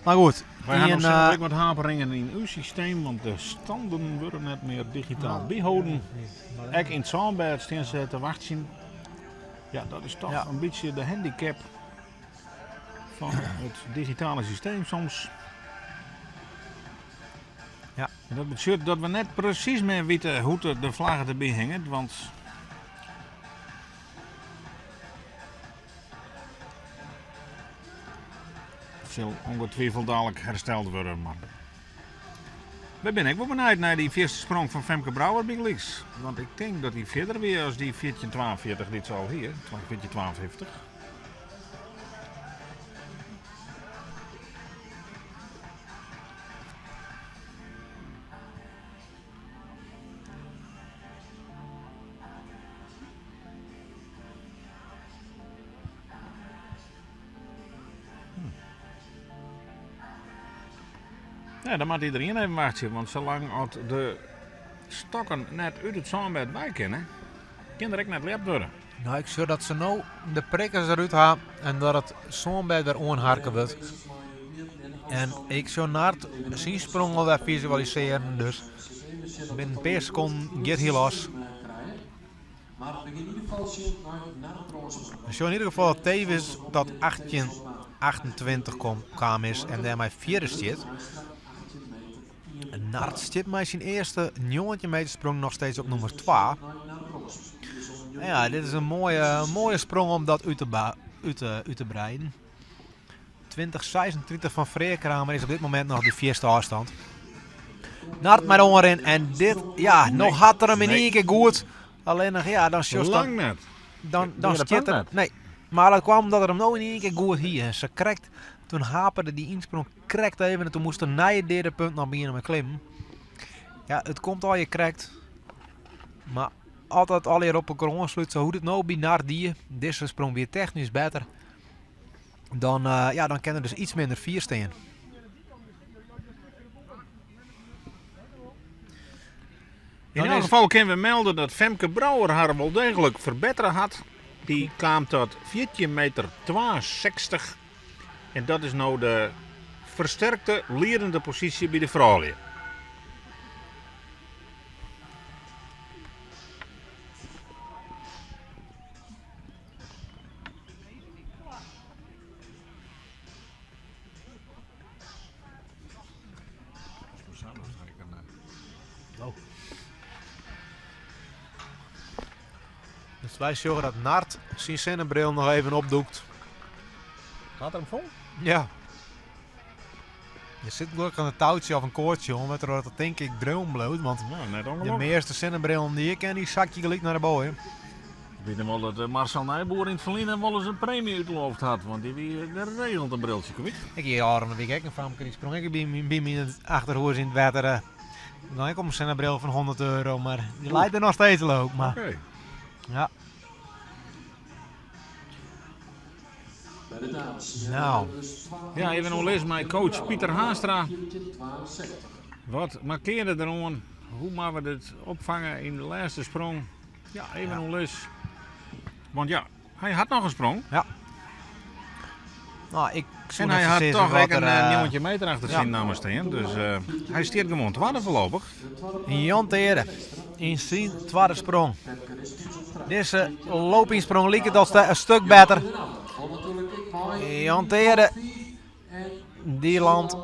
Mar goed. Wy ha noch ek wat haperingen yn ús systeem, want de standen wurde net mear digitaal byholden. Ek yn it sânbêd stean se te wachtsjen. Ja, dat is toch in bytsje de handicap fan it digitale systeem soms. En dat betsjut dat we net presys mear witte hoe't de flagge derby hinget, want it sil ongetwijfeld dadelijk hersteld wurde. Mar we binne ek wol benijd nei dy fierste sprong fan Femke Brouwer bygelyks. Want ik tink dat dy fierder wie as dy 1442 dy't se al hie, 1452. Ja, dan moat iderien even wachtsje, want salang as de stokken net út it sânbêd wei kinne, kin der ek net ljept wurde. No, ik sjoch dat se no de prikkers derút ha en dat it sânbêd wer oanharke wurdt. En ik sjoch Nard syn sprong alwer fisualisearjen, dus binnen in pear sekonden giet hy los. We sjogge yn ieder gefal dat Tewis tot 1828 kaam is en dêrmei fjirde stiet. Nard stiet mei syn earste 19 meter sprong noch steeds op nûmer 2. Ja, dit is in moaie, moaie sprong om dat út te, út te, út te breiden. 2036 fan Freark Kramer is op dit momint noch de fierste ôfstân. Nard mei de oanrin en dit, ja, no hat er him yn ien kear goed. Allinnich, ja, dan sjochst Lang net. Dan, dan stiet er. Nee, mar dat kwam omdat er him no yn ien kear goed hie. En se krekt, toen haperde dy ynsprong krekt even en toen moast er nei it derde punt noch begjinne mei klimmen. Ja, it komt allegear krekt. Mar as dat allegear op elkoar oanslút, sa hoe't it no by Nard die, dizze sprong wie technysk better. Dan, uh, ja, dan kin er dus iets minder fier stean. In elk gefal kinne we melde dat Femke Brouwer har wol deeglik ferbettere hat. Dy kaam tot 14 meter 62 en dat is no de fersterkte liedende posysje by de froulju. Dus wy sjogge dat Nard syn sinnebril noch even opdûkt. Hat er him fûn? Ja. Der sit gelokkich in toutsje of in koartsje oan, wêrtroch't dat tink ik dreaun bliuwt. Want Nou, net de ongelokkich. measte sinnebrillen dy't ik ken, dy sakje gelyk nei de boaiem. Ik wit noch wol dat eh, Marcel Nijboer yn it ferline wol ris in premie útloofd hat, want dy wie geregeld in briltsje kwyt. Ik hie ôfrûne wike ek in famke, dy sprong ek by, by my yn it achterhûs yn it wetter. eh. Dan ek om in sinnebril fan 100 euro, mar dy leit der noch steeds leuk. Mar Oké. ja. Nou. Ja, even oerlis mei coach Pieter Haanstra. Wat markearde der oan? Hoe moatte we dit opfange yn de lêste sprong? Ja, even oerlis. Want ja, hy hat noch in sprong. Ja. Nou, ik soe En hy net hat sizze toch wat ek er, in 19 meter achter ja. syn namme stean. Dus hy stiet gewoan twadde foarlopich. Jan Teerde yn syn twadde sprong. Dizze loopinsprong liket al in stuk better. Jan Teerde, dy landt.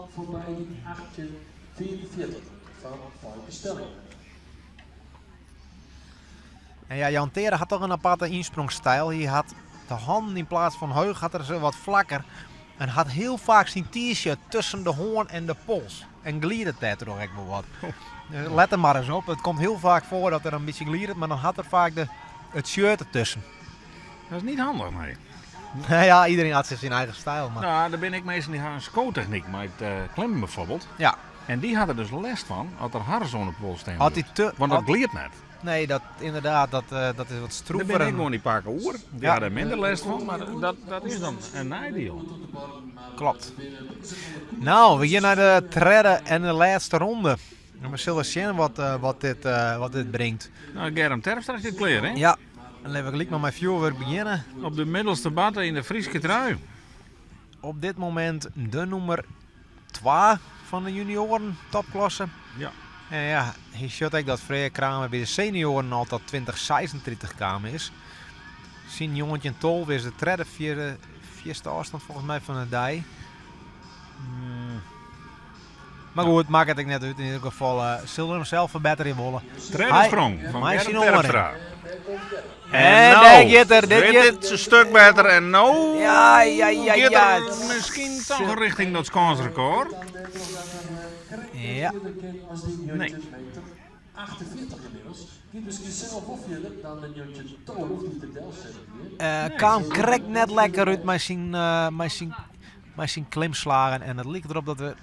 En ja, Jan Teerde hat toch in aparte ynsprongstyl. Hy hat de hannen yn plaats fan heech, hat er se wat flakker. En hat hiel faak syn t-shirt tusken de hân en de pols. En glidet dêrtroch ek wol wat. Dus let der mar ris op. It komt hiel faak foar dat er in bytsje glidet, mar dan hat er faak de, it shirt dertusken. Dat is net handich, nee. Nou ja, iedereen hat syn eigen styl. Mar... Nou, der binne ek minsken dy't ha in skotechnyk mei it klimmen bijvoorbeeld. Ja. En dy ha der dus lêst fan as er harres oan de pols stean As dy bliuwt. te, Want dat as- glidet net. Nee, dat, inderdaad, dat, dat is wat Der stroefer. binne ek en- gewoan dy pake oer. Dy Ja. ha der minder lêst fan, mar dat, dat is dan in neidiel. Klopt. Nou, we gean nei de tredde en de lêste ronde. En we sille sjen wat, wat, dit, wat dit bringt. Nou, Germ Terpstra sit klear, hè? Ja, dan litte we gelyk mar mei fjoerwurk begjinne. Op de middelste batte yn de Fryske trui. Op dit momint de nûmer 2 fan de junioaren topklasse. Ja. En ja, hy sjocht ek dat Freark Kramer by de senioaren al tot 2036 kaam is. Syn 1912 is de tredde, fjirde, fierste ôfstân folgens my fan de dei. Maar goed, makket ek net út. Yn ieder gefal uh, sil er him sels ferbetterje wolle. Tredde Hy- sprong fan mei Germ syn oanrin. Terpstra. En nou, dêr giet er, dit dit giet- is in stuk better en no Ja, ja, ja, giet ja. er miskien toch richting dat skânsrekord. Ja. Nee. Kaam krekt net lekker út mei syn, mei syn, mei syn klimslagen. En it liket derop dat er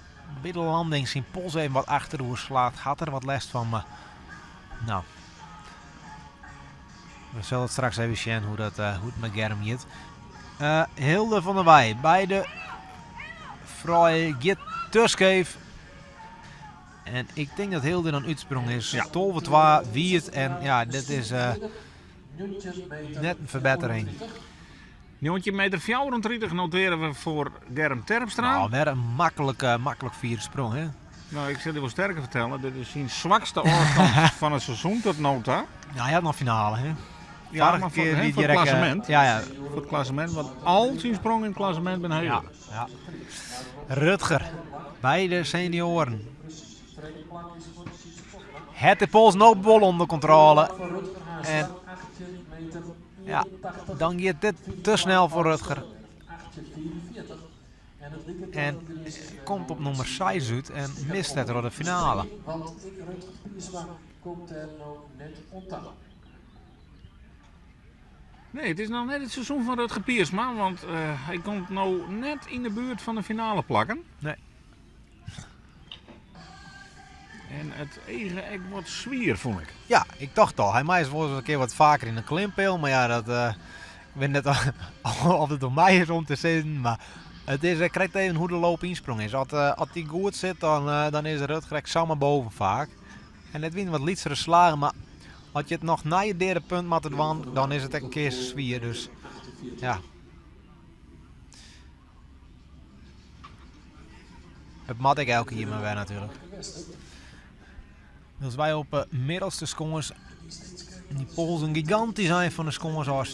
by de landing syn pols even wat achteroer slaat. Hat er wat lêst fan, mar nou. We sille it straks even sjen hoe, dat, hoe it mei Germ giet. Hilde van der Weij by de froulju giet te skeef. En ik tink dat Hilde dan útsprong is. Ja. 12-2 wie it en ja, dit is net in ferbettering. 19 meter 34 noteren we foar Germ Terpstra. Nou, wer in maklike, maklik fiere sprong, hè? Nou, ik sil dy wol sterker fertelle, dit is syn swakste ôfstân fan it seizoen tot no ta. Ja, hy hat noch finale, hè? Ja, Foarige mar kear foar, wie foar it Dirk, klassemint. ja, ja. Foar it klassemint, want al syn sprongen yn it klassemint binne heger. Ja, ja. Rutger, by de senioaren. Het de pols no wol ûnder kontrôle. En ja, dan giet dit te snel foar Rutger. En komt op nûmer 6 út en mist dêrtroch de finale. Nee, it is noch net it seizoen fan Rutger Piersma, want hy komt no net yn de buert fan de finale plakken. Nee. En it eage ek wat swier, fûn ik. Ja, ik tocht al, hy mei wol ris in kear wat faker yn de klimpeal, mar ja, dat, ik wit net oft it oan my is om te sizzen, mar it is krekt even hoe't de loop ynsprong is. As, as dy goed sit, dan, dan is Rutger ek samar boven faak. En it wiene wat lytsere slagen, mar as je it noch nei it deade punt moatte dwaan, dan is it ek in kear sa swier. Dus ja. It moat ek elke jier mar wer natuerlik. Dus wy op de middelste skâns dy polzen gigantysk ein fan de skâns ôf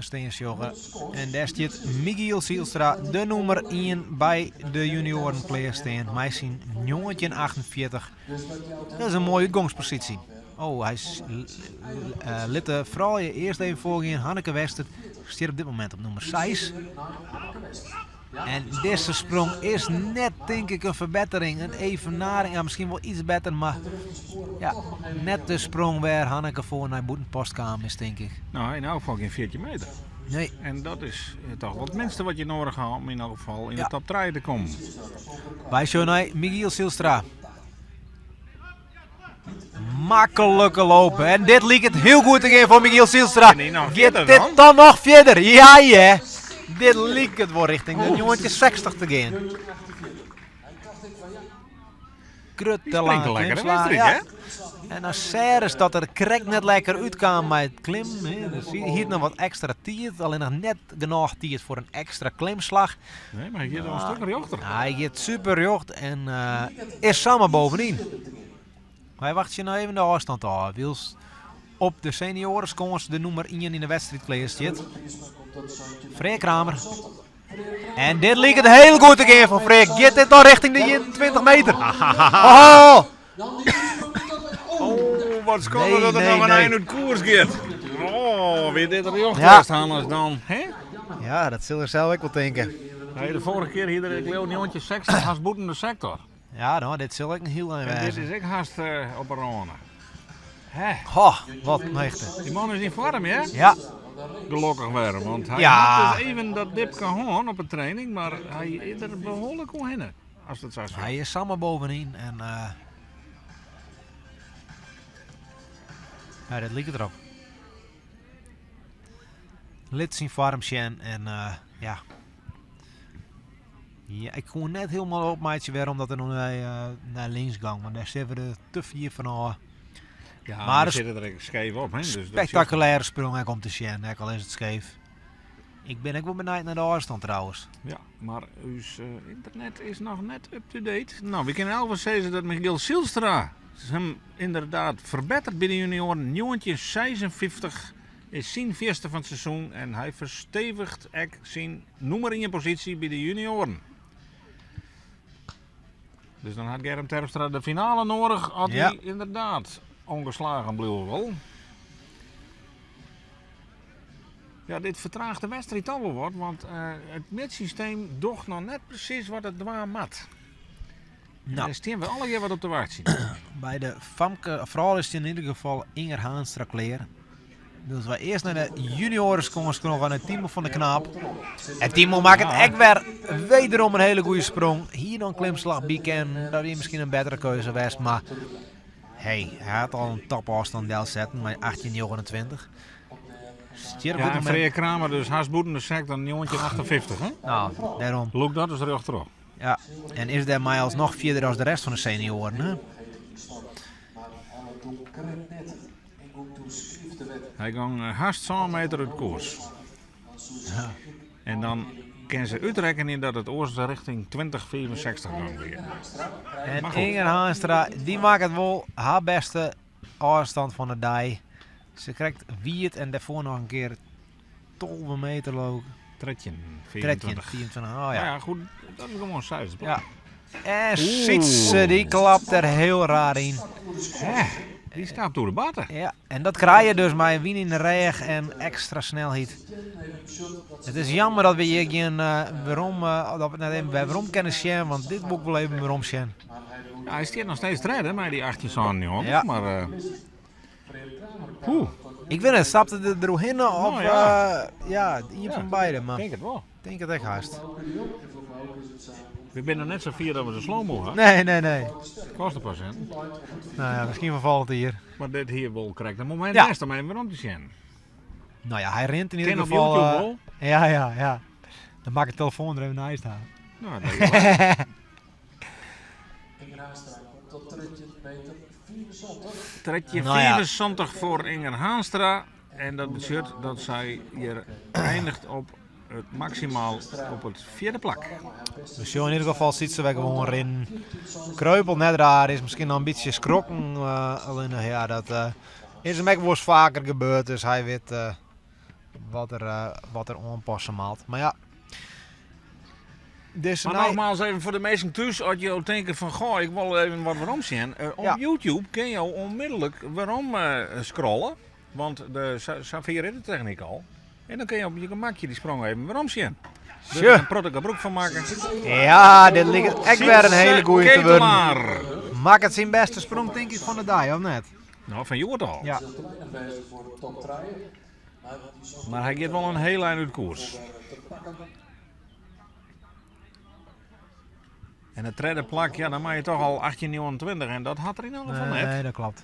stean sjogge. En dêr stiet Michiel Zijlstra, de nûmer 1 by de junioaren klear stean mei syn 1948. Dat is in moaie útgongsposysje. Oh, hy lit de froulju earst even foargean. Hanneke Wester stiet op dit momint op nûmer 6. En dizze sprong is net, tink ik, in ferbettering. In evenaring, ja, miskien wol iets better, mar ja, net de sprong wêr Hanneke foar nei Bûtenpost kaam is, tink ik. No, yn elk gefal gjin 14 meter. Nee. En dat is toch wol it minste wat je noadich ha om yn elk gefal yn de top 3 te kommen. Wy sjogge nei Michiel Zijlstra. Maklike loop. En dit liket hiel goed te gean foar Michiel Zijlstra. Giet dit dan noch fierder? Ja, ja. Dit liket wol richting de 1960 te gean. Grutte lange klimslach. Ja. En dan searest dat er krekt net lekker útkaam mei it klimmen. Hè. Dus hy hie noch wat ekstra tiid, allinnich net genôch tiid foar in ekstra klimslach. Nee, mar hy giet al in stik rjochter. Hy giet super rjocht en is samar bovenyn. Wy wachtsje noch even de ôfstân ôf, wylst op de senioareskâns de nûmer 1 yn de wedstriid klear stiet. Freark Kramer. En dit liket hiel goed te gean foar Freark. Giet dit dan richting de 21 meter? Oh! Oh, wat skande Nee, dat it nee, noch in nee. ein út koers giet. Oh, wie dit rjocht Ja. west, Hannes, dan. Hè? Ja, dat sil er sels ek wol tinke. Hey, de foarige kear hie er, ik leau, 1960 hast bûten de sektor. Ja, no, dit sil ek in hiel ein En dit wêze. is ek hast op 'e râne. Hè? Ho, wat in hichte. Dy man is yn foarm, hè? Ja. Gelokkich wer, want hy Ja. hat dus even dat dipke hân op 'e training, mar hy is der behoarlik oerhinne, as dat sa is. Hy is samar bovenyn en ja, dit liket derop. Lit syn foarm sjen en ja. Ja, ik koe net hielendal opmeitsje wêrom dat er no nei links gong, want dêr sitte we der te fier fan ôf. Ja, Maar we de sitte der ek skeef op, hè? Dus dat Spektakulêre sprong ek om te sjen, ek al is it skeef. Ik bin ek wol benijd nei de ôfstân trouwens. Ja, mar ús ynternet is noch net up-to-date. No, we kinne elk sizze dat Michiel Zijlstra him ynderdaad ferbetteret by de junioaren. 1956 is syn fierste fan it seizoen en hy fersteviget ek syn nûmer ien posysje by de junioaren. Dus dan hat Germ Terpstra de finale noadich as Ja. hy ynderdaad ûngeslagen bliuwe wol. Ja, dit fertraacht de wedstriid al wol wat, want it mjitsysteem docht noch net presys wat it dwaan moat. No. Dêr stean we allegear wat op te wachtsjen. By de famke, froulju stean yn ieder gefal Inger Haanstra klear. Dus wy earst nei de junioreskâns knokke nei Timo van der Knaap. En Timo makket ek wer wederom in hiele goede sprong. Hie dan klimslach by kinnen, dat wie miskien in bettere keuze west, mar hey, hy hat al in topôfstân delsetten mei 18,29. Stier op Ja, dit en momint. Freark Kramer dus hast bûten de sektor 1958, hè? No, dêrom. Lûk dat ris rjocht troch. Ja, en is dêrmei alsnoch fierder as de rest fan de senioaren. Hè? Hy gong hast sân meter út koers. En dan kin se útrekkenje dat it oars richting 2065 gong wie. En Maar goed. Inger Haanstra, dy makket wol har bêste ôfstân fan de dei. Se krekt wiet en dêrfoar noch in kear 12 meter leau ik. 13, 13, 24. 24, oh ja. Ja, goed, dat is gewoan seis. Ja. En Sytse, dy klapt der hiel raar yn. Hè, dy stapt oer de batte. Ja, en dat krije je dus mei wyn yn de rêch en ekstra snelheid. It is jammer dat we hjir gjin werom, dat we it net even wer werom kinne sjen, want dit wol ik wol even werom sjen. Ja, hy stiet noch steeds tredde mei dy 1897, Ja. mar poeh. Ik wit net, stapte er deroerhinne of Nou ja. ja, ien Ja, fan beide, mar Ik tink it wol. ik tink it ek hast. We binne noch net sa fier dat we de slow-mo ha. Nee, nee, nee. Kost in paar sinten. Nou ja, miskien ferfalt it hier. Mar dit hier wol krekt in momint Ja. west om even werom te sjen. Nou ja, hy rint yn ieder Kin op gefal. YouTube wol. Ja, ja, ja. Dan mak ik de telefoan der even neist ha. Nou, dat is wel. Inger Haanstra komt tot 13 meter 74. Tredje Nou ja. 74 foar Inger Haanstra. En dat betsjut dat sy hjir eindiget op it maksimaal op it fjirde plak. We sjogge yn ieder gefal Sytse wer gewoan rinnen. Kreupel net raar, is miskien noch in bytsje skrokken. Allinnich ja, dat is him ek wolris faker gebeurd, dus hy wit wat er oanpasse moat. Mar ja, dizze Mar nij- nogmaals even foar de minsken thús, as jo tinke fan goh, ik wol even wat werom sjen. Op Ja. YouTube kinne jo onmiddellik werom scrollen, want safier is de technyk al. En dan kinne jo op je gemakje dy sprong even werom sjen. Dus Sjoch. in protte gebrûk fan makke. Ja, dit liket ek wer in hiele goeie te wurden. Ketelaar. Makket syn bêste sprong tink ik fan de dei, of net? Nou, fan hjoed al. Ja. Te weinich wêze foar de top trije. Mar dy socht Mar hy giet wol in hiel ein út koers. te pakken. En it tredde plak, ja, dan mei je toch al 18,29 en dat hat er yn elk gefal net. Nee, dat klopt.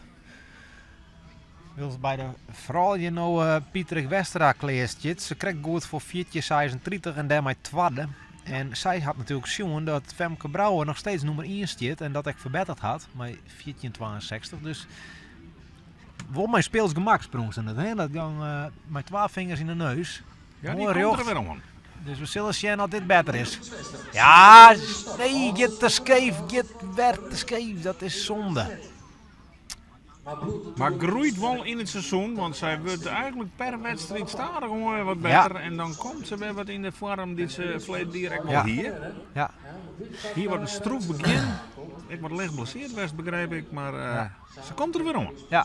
Wylst by de froulju no Pieterik Westra klear stiet. Se krekt goed foar 14,36 en dêrmei twadde. En sy hat natuerlik sjoen dat Femke Brouwer noch steeds nûmer ien stiet en dat ek ferbetterd hat mei 14,62. Dus wol mei speels gemak sprong se net, hè? Dat gong mei twa fingers yn de neus. Ja, dy Moai komt der rjocht. wer oan. Dus we sille sjen oft dit better is. Ja, nee, giet te skeef, giet wer te skeef. Dat is zonde. Mar groeit wol yn it seizoen, want sy wurdt eigentlik per wedstriid stadichoan wer wat better. En dan komt se wer wat yn de foarm dy't se ferleden jier ek wol hie. Hier wat in stroef begjin. Ek wat licht blesseerd west, begryp ik, mar se komt der wer oan. Ja,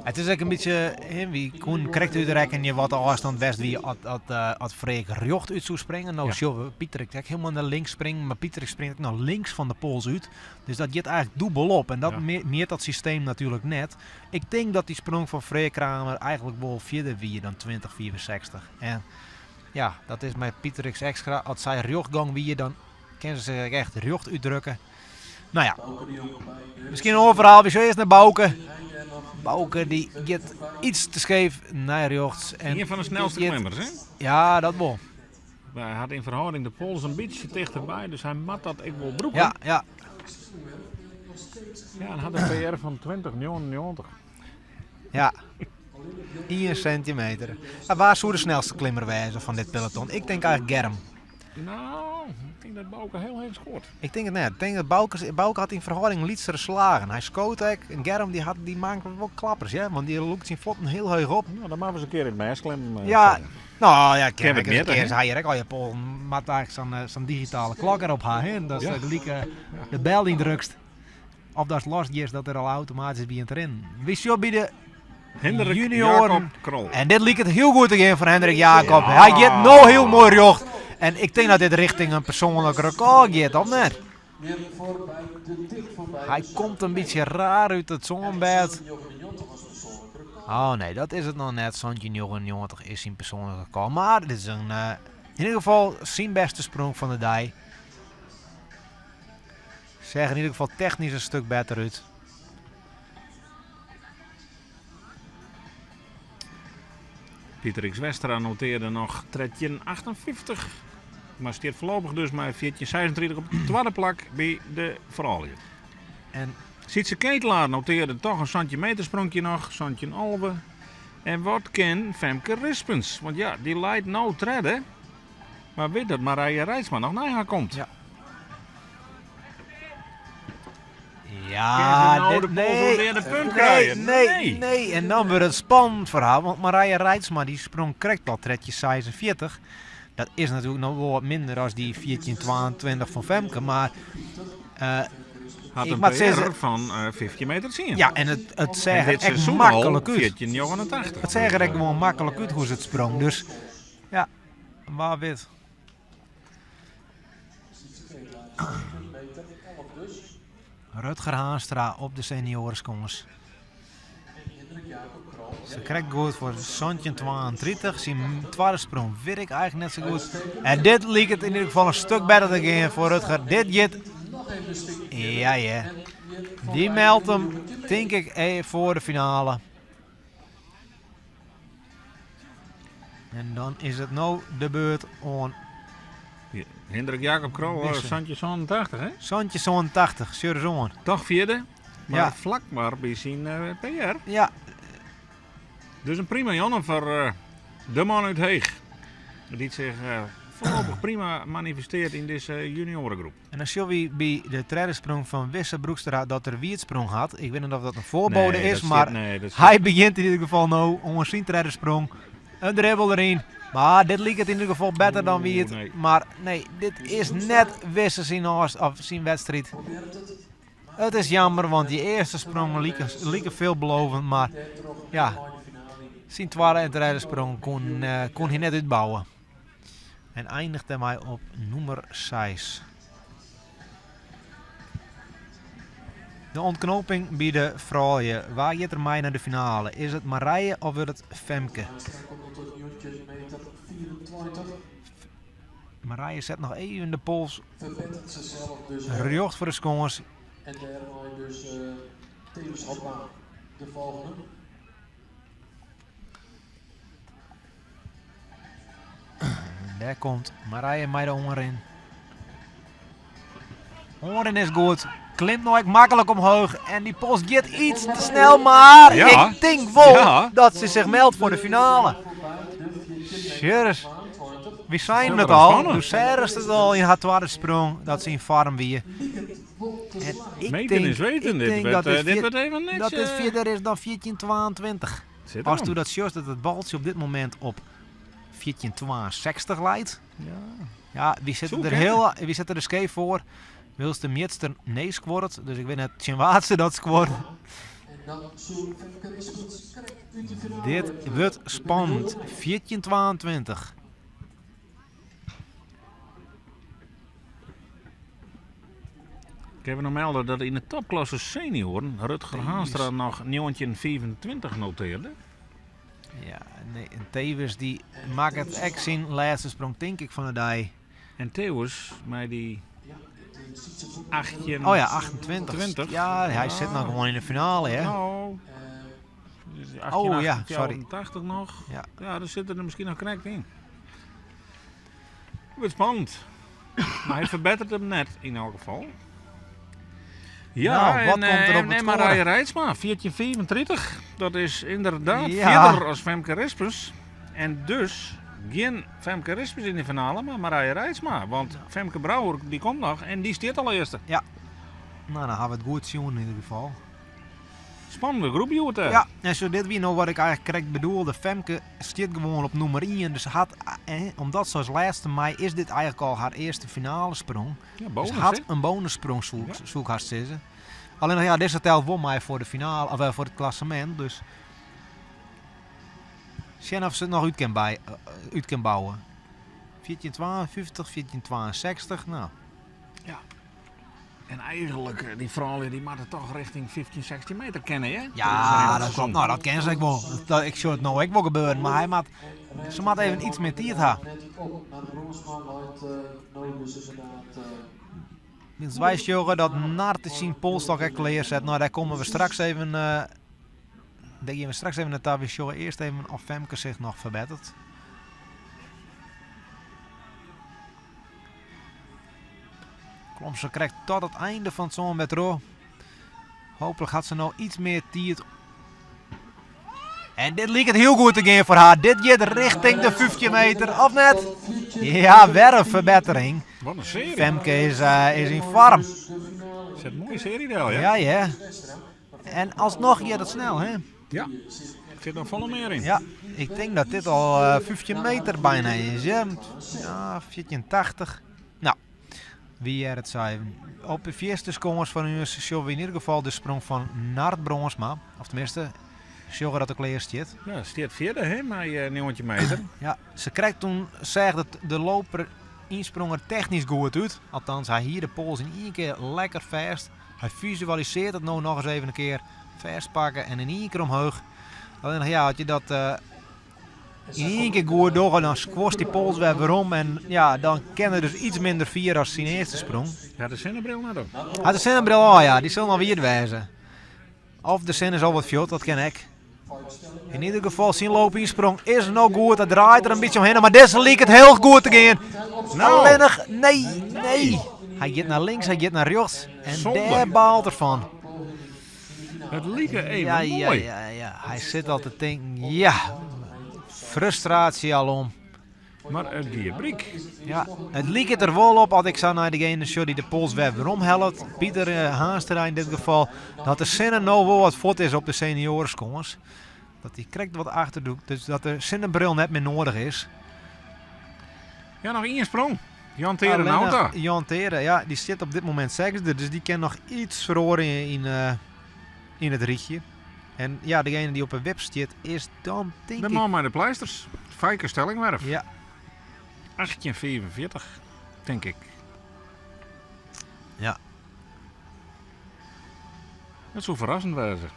it is ek in bytsje, hè, wy koenen krekt útrekkenje wat de ôfstân west wie at Freek rjocht út soe springe. No sjogge we Pieterik ek hielendal nei links springen, mar Pieterik springt ek noch links fan de pols út. Dus dat giet eigentlik dûbel op en dat meat dat systeem natuerlik net. Ik tink dat dy sprong fan Freek Kramer eigentlik wol fierder wie dan 20,64. En ja, dat is mei Pieterik's ekstra. As sy rjochtgong wie, dan kinne se sich ek echt rjocht útdrukke. Nou ja, miskien in oar ferhaal. We sjogge earst nei Bauke. Bauke dy giet iets te skeef nei rjochts. En Ien fan de snelste giet klimmers, hè? Ja, dat wol. Hy hat yn ferhâlding de pols in bytsje tichterby, dus hy moat dat ek wol brûken. Ja, ja. Ja, en hat in PR fan 20,99. Ja, ien sintimeter. En wa soe de snelste klimmer wêze fan dit peloton? Ik tink eigentlik Germ. Nou, ik tink dat Bauke hiel heech skoart. Ik tink it net. Ik tink dat Bauke hat yn ferhâlding lytsere slagen. Hy skoot ek en Germ dy hat, dy makket wol klappers, hè? Want dy lûkt syn fuotten hiel heech op. Nou, dan moatte we ris in kear yn it mês klimmen, Ja, zeggen. nou ja, Kin we kin it ek eens een mjitte, keer hè? hy hjir ek al je pollen, moat eigentlik sa'n digitale klok erop ha, hè? Dat is gelyk de bel yndrukst. Of datst los giest dat er al automatysk by in te rinnen. Wy sjogge by de Hendrik junioren. Jacob Krol. En dit liket hiel goed te gean foar Hendrik Jacob. Hy giet no hiel moai rjocht. En ik tink dat dit richting in persoanlik rekôr giet, of net? Hy komt in bytsje raar út it sânbêd. Oh nee, dat is it noch net. 17,99 is syn persoanlik rekôr. Mar dit is yn ieder gefal syn bêste sprong fan de dei. Seach yn ieder gefal technysk in stik better út. Pieter X Westra notearde noch 13,58. Maar stiet foarlopich dus mei 14,36 op it twadde plak by de froulju. En Sietse Ketelaar notearde toch in 17 meter spronkje noch, 17,11. En wat kin Femke Rispens? Want ja, dy leit no tredde. Mar wit dat Marije Reitsma noch nei har komt. Ja. Kin Ja, se no dit- de pols nee, oer de punt nee, krije? nee, Nee. nee. En dan wurdt it spannend foar har, want Marije Reitsma dy sprong krekt al 13,46. Dat is natuerlik noch wol wat minder as dy 14,22 fan Femke, mar Hat Ik in moat PR sizze- fan 15 meter 10. ja, en it En seach dit der ek seizoen al maklik út. 14,89. It seach der ek gewoan maklik út hoe't se it sprong. Dus ja, wa wit. Meter 11 dus. Rutger Haanstra op de seniorenskâns. Hendrik Jacob Krol. Ze krijgt goed voor 17,32. Zijn tweede sprong weet ik eigenlijk net zo goed. En dit liep het in ieder geval een stuk beter te gaan voor Rutger. Dit jit. Nog even een stukje. Ja, ja. Die meldt hem, denk ik, voor de finale. En dan is het nu de beurt aan Hendrik Jacob Krol, Wisse. Santje 87, hè? Santje zo'n 80, Surzoon. Toch vierde, maar Ja. vlak maar bij zijn PR. Ja, Dus een prima Jonne voor de man uit Heeg. Die zich voorlopig prima manifesteert in deze juniorengroep. en dan zien we bij de derde sprong van Wisse Broekstra dat er wiertsprong had. Ik weet niet of dat een voorbode Nee, is, dat maar zit- nee, dat zit- hij begint in ieder geval nu om zijn derde sprong. Een dribbel erin. Maar dit liep het in ieder geval beter dan wie het. Oeh, nee. Maar nee, dit is net Wisse zijn, haast- of zijn wedstrijd. Het is jammer, want die eerste sprong liep, liep veelbelovend. Maar ja, zijn tweede en derde sprong kon hij net uitbouwen. En eindigde mij op nummer 6. De ontknoping bij de vrouwen. Waar gaat er mij naar de finale? Is het Marije of wordt het Femke? Haanstra komt nog tot Jontje meter 24. Marije zet nog even de pols Verbetert zichzelf dus. recht voor de schongers. En daarmee dus tevens Hopma de volgende. En daar komt Marije mij de honger in. Horen is goed. Klimt nog echt makkelijk omhoog. En die pols gaat iets te snel. Maar Ja. ik denk wel Ja. dat ze zich meldt voor de finale. Serieus. We zijn Dat het was al. spannend. Toen zeiden ze het al in haar tweede sprong dat ze in farm wie. En ik Meten denk, is weten. ik Dit denk werd, dat dit dit vier- werd even niks. dat dit verder is dan 14,22. zit Als erom. toen dat just dat het baltje op dit moment op 14,62 leidt. Ja. Ja, wie zit Zo er kennen. heel, wie zit er de scheef voor? Wils de Mjitster nee scoort, dus ik weet net Tjen Waatse dat scoort. En dan Sue Femke Rispens krijgt uit de finale. Dit wordt spannend. 14,22. Ik heb nog melden dat in de topklasse senioren Rutger Haanstra nog 1924 noteerde. Ja, nee, en Tevens die maakt het echt zijn laatste sprong, denk ik, van de dag. En Theeuwes, met die 18. Oh ja, 28. 20. Ja, hij zit nog gewoon in de finale, hè? Nou, dus Oh ja, sorry. 84 nog. Ja. Ja, daar zit er misschien nog correct in. Wordt spannend. Maar hij verbetert hem net in elk geval. Ja, Nou, wat en, komt er op en, het en Marije scoren? Reitsma, 1434. Dat is inderdaad Ja. verder als Femke Rispens. En dus geen Femke Rispens in de finale, maar Marije Reitsma. Want Femke Brouwer die komt nog en die staat al eerste. Nou, dan gaan we het goed zien in ieder geval. Spannende groep, Joert. hè? Ja, en zo dit wie nou wat ik eigenlijk correct bedoelde. Femke zit gewoon op nummer 1. Dus had, omdat ze als laatste mei is dit eigenlijk al haar eerste finale sprong. Ja, bonus, dus had hè? een bonussprong, zoek haar zeggen. Alleen nog, ja, deze telt won mij voor de finale, of voor het klassement. Dus zien of ze het nog uit kan, bij, uit kan bouwen. 1452, 1462, nou. En eigenlijk, die vrouwen die moeten toch richting 15, 16 meter kennen, hè? Ja, dat klopt. Nou, dat ken ze ik wel. Ik zou het nou ook wel gebeuren, maar hij maat, ze maat even iets meer tijd hebben. Net op naar Broersma loopt nou dus inderdaad. Dus wij zorgen dat Nart zijn polstok echt klaar zet. Nou, daar komen we straks even. Daar gaan we straks even naar We zorgen eerst even of Femke zich nog verbetert. Klom se krekt tot it einde fan it sân wer troch. Hooplik hat se no iets mear tiid. En dit liket hiel goed te gean foar har. Dit giet richting de 15 meter, of net? Ja, wer in ferbettering. Wat in searje. Femke is, is yn foarm. Set in moaie searje del, ja. Ja, ja. En alsnoch giet it snel, hè? Ja, der sit noch folle mear yn. Ja, ik tink dat dit al 15 meter byna is, ja. Ja, 1480. Nou, wie er it sei. Op de fierste skâns fan ús sjogge we yn ieder gefal de sprong fan Nard Brânsma. Of tenminste, sjogge dat er klear stiet. Ja, stiet fjirde, hè, mei 19 meter. Ja, se krekt toen seach dat de loper ynsprong er technysk goed út. Althans, hy hie de pols yn ien kear lekker fêst. Hy fisualisearret it no noch ris even in kear. Fêstpakke en yn ien kear omheech. Allinnich ja, as je dat yn ien kear goed dogge, dan skuorst dy pols wer werom. En ja, dan kin er dus iets minder fier as syn earste sprong. Hy hat de sinnebril net op. Hy hat de sinnebril ôf, ja. Dy sil noch wiet wêze. Of de sinne is al wat fuort, dat kin ek. Yn ieder gefal, syn loopynsprong is no goed. Hy draait der in bytsje omhinne, mar dizze liket hiel goed te gean. No. Allinnich, nee, nee. Hy giet nei links, hy giet nei rjochts. En Zonde. dêr baalt er fan. It like even Ja, ja, moai. ja, ja. Hy sit al te tinken, ja, frustraasje alom. Mar it gie bryk. Ja, it liket der wol op, as ik sa nei degene sjoch dy't de pols wer weromhellet, Pieter Haanstra yn dit gefal, dat de sinne no wol wat fuort is op de senioareskâns. Dat hy krekt wat achterdûkt, dus dat de sinnebril net mear noadich is. Ja, noch ien sprong. Jan Tere Nauta. Jan Tere, ja, dy sit op dit momint sechsde, dus dy kin noch iets feroarje yn it rychje. En ja, degene dy't op 'e wip stiet is dan tink De ik... man mei de pleisters, Feike Stellingwerf. Ja. 1845, tink ik. Ja. Dat soe ferrassend wêze.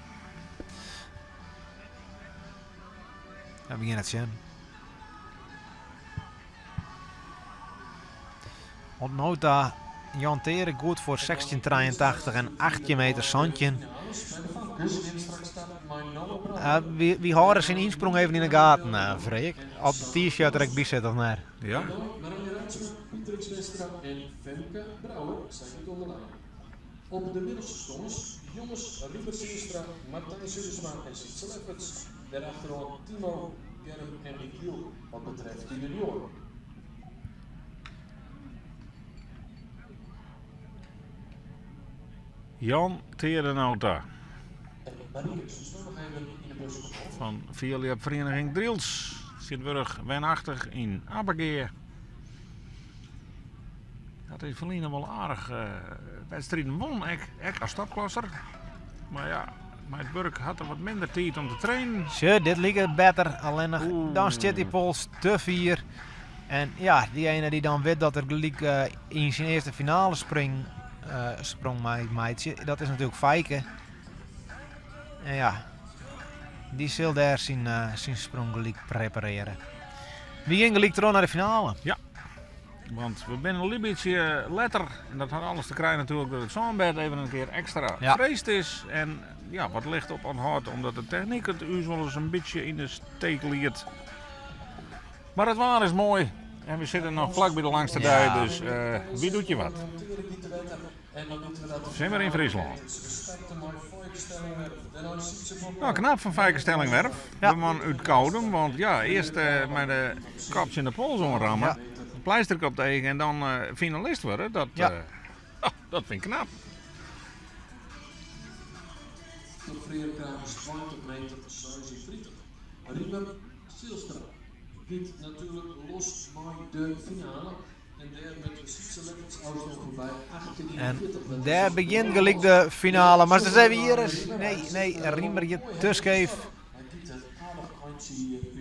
Ja, we gean it sjen. Oant no ta Jan Tere goed foar 1683 en 18 meter 17. Uh, wy, wy hâlde syn ynsprong even yn de gaten, uh, Freek. Oft de t-shirt der ek by sit of net. Ja. Op de middelste skâns jonges Riemer Zijlstra, Martijn Zuidersma en Sietse Lefferts. Dêrachteroan Timo, Germ en Michiel wat betreft de junioaren. Jan Tere Nauta. Fan Fierljepferiening Drylts. Tsjintwurdich wenachtich yn Abbegea. Dat is ferline wol aardich wedstriden wûn, ek as topklasser. Mar ja, mei it wurk hat er wat minder tiid om te trainen. Sjoch, dit liket better, allinnich dan stiet dy pols te fier. En ja, diene dy't dan wit dat er gelyk yn syn earste finale spring, sprong meitsje, dat is natuerlik Feike. En ja, dy sil dêr syn, syn sprong gelyk preparearje. Wy gean gelyk troch nei de finale. Ja. Want we binne in bytsje letter. En dat hat alles te krijen natuerlik dat it sânbêd even in kear ekstra Ja. freest is. En ja, wat licht op oanhâldt omdat de technyk it ús wol ris in bytsje yn de steek liet. Mar it waar is moai en we sitte noch flak by de langste dei, Ja. dus wie doet je wat. Simmer yn Fryslân. Nou, knap fan Feike Stellingwerf, Ja. de man út Koudum. Want ja, earst mei de kop tsjin de pols oanramme, Ja. in pleisterke op de eagen en dan finalist wurde. Dat, Ja. dat fyn ik knap. De Frearkramers 20 meter 36. Riemer Zijlstra giet natuerlik los mei de finale. En dêr wurdt Sietse Lefferts ôfstân foarby 18 En dêr begjint gelyk de finale. Mar se even hjir is. Nee, nee, Riemer giet te skeef. Hy giet in aardich eintsje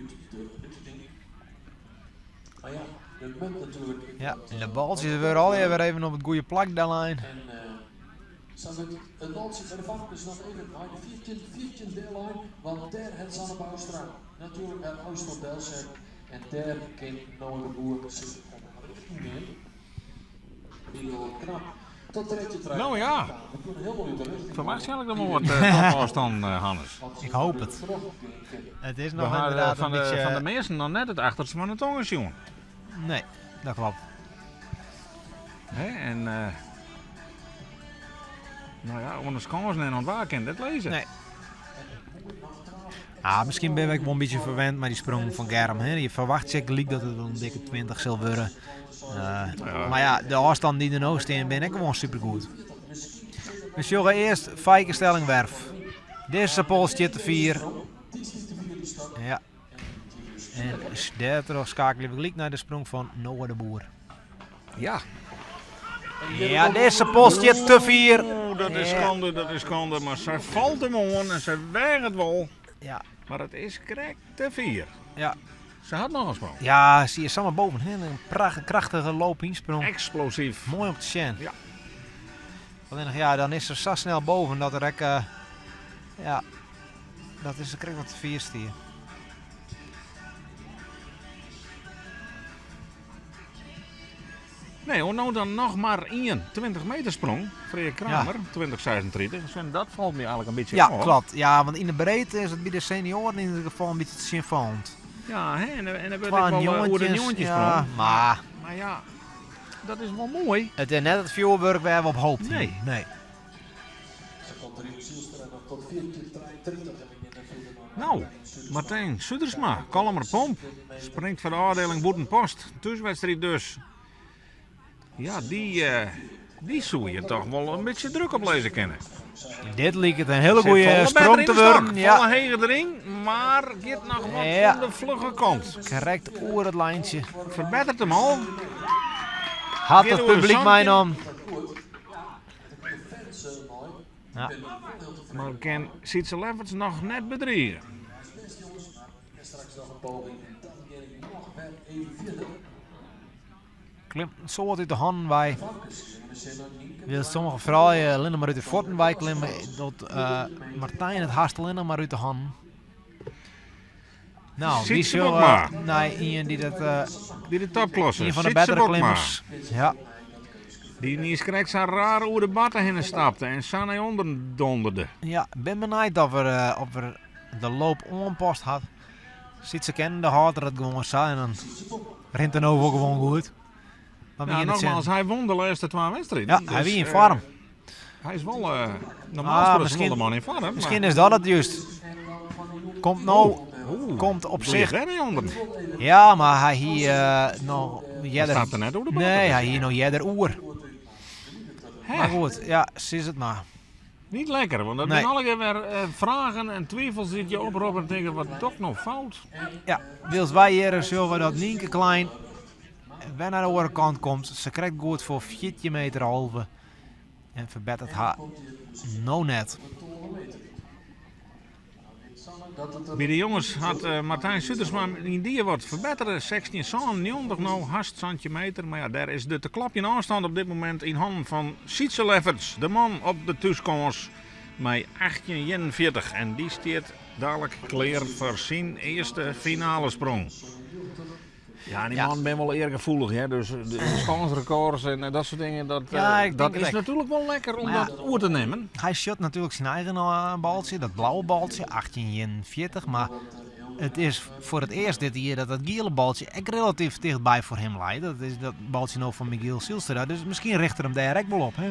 út de richting. Mar ja, dat moat natuerlik. Ja, en de baltsjes wurde allegear wer even op it goede plak dellein. En sa wurdt it baltsje by de famkes noch even nei de 14, 14 dellein, want dêr hat Sanne Bouwstra natuerlik har ôfstân delset. En dêr kin Noah de Boer sich op rjochten gean. Wie al knap tot 13 trije. Nou ja. We kunnen helemaal út de richting. Ferwacht ik noch wol wat topôfstân, Hannes. Ik hoop it. It is We noch ha ynderdaad fan in de, bytsje... fan de measten noch net it achterste fan de tonge sjoen. Nee, dat klopt. Hè, en. Nou ja, oan de skânsen en oan it waar kin dit lizze. Nee. Ah, miskien bin ik wol in bytsje ferwend mei dy sprongen fan Germ. Hè? Je ferwachtsje gelyk dat it wol in dikke 20 sil wurde. Mar ja, de ôfstannen dy't der no stean binne ek gewoan supergoed. We sjogge earst Feike Stellingwerf. Dizze pols stiet te fier. Ja. En dêrtroch skakelje we gelyk nei de sprong fan Noah de Boer. Ja. Ja, dizze pols stiet te fier. Oeh, dat is skande, dat is skande. Mar sy falt him oan en sy weaget wol. Ja. Mar it is krekt te fier. Ja. Se hat noch in sprong. Ja, se is samar boven. Hè. In krachtige loop ynsprong. Eksplosyf. Moai om te sjen. Ja. Allinnich ja, dan is se sa snel boven dat er ek, ja, dat is krekt wat te fier stie. Nee, hoor, no dan noch mar ien 20 meter sprong. Freark Kramer, 2036. En dat falt my eigenlik in bytsje Ja, ôf. klopt. Ja, want yn de breedte is it by de senioaren yn ieder gefal in bytsje tsjinfallend. Ja, hè, en dan wurdt Twa ek wol oer de njoggentjins, njoggentjin ja, sprong. maar Maar ja, dat is wol moai. it is net it fjoerwurk wêr't we op hoopten. Nee. Nee. No, Martijn Sudersma, Kollumerpomp, springt foar de ôfdieling Bûtenpost. Thúswedstriid dus. Ja, dy, dy soe je toch wol in bytsje druk op lizze kinne. Dit liket in hiele Sit goede folle sprong better te yn de stok, wurden. Ja. Folle heger deryn, mar giet noch wat Ja. oan de flugge kant. Krekt oer it lijntsje. Ferbettert him al. Hat Giet it oer de publyk 17. meinaam. Ja. Mar kin Sietse Lefferts noch net bedrige. Klimt in soad út de hannen wei. Wylst sommige froulju allinnich mar út de fuotten wei klimme, docht Martijn it hast allinnich mar út de hannen. No, wy Sietse sjogge Bokma. nei ien dy't it, By de topklasse. ien fan de Sietse bettere Bokma. klimmers. Ja. Dy niis krekt sa raar oer de batte hinne stapte en sa nei ûnderen donderde. Ja, bin benijd of er, of er de loop oanpast hat. Sietse kennen, de hâldt er it gewoan sa en dan rint er no wol gewoan goed. Maar we Ja, gean it sjen. nogmaals, hy wûn de lêste twa wedstriden. Ja, hy Dus, wie yn foarm. Hy is wol, normaal Ah, gesproken miskien wol de man yn foarm. Miskien is dat it juist. Komt no, Oeh, komt op doe je sich. dêr nei ûnderen. Ja, mar hy hie noch earder. stapte net oer de batte, Nee, dus. hy hie noch earder oer. Hè? Mar goed, ja, sis it mar. Niet lekker, want dat Nee. binne allegear wer fragen en twivels dy't je oproppe en tinke, wat doch ik no fout? Ja, wylst wy hjir sjogge dat Nynke Klein wer nei de oare kant komt. Se krekt goed foar fjirtjin meter alve en ferbettert har no net. By de jonges hat Martijn Sudersma yn die wat ferbettere. 16,97 no, hast 17 meter. Mar ja, dêr is de te klapjen ôfstân op dit momint yn hannen fan Sietse Lefferts, de man op de thúskâns mei 18,41. En dy stiet dalik klear foar syn earste finalesprong. Ja, en dy mannen binne wol eargefoelich, hè? Dus de skânsrekords en dat soart dingen, Ja, ik dat denk het is ek. natuerlik wol lekker om Mar ja, dat oer te nimmen. Hy sjocht natuerlik syn eigen baltsje, dat blauwe baltsje, 18,41. Mar it is foar it earst dit jier dat dat giele baltsje ek relatyf tichtby foar him leit. Dat is dat baltsje no fan Michiel Zylstra, dus miskien richt er him dêr ek wol op. Hè?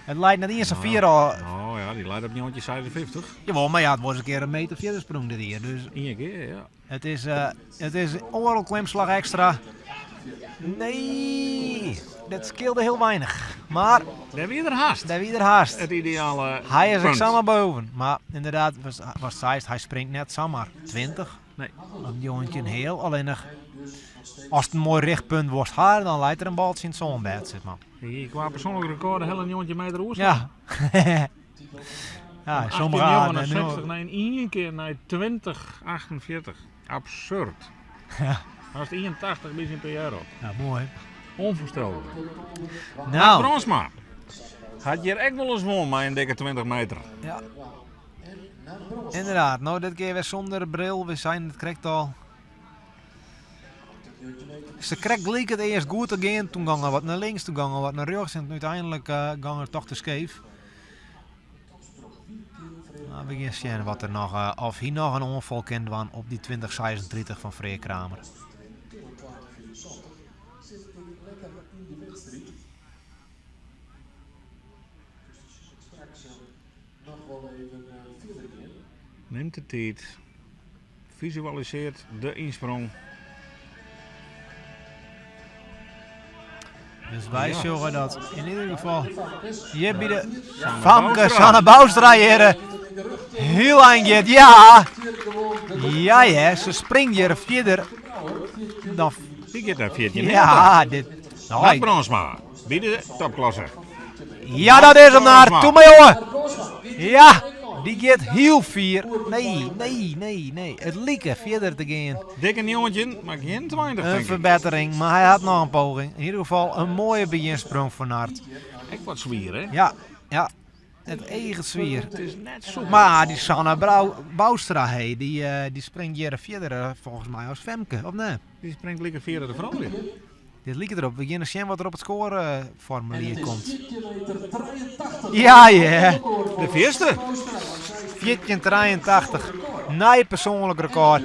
It leit net iens sa fier ôf. Oh ja, dy leit op 1956. Jawol, mar ja, it wol ris in kear in meter fierder sprong dit jier. Dus Ien kear, ja. It is oardel klimslach ekstra. Nee, dat skeelde hiel weinich. Mar Dêr wie er hast. Dêr wie er hast. It ideale Hy is ek punt. samar boven. Mar ynderdaad, watst seist, hy springt net samar 20. Nee. Op njoggentjin heal. Allinnich, ast in moai richtpunt wolst ha, dan leit der in baltsje yn it sânbêd, sis mar. Hy qua persoanlik rekôr de hiele 19 meter oerslaan. Ja. Ja, sommige aarden en nu 1869 nei in ien kear nei 2048. Absurd. Ja. Hast 81 by syn PR op. Ja, moai. Onvoorstelbaar. Nou. Bronsma hat hjir ek wolris wûn mei in dikke 20 meter. Ja. Ynderdaad, no dit kear wer sûnder bril, we seinen it krekt al. Se krekt gelyk it earst goed te gean, toen gong er wat nei links, toen gong er wat nei rjochts en úteinlik gong er toch te skeef. Nou, we gean sjen wat der noch, of hy noch in oanfal kin dwaan op dy 2036 fan Freark Kramer. Nimt de tiid. Fisualisearret de ynsprong. Dus wy sjogge dat yn ieder gefal hjir by de famke Sanne Bouwstra hjir hiel ein giet. Ja! Ja, ja, se springt hjir fierder dan... Die giet nei 14 Ja, dit... Nou, Nard Brandsma, by de topklasse. Ja, dat is hem, Nard. Doe maar, jongen. Ja, die giet hiel fier. Nee, nee, nee, nee. It like fierder te gean. Dikke 19, mar gjin 20, Een tink ik. ferbettering, mar hy hat noch in poging. Yn ieder gefal in moaie begjinsprong foar Nard. Ek wat swier, hè? Ja, ja. It eaget swier. It is net soepel. Mar dy Sanne Brou Bouwstra, hey, dy, dy springt hjir fierder folgens my as Femke, of net? Dy springt like fier as de froulju. Dit liket derop. We geane sjen wat der op it skoareformulier komt. Ja, ja. De fierste. 14,83. Nij persoanlik rekôr.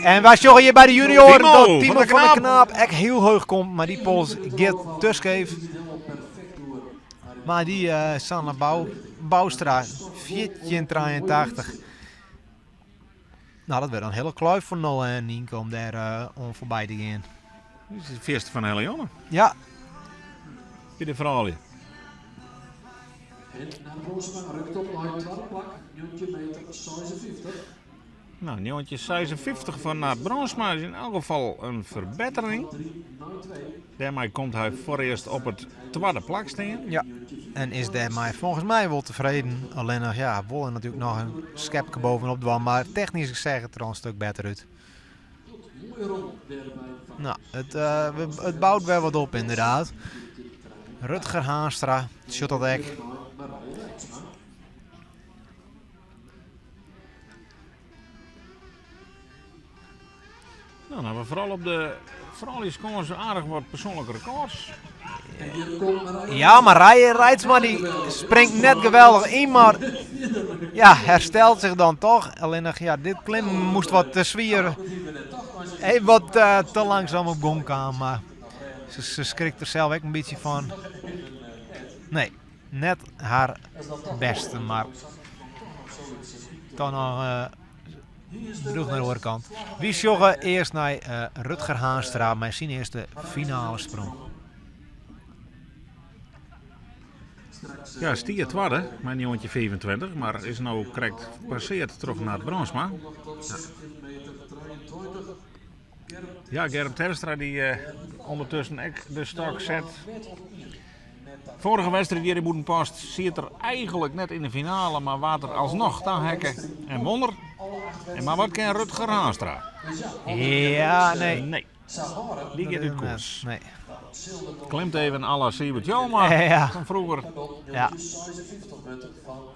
En wy sjogge hjir by de junioaren Timo dat Timo van der van der Knaap. Knaap ek hiel heech komt, mar dy pols giet te skeef. Mar dy Sanne Bouwstra, 14,83. Nou, dat wurdt in hiele kluif foar Noah en Nynke om dêr oan foarby te gean. Dit is it fierste fan Helianne. Ja. By de froulju. Nou, 1956 fan Nard Brandsma is yn elk gefal in ferbettering. Dêrmei komt hy foarearst op it twadde plak stean. Ja, en is dêrmei folgens my wol tefreden. Allinnich, ja, wol er natuerlik noch in skepke bovenop dwaan, mar technysk seach it der al in stik better út. Nou, it bout wer wat op ynderdaad. Rutger Haanstra sjocht dat ek. Nou, dan hawwe we foaral op de frouljuskâns aardich wat persoanlike rekôrs. Ja, mar Marije Reitsma dy springt net geweldich yn, mar ja, herstelt sich dan toch. Allinnich, ja, dit klimmen moast wat te swier. Even wat te langzaam op gong kaam, mar se skrikt der sels ek in bytsje fan. Nee, net har bêste, mar toch noch Drûch nei de oare kant. Wy sjogge earst nei Rutger Haanstra mei syn earste finalesprong. Ja, stie twadde mei 1925, mar is no krekt passeard troch Nard Brandsma. Ja, Germ Terpstra dy ûndertusken ek de stok set. Foarige wedstriid hjir yn Bûtenpost siet er eigenlik net yn de finale, mar waard er alsnoch taheakke en wûn er. En mar wat kin Rutger Haanstra? Ja, nee. Nee. Dy giet út koers. Nee. Klimt even à la Siebert Joma Ja. fan froeger. Ja.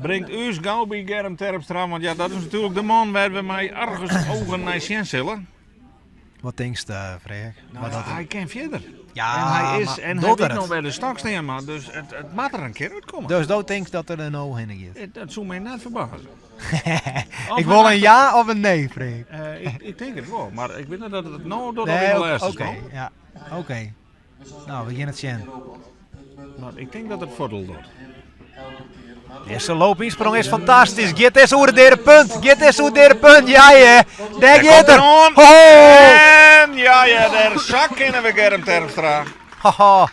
Bringt ús gau by Germ Terpstra, want ja, dat is natuerlik de man wêr't we mei argusogen nei sjen sille. Wat tinkst, Freark? Nou, Wat dat hy kin fierder. Ja, en hy is, mar en hy docht wit er noch it? wêr de stok stean moat, dus it moat der in kear útkomme. Dus do tinkst dat er der no hinne giet? Dat soe my net ferbaze. Ik wol in ja of in nee, Freark. Ik tink it wol, mar ik wit net dat it no docht of Nee, yn de oké, lêste oké, sprong. ja, oké. Nou, we gean it sjen. Mar ik tink dat it foardiel docht. Dizze loopynsprong is fantastysk. Giet dizze oer de deade punt? Giet dizze oer de deade punt? Ja, ja. Dêr giet er. oan. Ho! En ja, ja, dêr sa kinne we Germ Terpstra. Haha.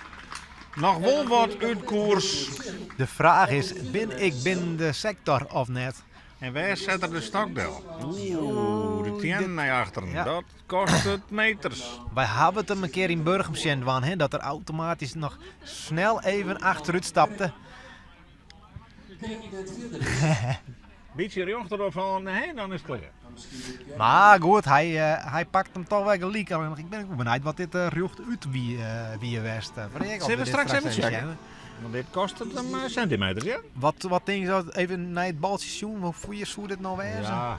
Noch wol wat út koers. De fraach is, bin ik binnen de sektor of net? En wêr set er de stok del? Oeh, de teannen nei achteren. Ja. Dat kostet meters. Wy hawwe it him in kear yn Burgum sjen dwaan, hè, dat er automatysk noch snel even achterút stapte. Bytsje rjochter of fan, nee, dan is it klear. Mar goed, hy pakt him toch wer gelyk. Allinnich ik bin ek wol benijd wat dit rjocht út wie west. Freark, of Sille we we dit straks straks even even checken? sjen. Want dit kostet him sentimeters, ja? Wat tink je, even nei it baltsje sjoen, hoe fier soe dit no wêze? Ja.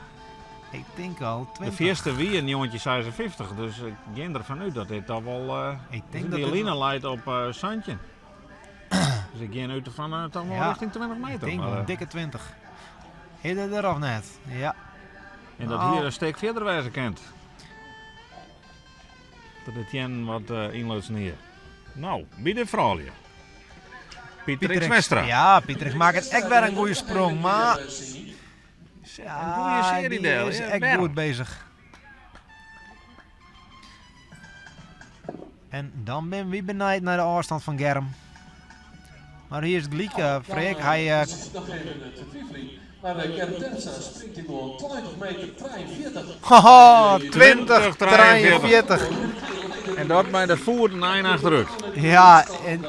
Ik tink al De 20. fierste wie in 1956, dus ik gean derfan út dat dit al wol. Ik tink die dat dit line leit op santjin. Dus ik gean út fan toch wol Ja. richting 20 Ik meter. tink Maar, wel dikke 20. Is dat der of net? Ja. En dat Nou. hier in stik fierder wêze kin. Dat de teannen wat ynlutsen hier. Nou, by de froulju. Pieter X Westra. Ja, Pieter X makket ek wer in goede sprong, mar Ja, een goede serie die dêr, is ja, ek wer. goed bezig. En dan binne wy benijd nei de ôfstân fan Germ. Mar hier is it gelyk, Freek. Hy, Het is nog even te twiveljen. Maar Germ Terpstra springt hier gewoon 20 meter 43. Haha, 20, 43. En dat mei de foeten ein achterút. Ja, en,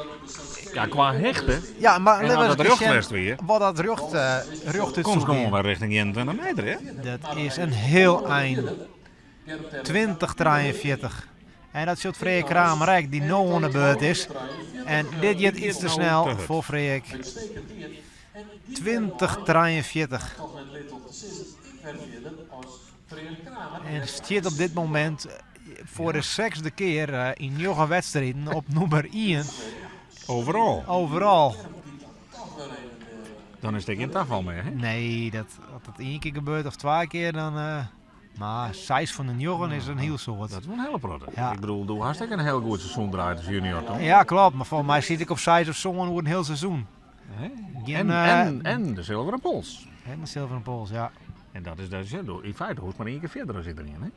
Ja, qua hichte ja, maar En laten we as dat eens rjocht sjen west wie. Wat dat rjocht, rjocht út Komt soe gewoon gean. wer richting 21 meter, hè? Dat is in hiel ein. 20, 43. En dat sjocht Freek Kramer ek, dy't no oan de beurt is. En dit giet iets te snel foar Freek. 20, 43. En stiet op dit momint foar de sechsde kear yn njoggen wedstriden op nûmer ien. Overal. Overal. Dan is it gjin tafal mear, hè? Nee, dat, as dat ien kear gebeurt of twa kear, dan... mar seis fan de njoggen is in hiel soad. Dat is wol in hiele protte. Ja. Ik bedoel, do hast ek in hiel goed seizoen draaid as junior, toch? Ja, kloppet. Mar folgens my siet ik op seis of sân oer in hiel seizoen. Hè? Gjin, En, en de zilveren pols. En de zilveren pols, ja. En dat is dus, ja, in feite hoecht mar ien kear fierder as iderien, hè?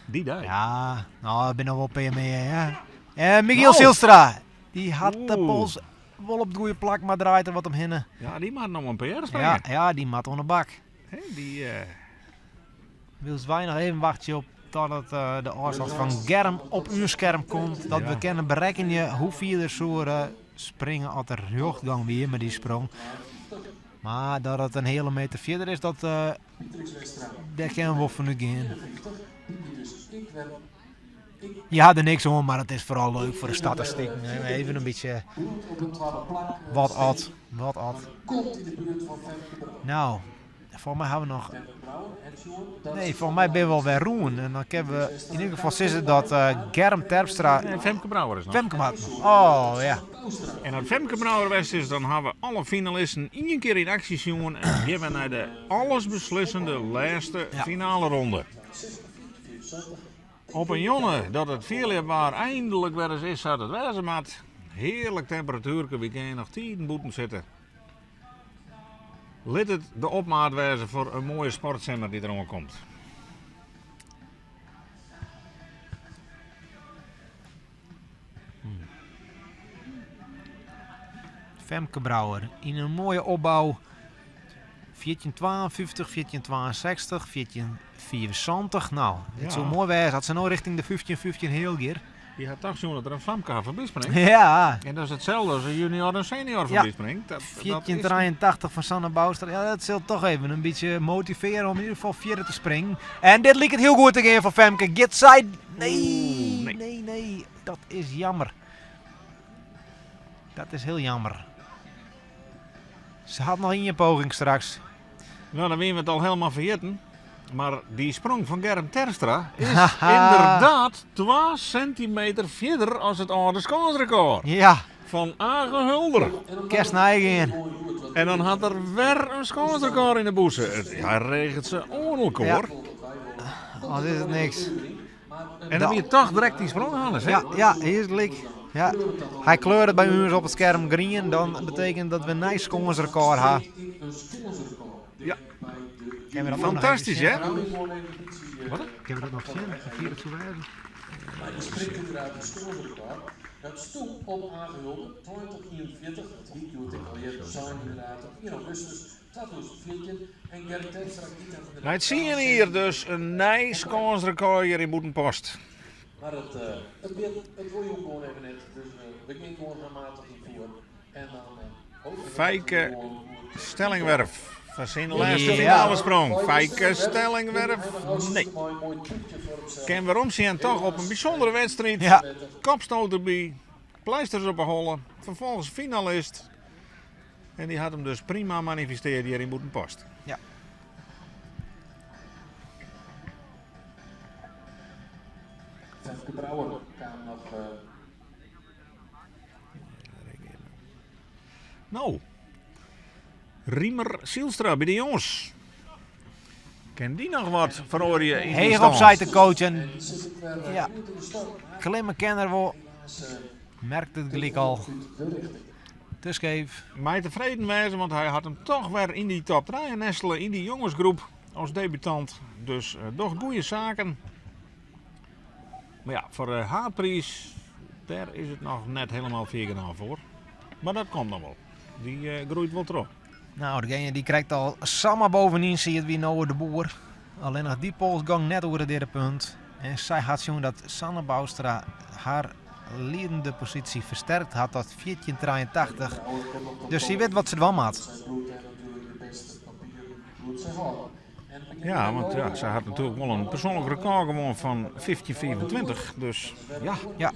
Dy dei. Ja, no, ik bin noch wol in pear mear, ja. En Michiel Oh. Zijlstra, dy hat de Oeh. pols wol op it goede plak, mar draait der wat omhinne. Ja, dy moat noch in PR Ja, springe. ja, dy moat oan de bak. Hè, dy, Wylst wy noch even wachtsje op dat it, de ôfstân fan Germ op ús skerm komt. Dat Ja. we kinne berekkenje hoe fier er soe springe as er rjochtgong wie mei dy sprong. Mar dat it in heale meter fierder is, dat, dêr kinne we wol fan útgean. Je ha der niks oan, mar it is foaral leuk foar de statistiken. Even in bytsje wat at, wat at. No, folgens my ha we noch... Nee, folgens my binne we al wer rûn. En dan kinne we yn ieder gefal sizze dat Germ Terpstra... Nee, Femke Brouwer is noch. Femke moat noch. Oh, ja. En as Femke Brouwer west is, dan ha we alle finalisten ien kear yn aksje sjoen en gean we nei de allesbeslissende lêste Ja. finaleronde. Op in jonne dat it fierljepwaar eindelijk wer ris is sa't it wêze moat. Hearlik temperatuerke, wy kinne noch tiden bûten sitte. Lit it de opmaat wêze foar in moaie sportsimmer dy't deroan komt. Femke Brouwer yn in moaie opbou. 1452, 1462, 1475. No, it Ja. soe moai wêze as se no richting de 1515 heal giet. Je hat toch sjoen dat der in famke har foarby springt. Ja. En dat is itselde as in junior en senior Ja. foarby springt. Dat is 1483 fan Sanne Bouwstra. Ja, dat sil toch even in bytsje motivearje om yn ieder gefal fierder te springen. En dit liket hiel goed te gean foar Femke. Giet sy... Nee, Oeh, nee. nee, nee. Dat is jammer. Dat is hiel jammer. Se hat noch ien poging straks. No, dan wiene we it al helemaal ferjitten. Mar dy sprong fan Germ Terpstra is ynderdaad 2 sintimeter fierder as it âlde skânsrekôr. Ja. Fan Age Hulder. Kinst neigean. En dan hat er wer in skânsrekôr yn de bûse. Hy reget se oan elkoar. Ja. Al is it niks. En dan wie toch direkt dy sprong, Hannes, hè? Ja, ja, hy is gelyk. Ja. Hy kleuret by ús op it skerm grien, dan betekent dat we in nij skânsrekôr ha. Ja. Kinne we dat nog even Fantastysk, hè? sjen? Wat? Kinne we dat noch sjen? Hoe fier it soe wêze? Maar die springt inderdaad een skânsrekôr. Dat stoel op aangehulde 2041, dat wie ik al eerder zijn inderdaad op 1 augustus 2014. En Gerrit Terpstra kiet daar van de Nei it sien jier dus in nij skânsrekôr hjir yn Bûtenpost. Maar het weer, het wil je ook gewoon even net. Dus we gaan gewoon handmatig invoeren. En dan hopen we dat Feike we gewoon goed Stellingwerf. Foar syn lêste Ja. finalesprong. Feike Stellingwerf. Nee. Kin werom sjen toch op in bysûndere wedstriid. Ja. Kopstoot derby. Pleisters op 'e holle. Ferfolgens finalist. En dy hat him dus prima manifestearre hjir yn Bûtenpost. Ja. Femke Brouwer kaam noch. No, Riemer Zijlstra by de jonges. Kin dy noch wat feroarje yn dy Heech stân? op seit de coach en ja, klimme kin er wol. Merkt it gelyk al. Te skeef. Mei tefreden wêze, want hy hat him toch wer yn dy top 3 nestele yn dy jongesgroep as debutant. Dus docht goede saken. Mar ja, foar de haadpriis, dêr is it noch net helemaal fier genôch foar. Mar dat komt noch wol. Dy groeit wol troch. Nou, degene dy't krekt al samar bovenyn siet wie Noah de Boer. Allinnich dy pols gong net oer it deade punt. En sy hat sjoen dat Sanne Bouwstra har liedende posysje fersterkt hat tot 14,83. Dus sy wit wat se dwaan moat. Ja, want ja, sy hat natuerlik wol in persoanlik rekôr gewoan fan 15,25. Dus ja, Ja.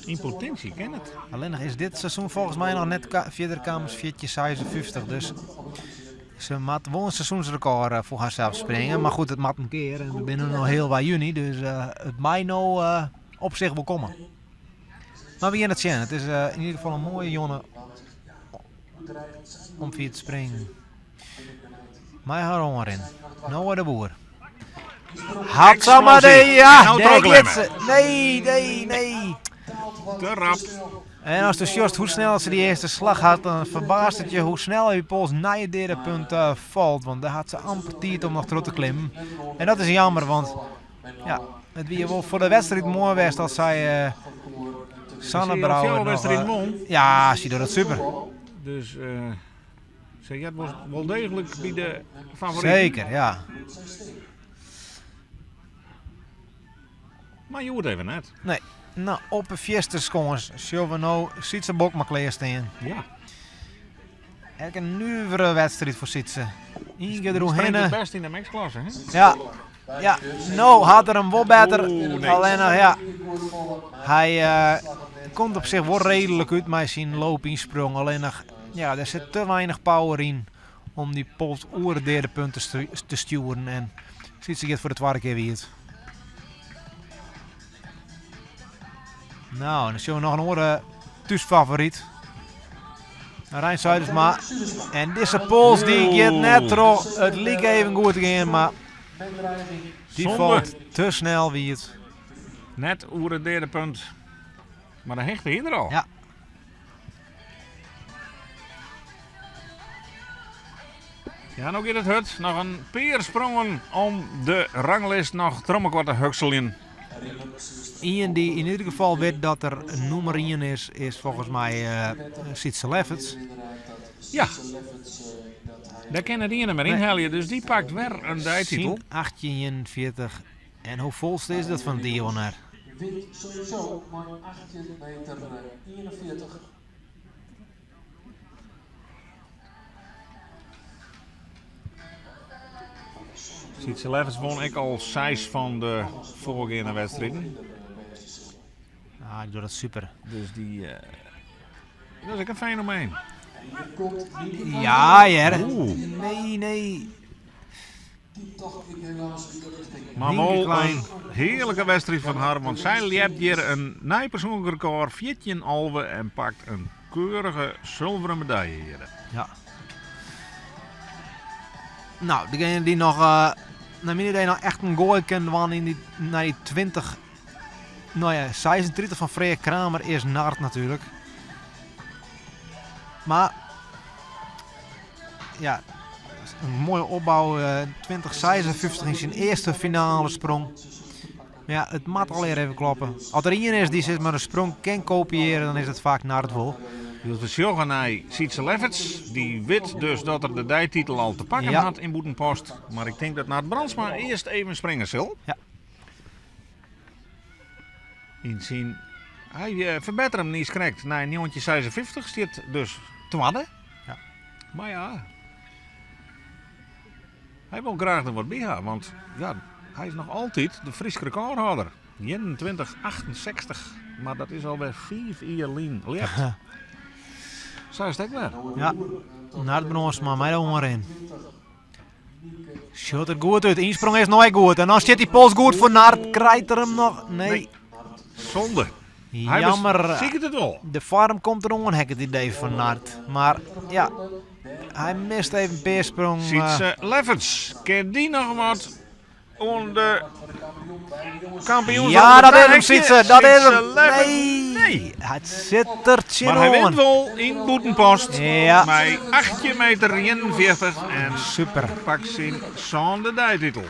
yn potinsje kin it. Allinnich is dit seizoen folgens my noch net fierder kaam as 14,56. Dus se moat wol in seizoensrekôr foar harsels springe. Mar goed, it moat in kear. En we binne no healwei juny, dus it mei no op sich wol komme. Mar we gean it sjen. It is yn ieder gefal in moaie jonge om fier te springen. Mei har oanrin. Noah de Boer. Hat samar de... Ja, Nou dêr trochklimme. giet se. Nee, nee, nee. Te rap. En as do sjochst hoe snel se dy earste slach hat, dan ferbaast it je hoe snel dy pols nei it deade punt falt. Want dêr hat se amper tiid om noch troch te klimmen. En dat is jammer, want ja, it wie wol foar de wedstriid moai west as sy Sanne Sy Brouwer fjouwer noch, wedstriden won. Ja, sy docht dat super. Dus sy heart wol deeglik by de favoriten. Zeker, ja. Mar hjoed even net. Nee. Nou, op de fierste skâns sjogge we no Sytse Bokma klearstean. Ja. Ek in nuvere wedstriid foar Sytse. Ien kear Springt deroerhinne. it bêst yn de mixklasse, hè? Ja. Ja, no hat er him wol better. Oeh, nee. Allinnich, ja. Hy komt op sich wol reedlik út mei syn loopynsprong. Allinnich, ja, der sit te weinich power yn om dy pols oer it deade punt te stjoeren. En Sytse giet foar de twadde kear wiet. Nou, en dan sjogge we noch in oare thúsfavoryt. Rein Zuidersma. En dizze pols dy giet net troch. It like even goed te gean, mar dy Zonde. falt te snel wiet. Net oer it deade punt. Mar de hichte hie er al. Ja. Ja, no giet it hurd. Noch in pear sprongen om de ranglist noch troch mekoar te hukseljen. Ien dy't yn ieder gefal wit dat er nûmer ien is, is folgens my Sietse Lefferts. Ja. Dêr kin net ien mear ynhelje, dus dy pakt wer in deititel. Syn 1841. En hoe folste is dat fan it jier wol net? Wint sowieso mei 18 meter 41. Sietse Lefferts won ek al seis fan de foargeande wedstriden. Ah, dy docht dat super. Dus dy, dat is ek in fenomeen. Ja, hear. Oeh. Nee, nee. Mar Nienke wol Klein. in hearlike wedstriid fan har, want sy ljept hjir in nij persoanlik rekôr, 14-11, en pakt in keurige sulveren medalje hjir. Ja. Nou, degene dy't noch, nei myn idee, noch echt in goai kin dwaan yn dy, nei dy 20, no ja, 36 fan Freark Kramer is Nard natuerlik. Mar ja, in moaie opbou, 2056 yn syn earste finale sprong. Mar ja, it moat allegear even kloppe. As der ien is dy't sis mar in sprong kin kopiearje, dan is it faak Nard wol. Wylst we sjogge nei Sietse Lefferts, dy wit dus dat er de deititel al te pakken Ja. hat yn Bûtenpost. Mar ik tink dat Nard Brandsma earst even springe sil. Ja. Yn syn, hy ferbettere him niiskrekt nei 1956, stiet dus twadde. Ja. Mar ja, hy wol graach der wat by ha, want ja, hy is noch altyd de Frysk rekôrhâlder. 21,68, mar dat is alwer 5 jier lyn ljept. Sa is it ek wer. Ja, Nard Brandsma mei de oanrin. Sjocht der goed út. Ynsprong is noch ek goed. En dan stiet dy pols goed foar Nard. Krijt er him noch? Nee. Nee. Zonde. Hy Jammer. besiket it wol. De foarm komt der oan, ha ik it idee fan Nard. Mar ja, hy mist even in pear sprongen. Sietse Lefferts, kin dy noch wat oan de Kampioen Ja, dat is hem, Sytse. Dat is hem. Nee. Nee. Het zit er Maar hij wint tsjinoan. wel in Bûtenpost. Ja. Mei 18 meter 41 en Super. pakt syn sânde deititel.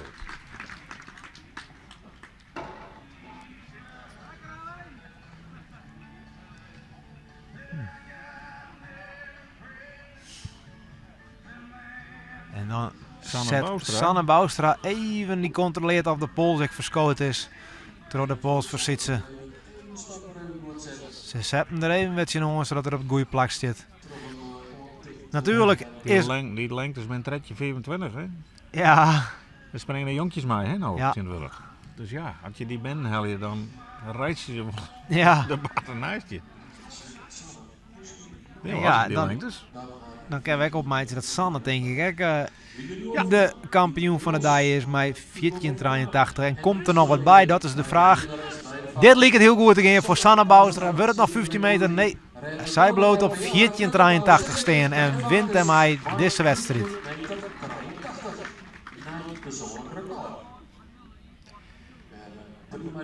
En dan Sanne zet Bouwstra. Sanne Bouwstra even die controleert of de pols ek verskoot is. Troch de pols fan Sytse. Se set hem der even wat tsjinoan sadat er op it goede plak stiet. Natuerlik Die, is... leng, die lengte is met een tredje 25, hè? Ja, Daar springen de jonkjes mee, hè, nou, Ja. tegenwoordig. Dus ja, als je die bent, haal je dan rijdt je wel ja. de baten naast je. Ja, Ja, die dan- lengtes. Dan kunnen we ook opmaken dat Sanne, denk ik, ook, de kampioen van de dag is met 14,83. En komt er nog wat bij? Dat is de vraag. Dit liep het heel goed te gaan voor Sanne Bouwstra. Wordt het nog 15 meter? Nee. Zij bloot op 14,83 staan en wint hij deze wedstrijd.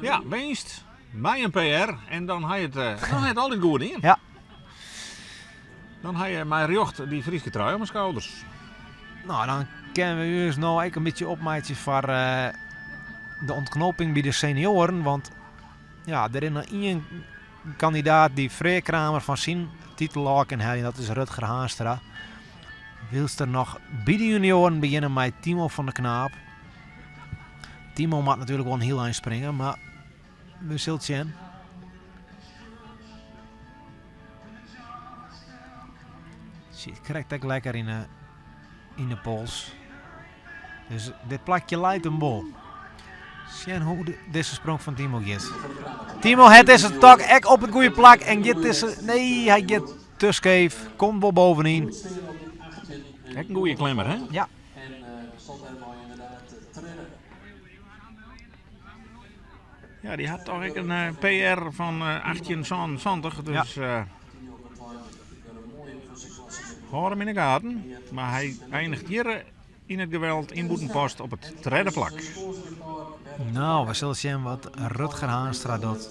Ja, winst. Bij een PR. En dan had je het, dan had je het altijd goed in. Ja. Dan had je mijn rjocht die Frieske trui om mijn schouders. Nou, dan kunnen we dus nou ook een beetje opmaatje voor de ontknoping bij de senioren. Want ja, er is nog één kandidaat die Freek Kramer van zijn titel al kan halen. Dat is Rutger Haanstra. Wilst er nog bij de junioren beginnen met Timo van der Knaap. Timo mag natuurlijk wel een heel eind springen, maar we zullen het zien. Zit krijgt ook lekker in de pols. Dus dit plakje leidt een bol. Zien hoe deze sprong van Timo gaat. Timo, het is een tak, ek op het goede plak en gaat tussen. Nee, hij gaat te scheef. Komt wel bovenin. Kijk, een goede klimmer, hè? Ja. En stond helemaal inderdaad te trainen. Ja, die had toch ook een PR van 1870. Dus hou hem in de gaten. Maar hij eindigt hier in het geweld in Bûtenpost op het derde plak. Nou, we zullen zien wat Rutger Haanstra doet.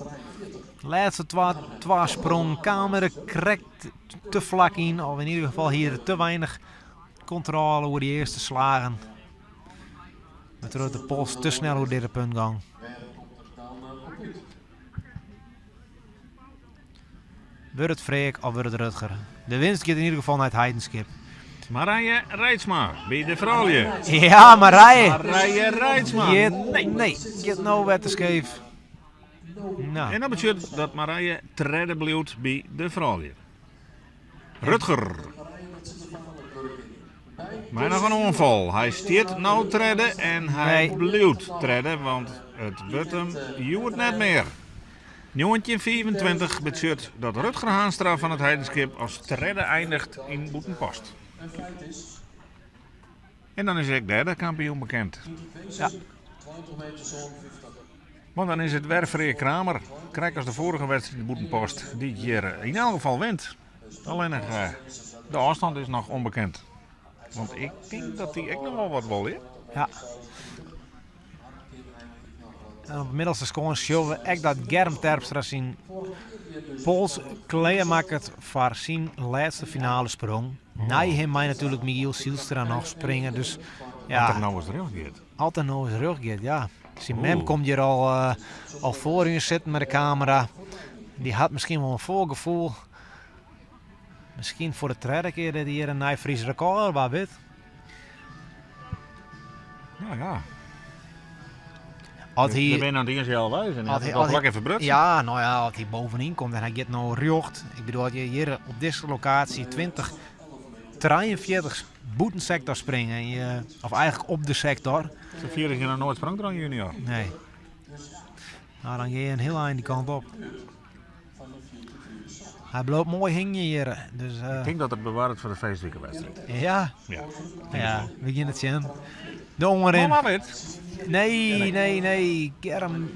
Laatste twa sprong, kamer krekt te vlak in. Of in ieder geval hier te weinig controle over die eerste slagen. Met de pols te snel over deze puntgang. Wordt het Freek of wordt het Rutger? De winst gaat in ieder geval naar het Heidenskip. Marije Reitsma, bij de vrouwen. Ja, Marije! Marije Reitsma. Nee, nee, gaat nou weer te scheef. Nou. En dat betekent dat Marije tredde blijft bij de vrouwen. Rutger. Maar nog een onval. Hij stiert nou tredde en hij Nee. blijft tredde, want het wordt hem joert net meer. 1924 betekent dat Rutger Haanstra van het Heidenskip als tredde eindigt in Bûtenpost. En dan is ik derde kampioen bekend. Ja. Want dan is het weer Freek Kramer. Krijg als de vorige wedstrijd de Bûtenpost die hier in elk geval wint. Alleen nog, de afstand is nog onbekend. Want ik denk dat die ook nog wel wat wil, hè? Ja. En op de middelste score zien we echt dat Germ Terpstra zijn pols klaarmaakt voor zijn laatste finale sprong. Na hem mij natuurlijk Michiel Zielstra nog springen. Dus, ja. Altijd nou eens terug gaat. Altijd nou eens terug gaat, ja. Zijn mem Oeh. komt hier al voor u zitten met de camera. Die had misschien wel een voorgevoel. Misschien voor de derde keer dat hij hier een nieuw Fries record waar weet. Nou ja. Als hij Ik ben aan het eerste jaar wijs en Als hij hij- had als vlak hij- even brutsen. Ja, nou ja, als hij bovenin komt en hij gaat nou rjocht. Ik bedoel, als je hier op deze locatie 20, 43 boetensector springen. En je, of eigenlijk op de sector. Zo vier is je nog nooit sprong dan junior. Nee. Nou, dan ga je een heel eind die kant op. Hij bloot mooi hing je hier. Dus Ik denk dat het bewaard voor de feestweekenwedstrijd. Ja. Ja. Ja, we gaan het zien. De oanrin. Maar wit. Nee, nee, nee. Germ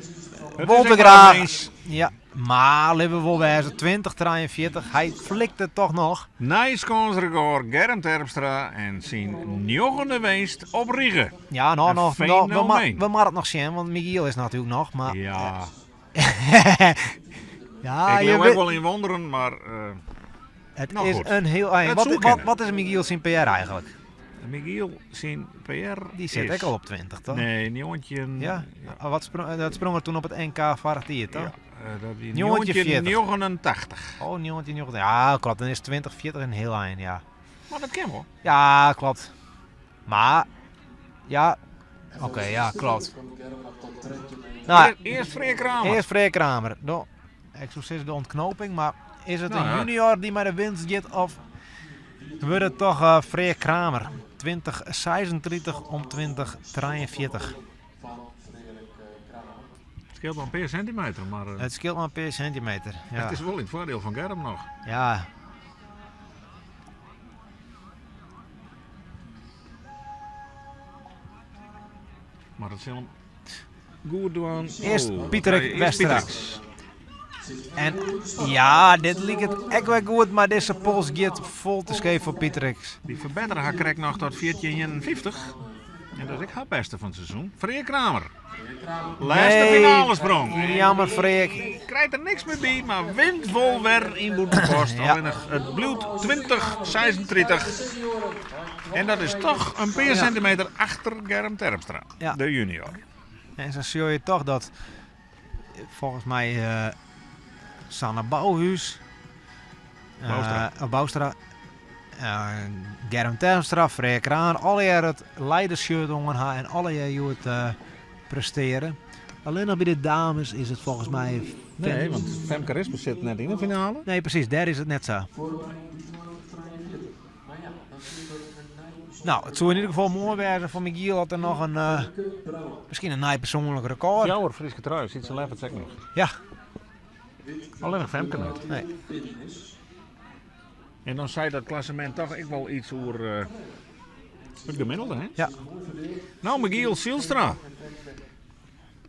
Het wol is te ek mar graach. in mins. Ja, mar litte we wol wêze, 20-43. Hy flikt it toch noch. Nij skânsrekôr Germ Terpstra en syn njoggende winst op rige. Ja, no, Een no, no, we, ma fenomeen. we moatte it noch sjen, want Michiel is natuerlik noch. Mar Ja, ja, ik je leau ek wit- wol yn wonderen, mar eh, het Nou is goed. een heel eind. Het Wat, soe wat, kinne. wat is Michiel zijn PR eigenlijk? Michiel syn PR Die zit is... ook al op 20, toch? Nee, 19... Ja? Ja, Wat sprong, dat sprong er toen op het NK vorig jaar, toch? ja, dat wie 1940. 1989. Oh, 1990. Ja, klopt. Dan is 2040 een heel eind, ja. Maar dat kan wel. Ja, klopt. Maar, ja, oké, ja, klopt. Nou, Eerst Freek Kramer. eerst Freek Kramer. Nou, ik zou zeggen de ontknoping, maar is het Nou, een ja. junior die maar de winst gaat of wordt het toch Freek Kramer? 2036 om 2043. Het scheelt wel een paar centimeter, maar Het scheelt maar een paar centimeter. Ja. het is wel in het voordeel van Germ nog. ja. Maar dat zal hem goed doen. Eerst Oh, Pieterik nee, eerst Westra. Pieteriks. En ja, dit liep het echt wel goed, maar deze pols gaat vol te scheef voor Pieteriks. Die verbeteren haar krijgt nog tot 1451. En dat is ik haar beste van het seizoen. Freek Kramer. Laatste Nee. finale sprong. Jammer, Freek. Krijgt er niks meer bij, maar wint vol weer in Boetenpost. Ja. Alleen nog het bloed 2036. En dat is toch een paar centimeter achter Germ Terpstra, Ja. de junior. En zo zie je toch dat, volgens mij, Sanne Bouwhuis, Bouwstra. Bouwstra, Germ Terpstra, Freek Kramer, alle jaar het leidershirt om haar en alle jaar hoe het presteren. Alleen nog bij de dames is het volgens mij... Nee, want Femke Rispe zit net in de finale. Nee, precies, daar is het net zo. Nou, het zou in ieder geval mooi zijn voor Michiel dat er nog een, misschien een nieuw persoonlijk record. Jouw Frieske trui, zit ze lef het nog. Ja, Alleen nog Femke net. nee. En dan zei dat klassement toch ik wel iets over het gemiddelde, hè? Ja. Nou, Michiel Zielstra.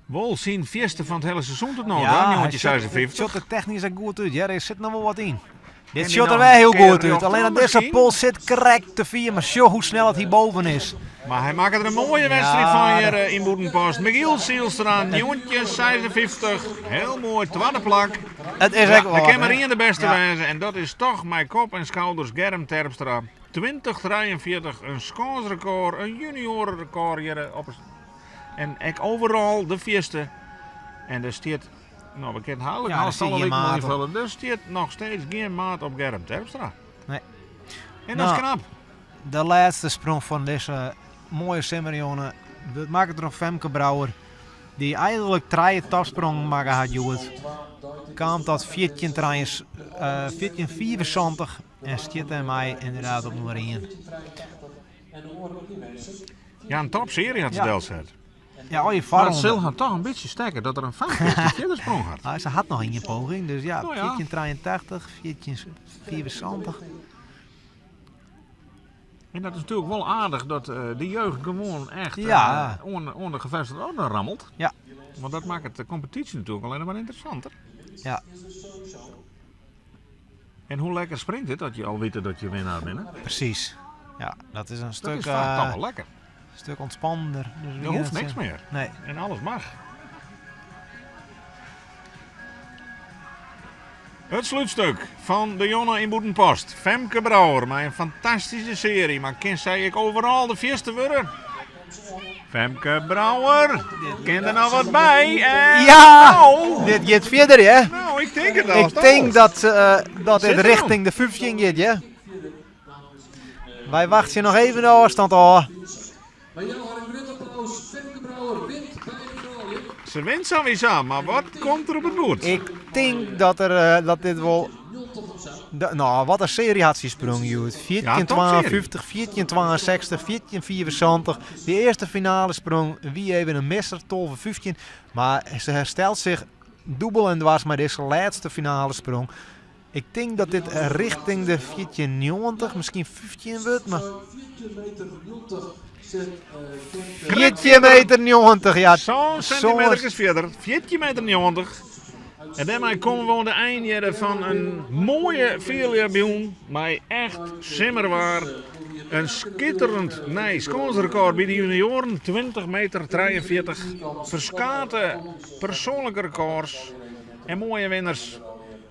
Wol zien vierste van het hele seizoen tot nu, Ja, hè? hij Jongetje shot- 56. shot er technisch ook goed uit. Ja, er zit nog wel wat in. Dit die shot er nog wel heel een keer goed uit. Alleen dat deze misschien? pols zit correct te vier. Maar sjoe, hoe snel het hierboven is. Maar hij maakt er een mooie wedstrijd Ja, van hier dat- in Boedenpost. Michiel Zielstra, jongetje 56. Heel mooi, tweede plak. Het is Ja, echt wel de wat, kan maar hè? één de beste Ja. wijzen. En dat is toch mijn kop en schouders Germ Terpstra. 2043, een scoresrecord, een juniorenrecord hier op. En ik overal de vierste. En er staat, nou we kennen het Ja, ja, er staat alle geen week maat mooi vullen. Er staat nog steeds geen maat op Germ Terpstra. Nee. En dat is Nou. knap. De laatste sprong van deze mooie Simmerjonne. Dat maakt het nog Femke Brouwer. Die eigenlijk drie topsprongen maken had, Joet. Kwam tot 14 traaiers, 14,74 en stiet en mij inderdaad op nummer 1. Ja, een topserie had ze Ja. Delzet. Ja, al je Maar het varren. zal haar toch een beetje sterker dat er een fout is die verder sprong had. Ah, ze had nog een poging, dus ja, Nou ja. 14,83, 14,74. En dat is natuurlijk wel aardig dat de jeugd gewoon echt Ja. onder de gevestigde orde rammelt. Ja. Want dat maakt het de competitie natuurlijk alleen maar interessanter. Ja. En hoe lekker springt het dat je al weet dat je winnaar bent? Hè? Precies. Ja, dat is een Dat stuk, is vaak toch wel lekker. stuk ontspannender. Dus wie Er hoeft het niks zegt. meer. Nee. En alles mag. Het sluitstuk van de Jonne in Boetenpost. Femke Brouwer, mijn fantastische serie. Maar ken zij ik overal de vierste worden? Femke Brouwer, ken er nou wat bij? En Ja! Nou, Dit gaat verder, hè? nou, ik denk het al. Ik denk dat dit Zit richting de 15 gaat, hè? Wij wachten nog even de afstand al. Maar jou had een groot applaus. Femke Brouwer wint bij de vrouwen. Ze wint sowieso, maar wat komt er op het boord? Ik denk dat dit wel... Nou, wat een serie had ze sprong, joh. 14,52, 14,62, 14,74. Die eerste finale sprong, wie even een misser, 12,15. Maar ze herstelt zich dubbel en dwars met deze laatste finale sprong. Ik tink dat dit richting de 1490, miskien 15 wurdt, mar 14 meter 90, ja. Sân sentimeterkes fierder, 14 meter 90. En dêrmei komme we oan de ein hjirre fan in moaie fierljepjûn mei echt simmerwaar. In skitterend nij skânsrekôr by de junioaren, 20 meter 43. Ferskate persoanlike rekôrs en moaie winners.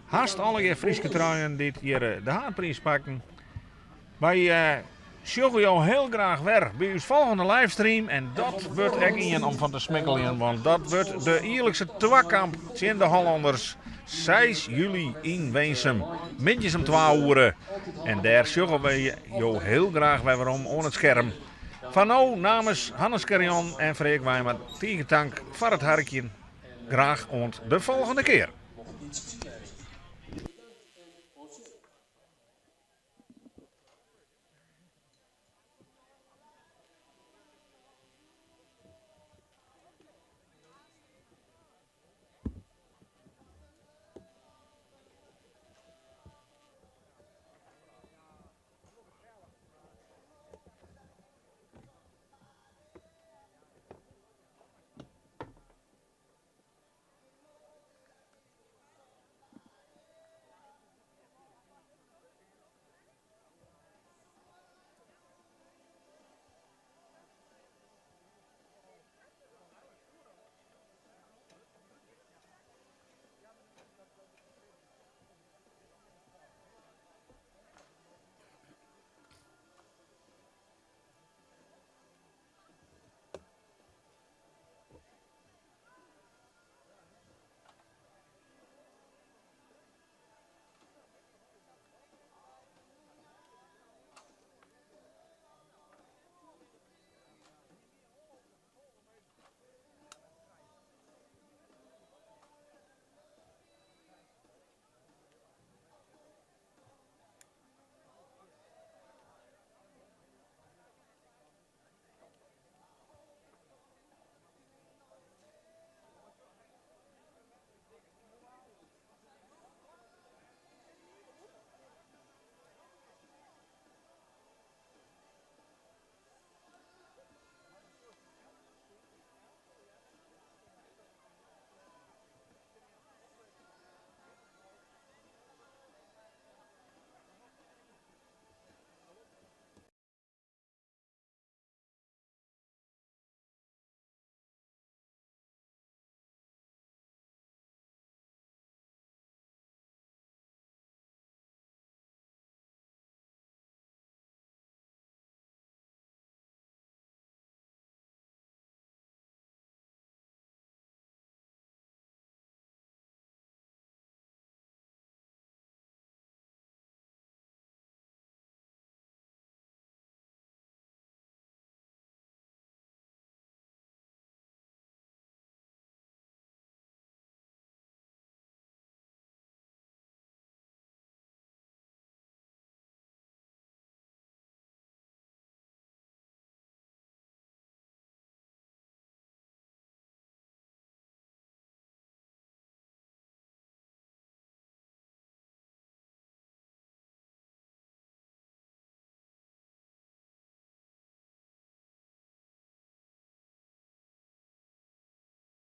Hast allegear Fryske truien dy't hjir de haadpriis pakken. Wy sjogge jo hiel graach wer by ús folgjende livestream en dat wurdt ek ien om fan te smikkeljen, want dat wurdt de jierlikse twakamp tsjin de Hollanners, 6 july yn Winsum, middeis om twa oere. En dêr sjogge wy jo hiel graach wer werom oan it skerm. Foar no namens Hannes Scherjon en Freark Wijma tige tank foar it harkjen. Graach oant de folgjende kear.